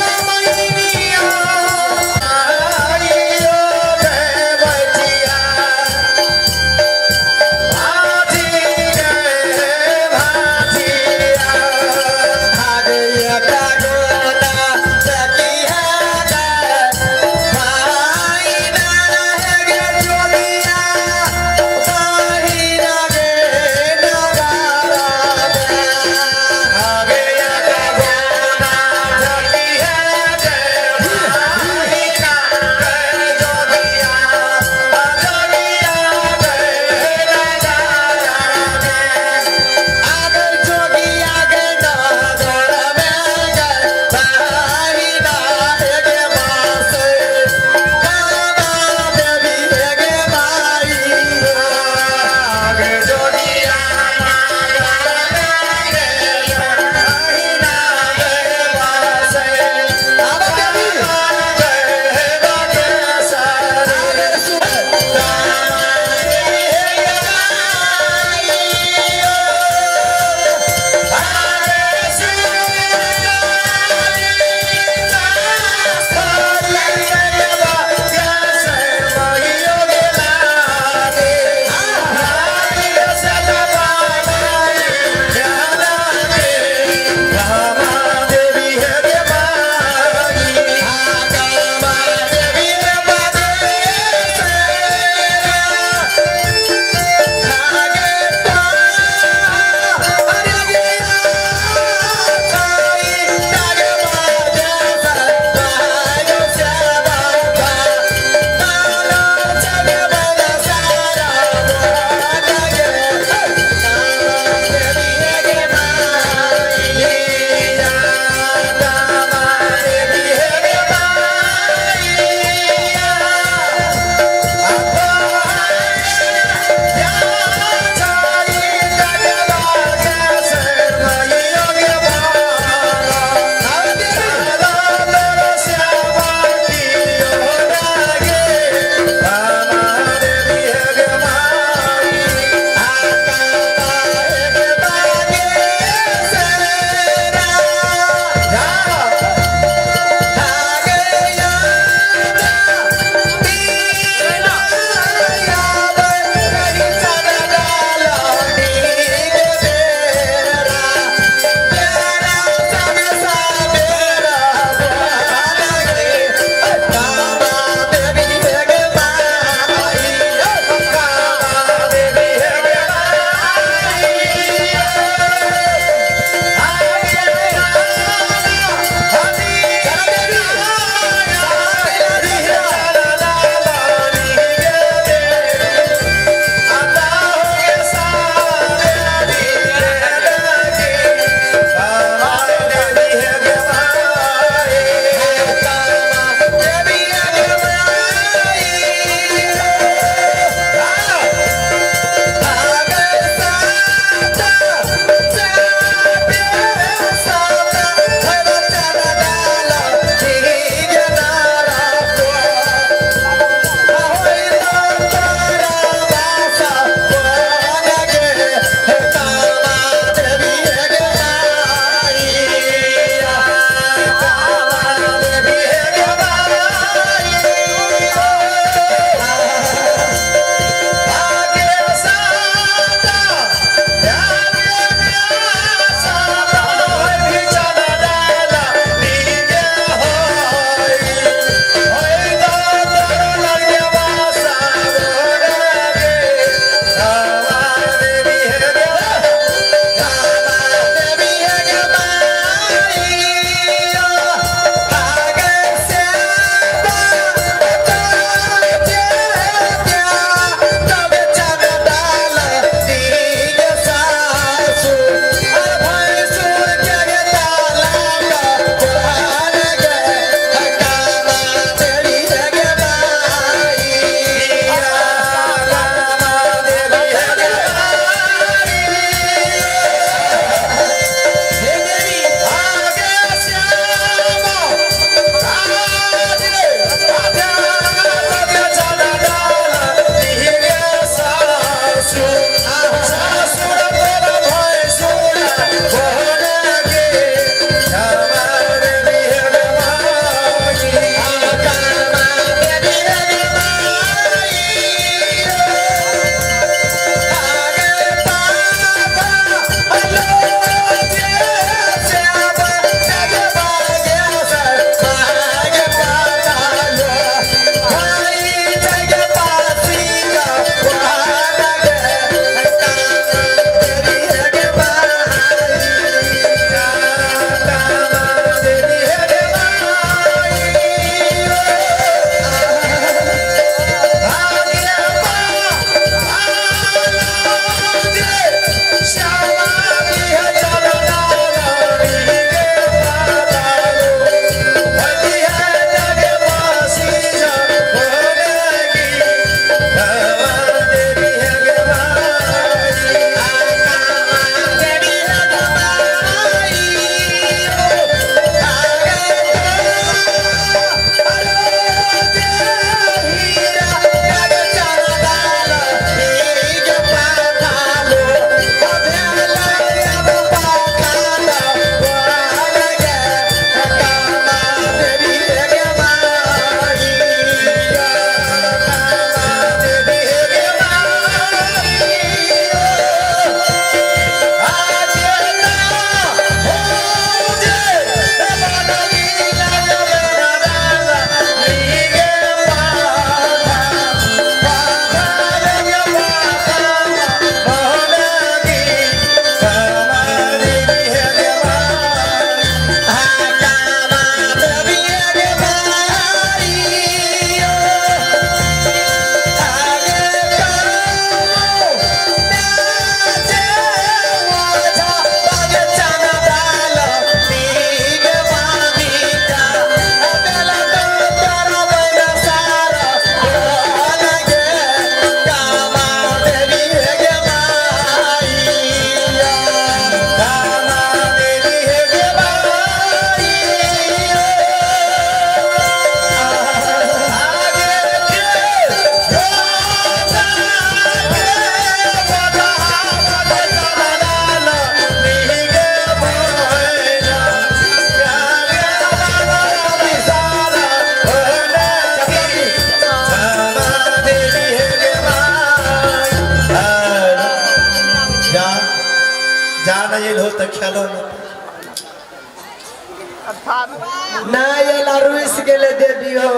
ना ये रुइस गेले देवी हो।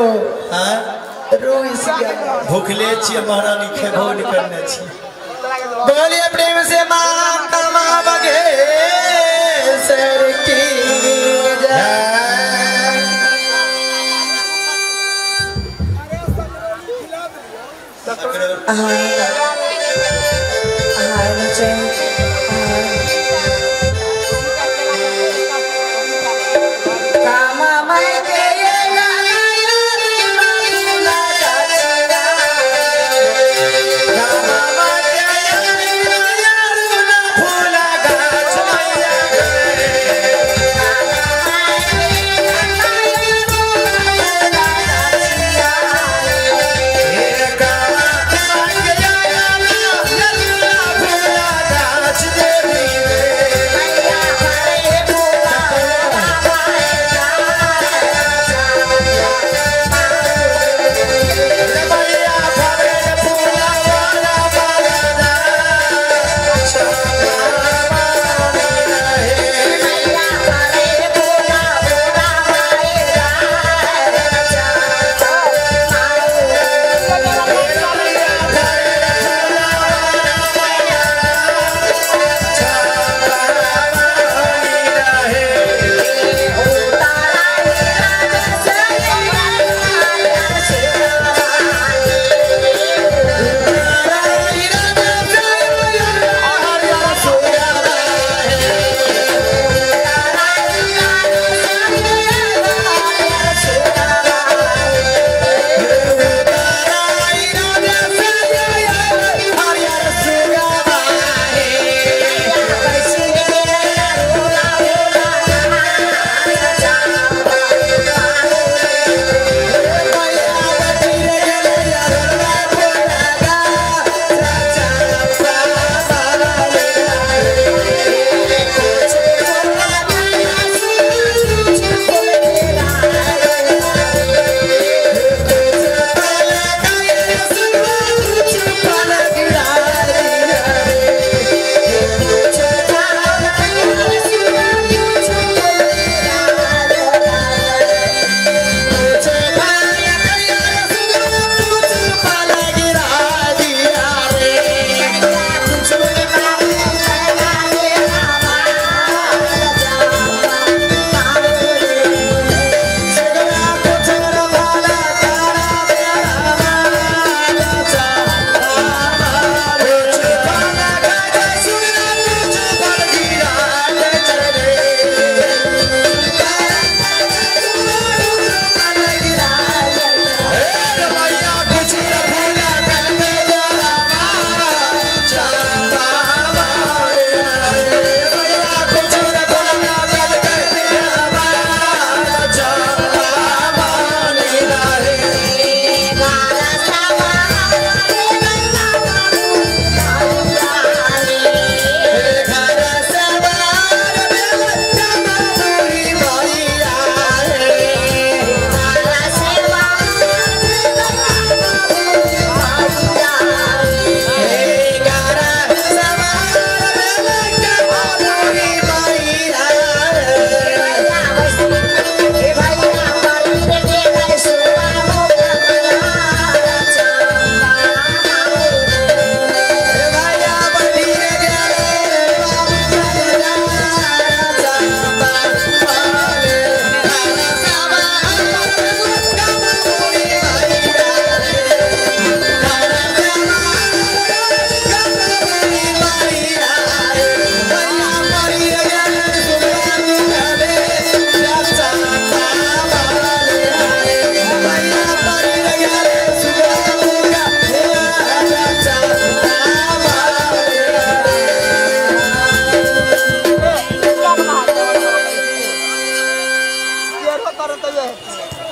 हाँ रुइस गेले। भूखले छियै महारानी, खेबो नहीं करने छी। बोलिए प्रेम से माँ कमा बघेश्वर की जय।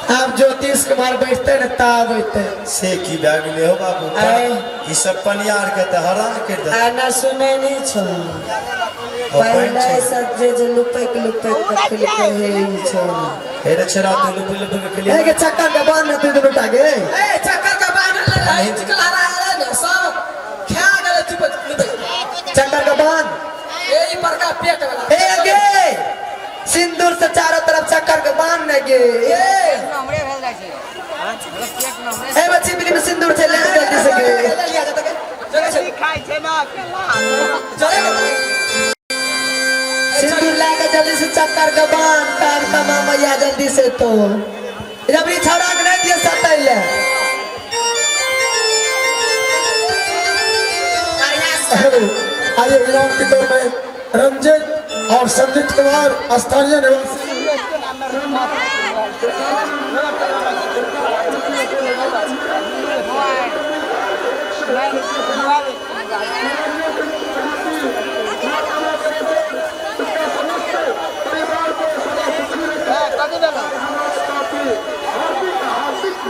अब ज्योतिष कुमार बैठते न तब अयतै। से की भए गेलै हो बाबू? ई सब पनियार के तऽ हरान कर दे। आना सुनै नहीं छौ। पहिले सब जे जे लुपैक लुपैक के खेलकै हे ई छौ। हे रे छेरा तू लुपि लुपि के खेली। ए के चक्कर के बांध तू दुनू टा गे। ए चक्कर के बांध ले ले चिकला रहा ने सब खा गेलै चुप लुपैक। चक्कर के बांध ए ई बड़का पेट वाला। ए गे सिंदूर से चारों तरफ चक्कर के बांध ने गे। ए ए बच्ची बिली में सिंदूर से ले जल्दी से गे। सिंदूर ला के जल्दी से चक्कर के बांध तब कमा मैया जल्दी से तो जबरी छौड़ा के नहीं दिए सतैले। आइए विराम के दौर में रंजित और संजीत कुमार स्थानीय निवासी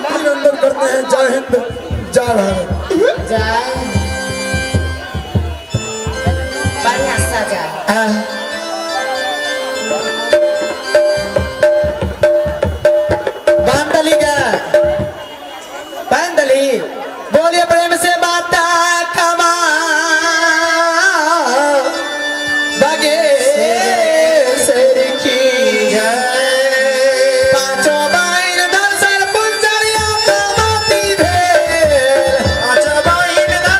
अभिनंदन करते हैं। जय हिंद, जय भारत। जय बढ़िया सजा। बांधली का बांधली बोलिए प्रेम से माता कमा बगे सिर की जय। पांचों बाइन दर्शन पुंजरिया कमाती भेल। पांचों बाइन दर्शन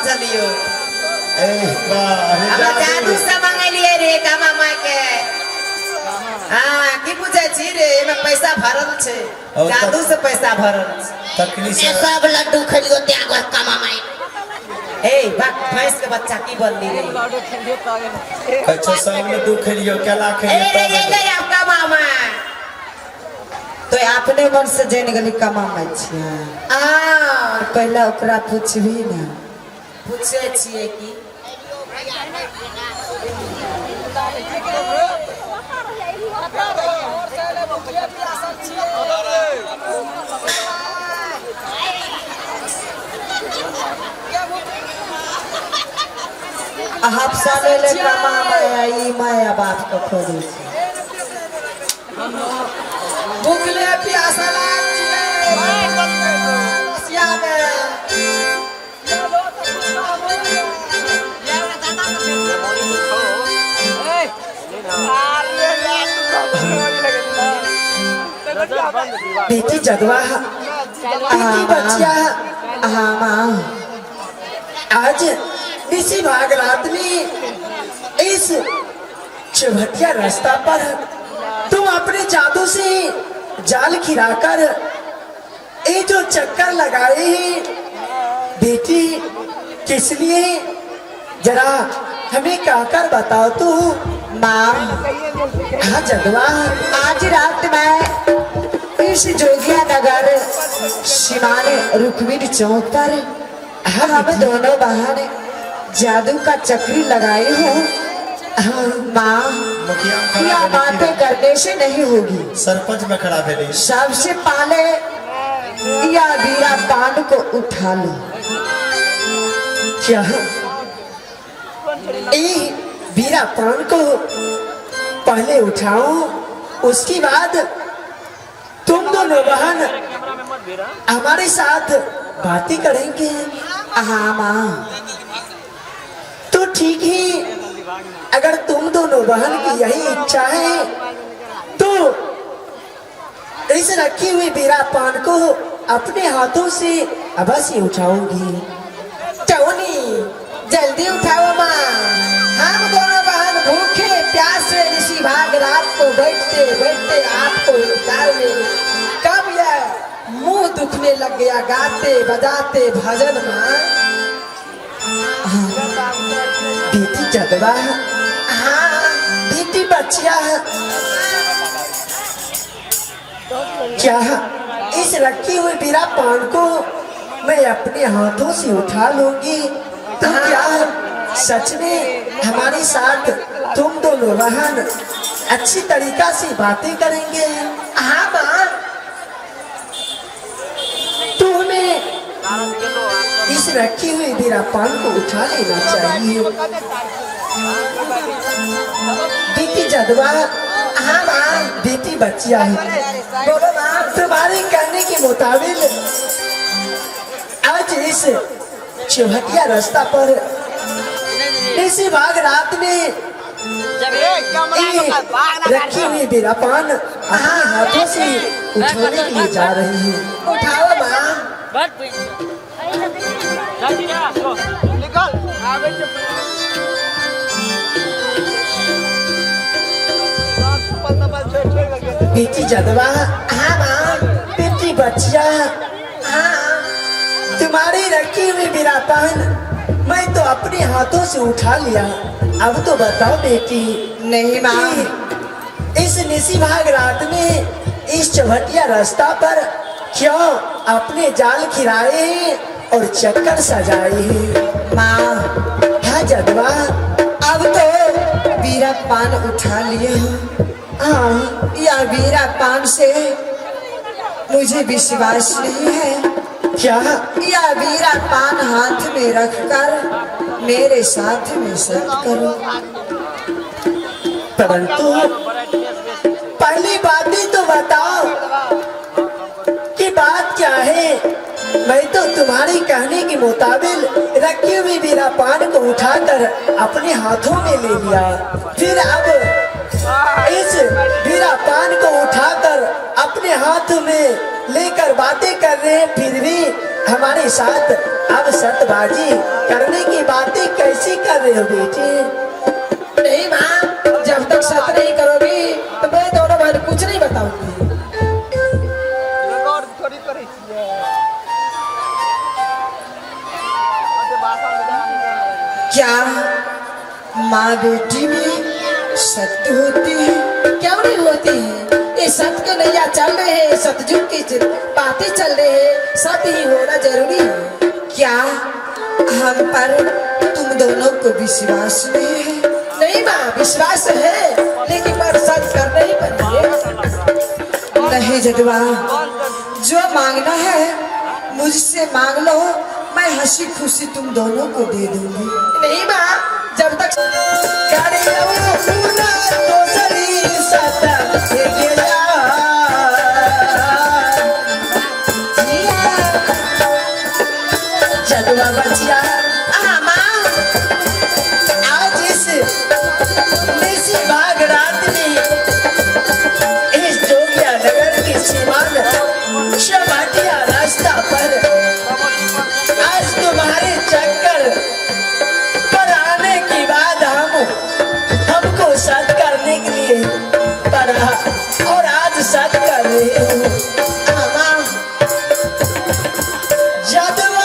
छलियो। ए वाह रे। हमरा जादू से मंगेलियै रे कामा माय के। हाँ, की पूछै छी रे, एमे पैसा भरल छै, जादू से पैसा भरल छै। तखनी से सब लड्डू खेलियो त्याग कामा माय। ए बाक भैंस के बच्चा की बोलली रे? कहै छौ सब लड्डू खेलियो, केला खेलियो। ए रे एलै आब कामा माय। तो अपने मन से जानि गेली कामा माय छियै। आ पहले ओकरा पूछबी ना। पूछै छियै की? हफ्सा ले ले कामा माय, ई माय बाप के खोजै छै। भूखले प्यासल छियै रसिया में। बेटी जदवा, बेटी बच्चिया, हाँ माँ, आज इसी भाग रात में इस चौभटिया रास्ता पर तुम अपने जादू से जाल खिलाकर ये जो चक्कर लगाए हैं बेटी, किस लिए जरा हमें कहकर बताओ तो। माँ। हाँ जदवा, आज रात मैं इस जोगिया नगर सीमान रुक्मिणी चौक पर हम दोनों बहन जादू का चक्री लगाए हूँ। हाँ माँ, मुखिया यह बातें करने से नहीं होगी। सरपंच में खड़ा भेली। सबसे पहले या बीरा पान को उठा लो। क्या ए बीरा पान को पहले उठाओ, उसके बाद तुम दोनों बहन हमारे साथ बातें करेंगे। हाँ माँ। तो ठीक ही, अगर तुम दोनों बहन की यही इच्छा है तो इस रखी हुई बीरा पान को अपने हाथों से अवश्य उठाऊंगी। टोनी जल्दी उठाओ माँ, हम दोनों बहन भूखे प्यासे ऋषि भाग रात को बैठते बैठते आपको इंतजार में कब यह मुंह दुखने लग गया गाते बजाते भजन माँ। बेटी जदवा, हाँ बेटी बच्चिया, क्या इस रखी हुई बीरा पान को मैं अपने हाथों से उठा लूंगी तो क्या सच में हमारे साथ तुम दोनों बहन अच्छी तरीका से बातें करेंगे? हाँ माँ। तो हमें इस रखी हुई बीरा पान को उठा लेना चाहिए। बेटी जदवा, हाँ माँ। बेटी बच्चिया है, बोलो माँ। तुम्हारे कहने के मुताबिक आज इस चौभटिया रास्ता पर इसी भाग रात में रखी हुई बीरा पान अपने हाथों से उठाने के लिए जा रही हूँ। उठाओ माँ। बेटी जदवा, हाँ माँ। बेटी बच्चिया, हाँ तुम्हारी रखी हुई बीरा पान मैं तो अपने हाथों से उठा लिया, अब तो बताओ बेटी। नहीं माँ। इस निशी भाग रात में इस चौभटिया रास्ता पर क्यों अपने जाल खिलाए हैं और चक्कर सजाए हैं? माँ। हाँ जदवा, अब तो बीरा पान उठा लिए हूँ। हाँ या बीरा पान से मुझे विश्वास नहीं है। क्या या बीरा पान हाथ में रखकर मेरे साथ में सत करो। परंतु पहली बात ही तो बताओ कि बात क्या है। मैं तो तुम्हारी कहने के मुताबिक रखी हुई बीरा पान को उठाकर अपने हाथों में ले लिया, फिर अब इस बीरा पान को उठाकर अपने हाथ में लेकर बातें कर रहे हैं, फिर भी हमारे साथ अब सतबाजी करने की बातें कैसी कर रहे हो बेटी? नहीं माँ, जब तक सत नहीं करोगी तो मैं दोनों बहन कुछ नहीं बताऊंगी। क्या माँ बेटी में सत्य होती है? क्यों नहीं होती है? ये सत्य के नैया चल रहे हैं, सतयुग की बातें चल रहे हैं, सत्य ही होना जरूरी है। क्या हम पर तुम दोनों को विश्वास नहीं है? नहीं माँ, विश्वास है, लेकिन पर सत्य करना ही पड़ेगा। नहीं जदवा, जो मांगना है मुझसे मांग लो, मैं हंसी खुशी तुम दोनों को दे दूंगी। नहीं माँ, जब तक जदवा बचिया, आज इस निशी भाग रात में इस जोगिया नगर की सीमा में शबाटिया रास्ता पर आज तुम्हारे चक्कर पर आने के बाद हमको सत करने के लिए पड़ा और आज सत कर रहे हो। जदवा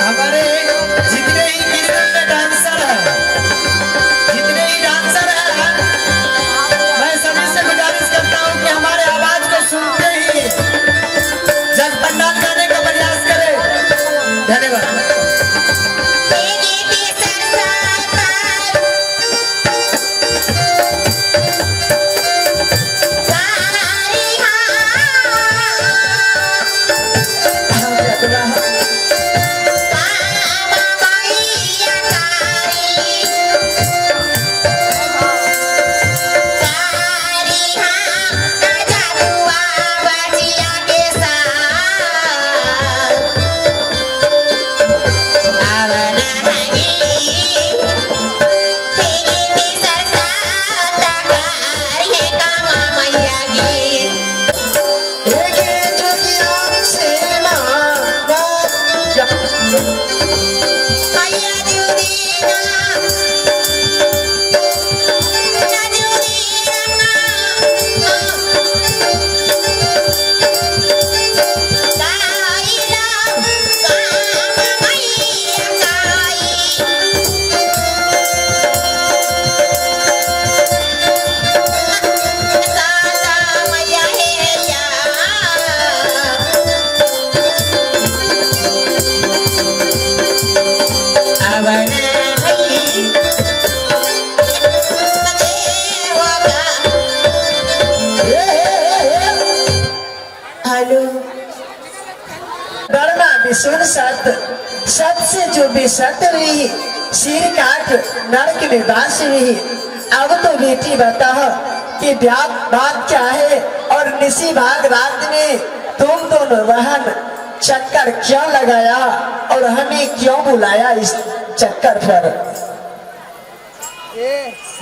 हमारे जितने ही गिरवी में डांसर हैं, जितने ही डांसर हैं, मैं सभी से गुजारिश करता हूं कि हमारे आवाज को सुनते ही जग पंडाल जाने का प्रयास करें। धन्यवाद। हेलो बर्मा बिसुन सत सत से जो बेसत हुई, सिर काट नरक में बास हुई। अब तो बेटी बताओ कि बात क्या है और निशी भाग रात में तुम दोनों बहन चक्कर क्यों लगाया और हमें क्यों बुलाया इस चक्कर पर?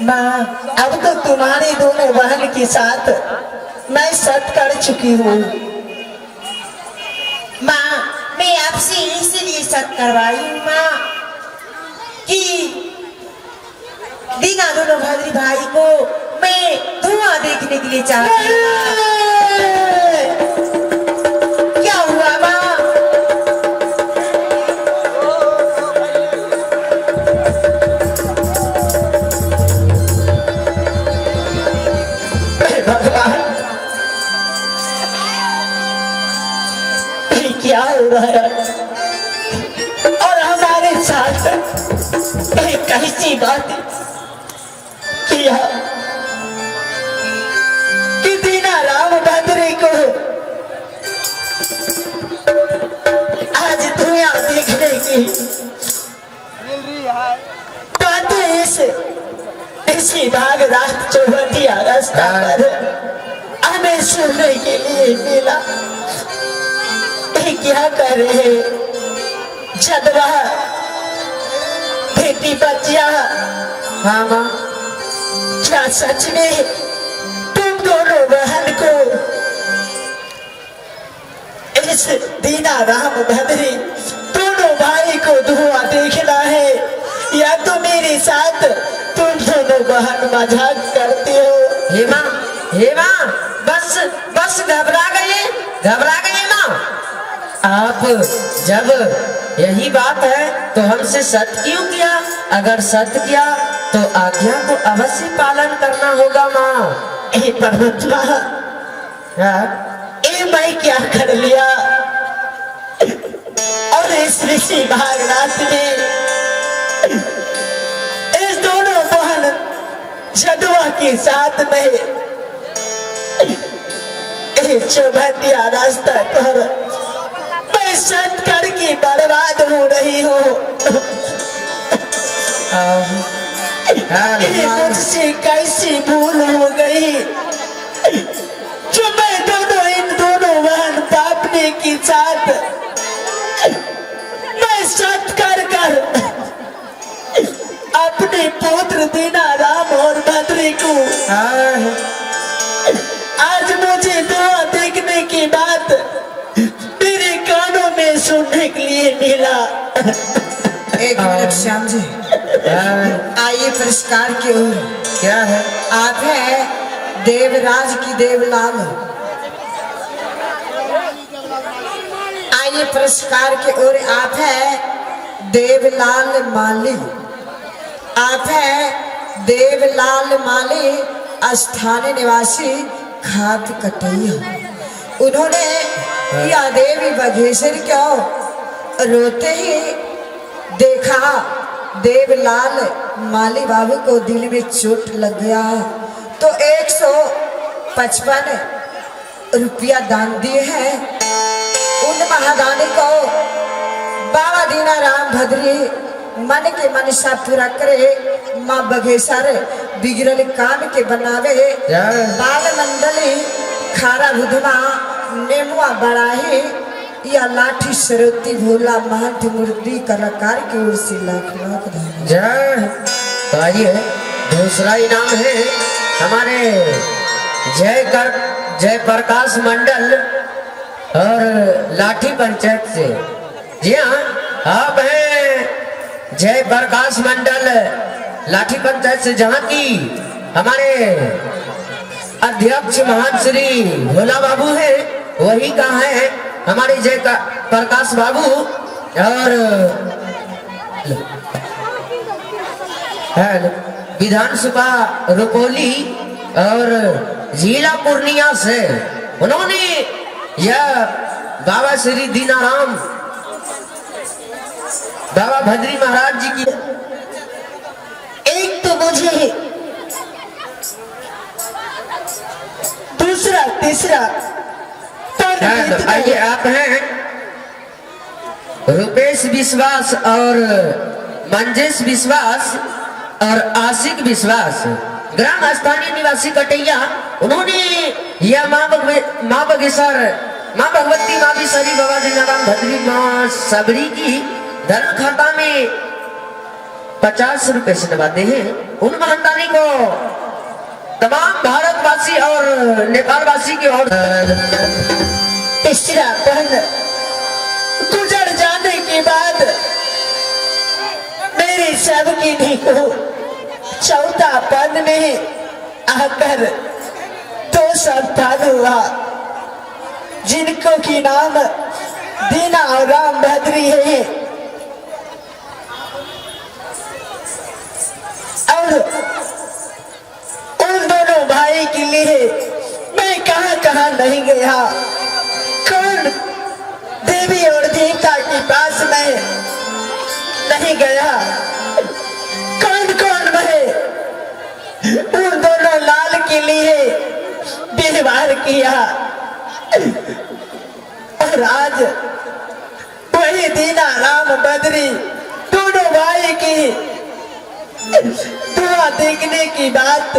माँ, अब तो तुम्हारी दोनों बहन के साथ मैं सत कर चुकी हूँ। माँ, मैं आपसे इसलिए सत करवाई हूँ माँ कि दीना दोनों भाद्री भाई को मैं धुआं देखने के लिए चाहती हूँ। क्या हुआ माँ? भगवान, क्या हो रहा है और हमारे साथ एक कैसी बात किया? ऋषि भाग रात चौबटिया रास्ता पर हमें सुनने के लिए मिला। ये क्या कर रहे हैं जदवा बेटी बच्चिया? हाँ माँ। क्या सच में तुम दोनों बहन को इस दीनाराम भद्री दोनों भाई को धुआं देखना है, या तो मेरे साथ तुम दोनों बहन मजाक करते हो? हे माँ, हे माँ, बस बस घबरा गए, घबरा गए माँ। आप जब यही बात है तो हमसे सत्य क्यों किया? अगर सत्य किया तो आज्ञा को अवश्य पालन करना होगा माँ। हे परमात्मा, हाँ? ए मैं क्या कर लिया? और इस ऋषि भागनाथ में इस दोनों बहन जदुआ के साथ में चौबटिया रास्ता पर मैं सत करके बर्बाद हो रही हूँ। ये मुझसे कैसी भूल हो गई जो मैं दोनों इन दोनों बहन पापने के साथ मैं सत कर कर अपने पुत्र दीनाराम और भद्री को आज मुझे दुआ देखने के बाद मेरे कानों में सुनने के लिए मिला। एक मिनट श्याम जी, आइए पुरस्कार की ओर। क्या है? आप है देवराज की देवलाल। आइए पुरस्कार की ओर। आप है देवलाल माली। आप है देवलाल माली, स्थानीय निवासी खाप कटैया। उन्होंने या देवी बघेश्वर क्यों रोते ही देखा देवलाल माली बाबू को दिल में चोट लग गया तो 155 रुपया दान दिए हैं। उन महादानी को बाबा दीनाराम भद्री मन के मनसा पूरा करे, माँ बघेसर बिगड़ल काम के बनावे, बाल मंडली खारा बुधमा नेमुआ बड़ाही या लाठी सरोती भोला महंत मूर्ति कलाकार की ओर से लाख लाख धन्यवाद। जय। तो आइए दूसरा इनाम है हमारे जय प्रकाश मंडल और लाठी पंचायत से। जी हाँ, आप हैं जय प्रकाश मंडल लाठी पंचायत से, जहाँ की हमारे अध्यक्ष महान श्री भोला बाबू हैं, वही का है हमारे जय प्रकाश बाबू। और विधानसभा रुपौली और जिला पूर्णिया से उन्होंने यह बाबा श्री दीनाराम बाबा भद्री महाराज जी की एक तो मुझे दूसरा तीसरा आइए आप हैं रुपेश विश्वास और मंजेश विश्वास और आशिक विश्वास, ग्राम स्थानीय निवासी कटैया। उन्होंने यह माँ बगेसर माँ भगवती माँ बिसरी बाबा दीनाराम भद्री माँ सबरी की धर्म खाता में 50 रुपए से नवाते हैं। उन महानदानी को तमाम भारतवासी और नेपालवासी की ओर तीसरा पहन गुजर जाने के बाद मेरे सब की को चौथा पद में आकर 2 संतान हुआ, जिनको की नाम दीना और राम भद्री है। और उन दोनों भाई के लिए मैं कहाँ कहाँ नहीं गया, कौन देवी और देवता के पास मैं नहीं गया, कौन कौन मैं उन दोनों लाल के लिए व्यवहार किया। और आज वही दीना राम बद्री दोनों भाई की धुआं देखने की बात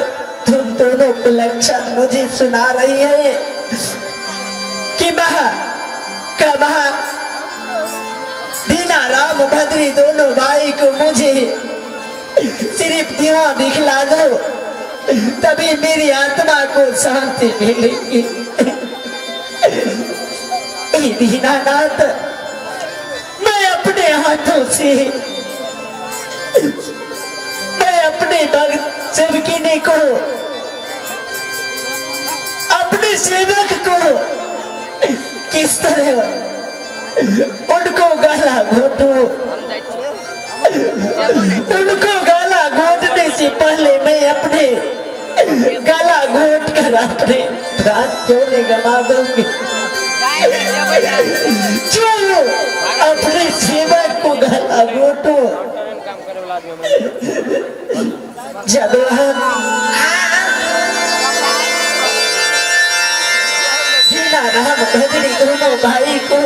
तुम दोनों कुलक्षण मुझे सुना रही है कि महा कमहा दीना राम भद्री दोनों भाई को मुझे सिर्फ धुआं दिखला दो, तभी मेरी आत्मा को शांति मिलेगी। दीनानाथ, मैं अपने हाथों से मैं अपने भक्त सेवकिनी को, अपने सेवक को किस तरह उनको गाला घोटू? उनको गाला घोटने से पहले मैं अपने गला घोट कर अपने प्राण क्यों नहीं गवा दूंगी? जो अपने सेवक को गला घोटो। जदुआ राम भद्री दोनों भाई को